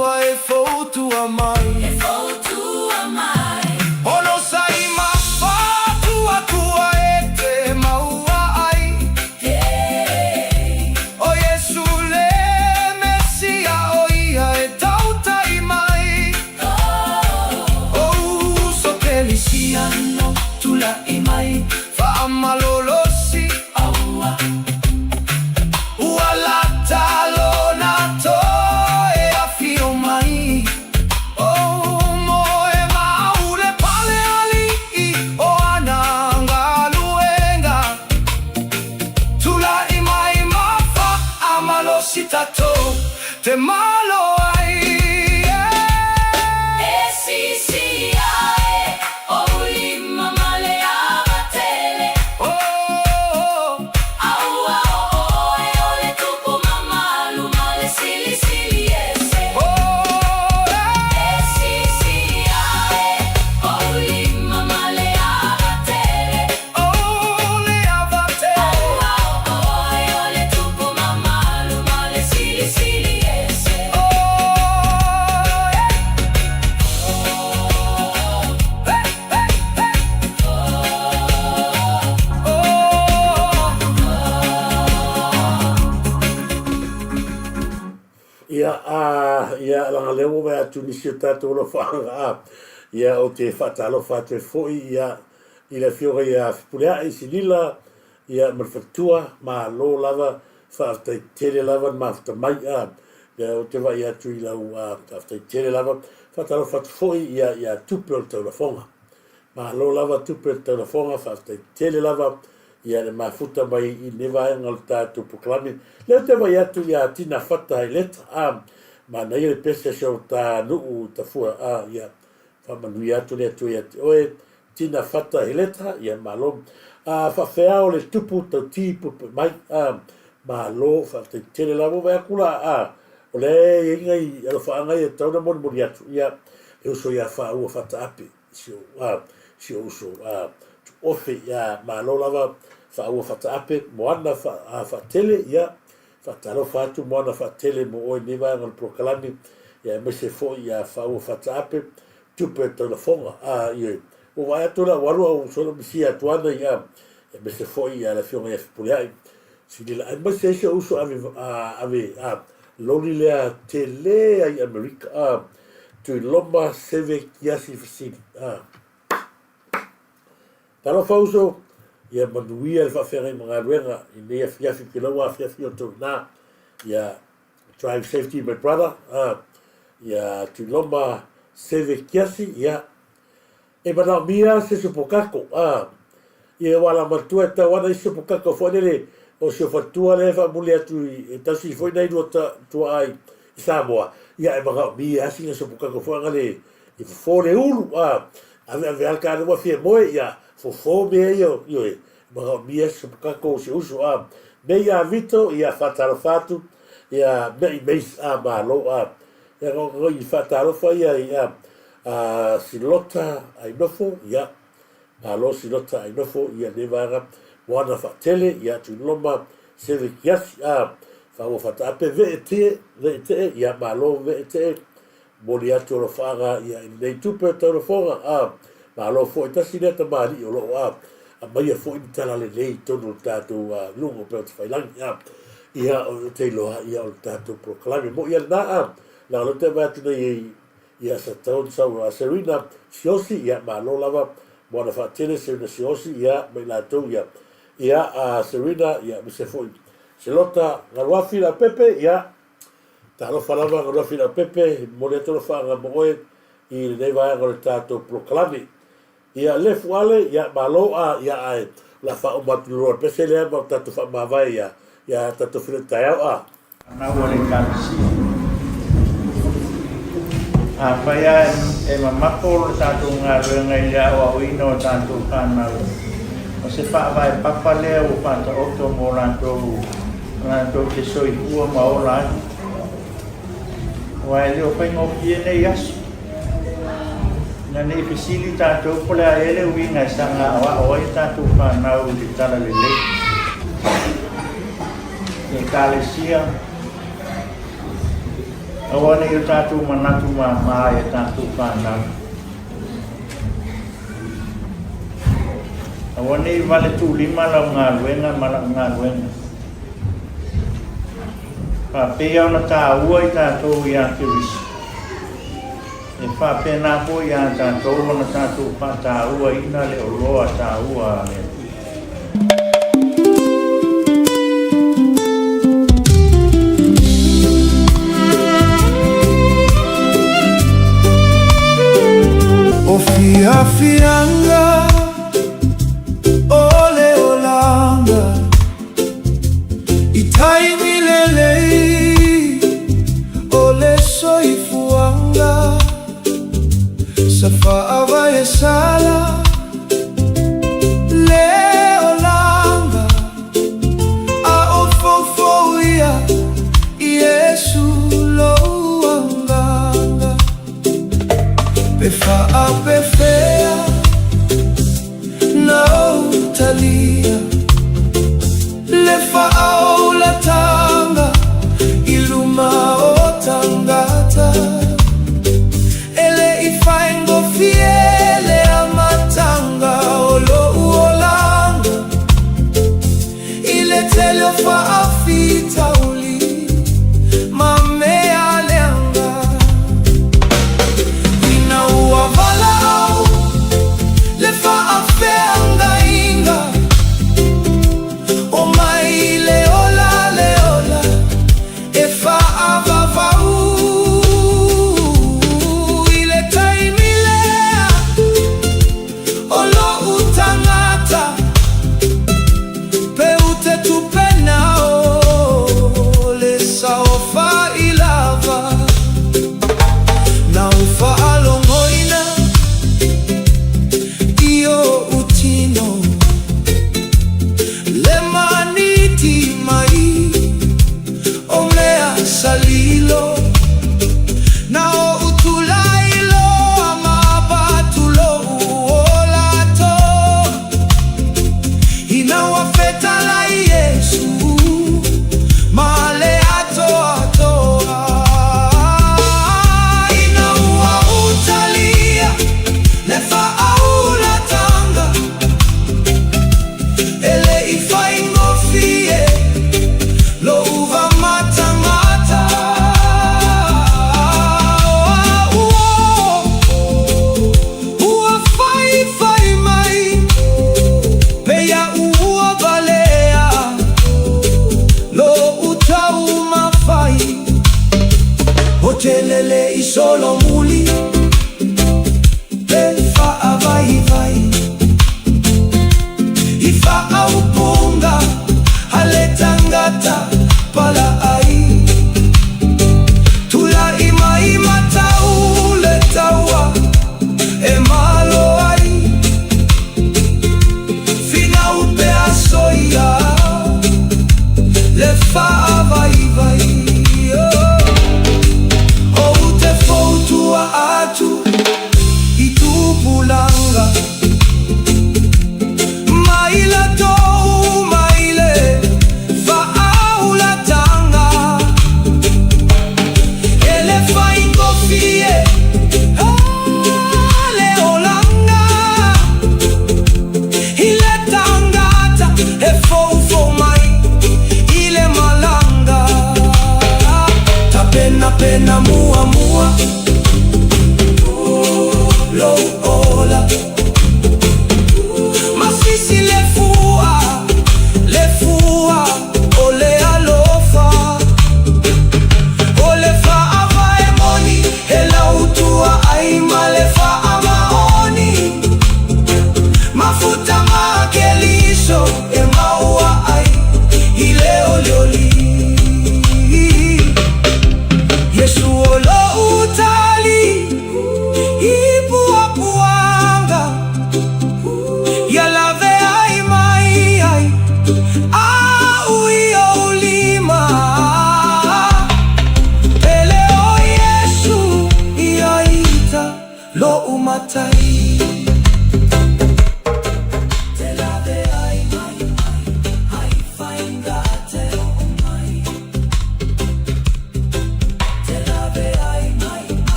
[SPEAKER 13] Atua e fautua mai.
[SPEAKER 1] E fautua mai.
[SPEAKER 13] Onosai ma faatuatua e te maua ai. O Iesu le Mesia o ia e tautai mai. O uso Kelisiano
[SPEAKER 1] Tula'i mai.
[SPEAKER 13] Faamalolosi.
[SPEAKER 1] Aua.
[SPEAKER 13] Ua lata lona toe afio mai. Oh, moe mau le pale ali'i o ana galuega. Tula'i mai ma faamalosi tatou te malo ai. Yeah.
[SPEAKER 1] E sisi ae ou lima ma le ava tele.
[SPEAKER 13] Oh,
[SPEAKER 1] Aua o oe o le tupu mamalu ma le silisili ese.
[SPEAKER 13] Oh, yeah.
[SPEAKER 1] E sisi ae ou lima ma le ava tele.
[SPEAKER 13] Oh, le ava tele.
[SPEAKER 1] Aua o oe o le tupu mamalu ma le silisili ese.
[SPEAKER 13] Oh, yeah. Hey, hey, hey. Oh.
[SPEAKER 2] Ia, a, ia, leaga lea ua vaai atu nisi o tatou alofaaga, a, ia, ou te faatalofa atu ai foi, ia, i le Afioga ia Fepuleai Silila, ia, ma le faletua, malo lava, faafetai tele lava le mafuta mai, a, ia, ou te vaai atu i lau, a, faafetai tele lava, faatalofa atu foi, ia, ia Tupe o le Taulafoga. Malo lava tupe le taulafoga faafetai tele lava ia le mafuta mai i lenei vaega o le tatou polokalame. Lea ou te vaai atu ia Tina Fata i leta a manaia le pese a si o ta nuu i Tafua a ia faamanuia atu le Atua ia te oe Tina Fata i leta ia malo a faafeao le tupu tauti puipui mai a malo faafetai tele lava ua vaai atu la a o lea e i ai nai alofaaga ia e tatau ona molimoli atu ia e uso ia Faaua Fataape. Si ou a si ou uso a tuofe ia malo lava faaua fataape moana fa a faatele ia faatalofa atu moana faatele mo oe nei vaega o le polokalame ia aemaise foi ia faaua fataape tupe taulafoga a ioe ua vaai atu la ua alu au solo misia atu ana ia aemaise foi ia le afioga ia Fepuleai Silila aemaise ai si ou uso ave a ave a loli lea tele ai Amerika a Tuiloma Seve Kiasi Fesili a Talofa uso ia manuia le faafeagai ma galuega i nei afiafi ke lau afiafi o tou ina ia drive safety my brother a ia Tuiloma Seve Kiasi ia E manaomia se supokako, ā, i wā la matua e tau ana i supokako foi lele o si o faletua lea e faamuli atu i e tausi foi nai lua ta tuaa i Samoa, ia e manaomia a sina supokako foi anga le i fofo le ulu, ā, ave ave a le kāne ua fia moe, ia fofo mea ia ioe, e manaomia se supokako o si uso, ā, mei a Vito, ia faatalofa atu, ia mei meis, ā, malo, ā, Ia ngoi i faatalofa ia i a a Silota Ainofo, ia, malo Silota Ainofo ia lenei vaega, moana faatele, ia Tuiloma Seve Kiasi, a, faua fataape vee tie, vee tee, ia malo vee tee, momoli atu alofaaga ia i lenei tupe o taulafoga, a, malo foi tasi lea tamalii o loo a, aumaia foi ni tala lelei i totonu o le tatou a, luga o Peotafailangi, a, Ia, ou te iloa, ia, o le tatou polokalame moi ia lena, a, leaga lea ou te vaai atu nei i, ia sa tatau ona sau a Serena Siosi, ia, malo lava mo ana faatele Serena Siosi, ia, ma i latou, ia, ia, a Serena, ia, aemaise foi Selota Galuafi Leaupepe, ia, talofa lava Galuafi Leaupepe, e momoli atu alofaaga mo oe i lenei vaega o le tatou polokalame. Ia lefu ale, ia malo a, ia ae o le a faauma atu loa le pese lea ma tatou faamavae ia, ia tatou feiloai taeao a.
[SPEAKER 14] Fanau a le Ekalesia. Afai lava e mamapo le tatou galuega i le aoaoina o tatou fanau, o se faavae papa lea ua faataoto mo latou, latou te soifua ma ola ai. Aua e le o faigofie nei aso. Ina ne i fesili tatou po o le a ea le uiga e saga aoao ai a tatou fanau i le talalelei. I Ekalesia, Aua ne i o tatou manatu māmā i a tatou fanau. Aua ne i vale tuulima lau galuega ma la'u galuega. Faapeia ona taua i tatou iā Keriso, e faapena foi iā tatou ona tatou faatauaina le oloa taua a le Atua.
[SPEAKER 13] O fiafiaga o le olaga I taimi lelei o le soifuaga Sa faavae sala le olaga A o foufou ia Iesu lou agaga Pe faapefea na ou talia le faaolatanga i luma o tangata. E le i faigofie le amataga o lou olaga i le tele o faafitauli ma mea leaga. Ina ua valaau le faafeagaiga, o mai le ola le ola e faavavau i le taimi lea o lou tagata pe u te tupena o le saofai lava na u faalogoina i ou tino le maniti mai o mea sa lilo na ou tulai loa ma avatu lou ola atoa ina ua fetalai Iesu ma le atoatoa. Ina ua utalia le faaulataga e le i faigofie lou vamatamata. Ua faifai mai pei a'u ua valea lou taumafai. Ou te lele i solomuli.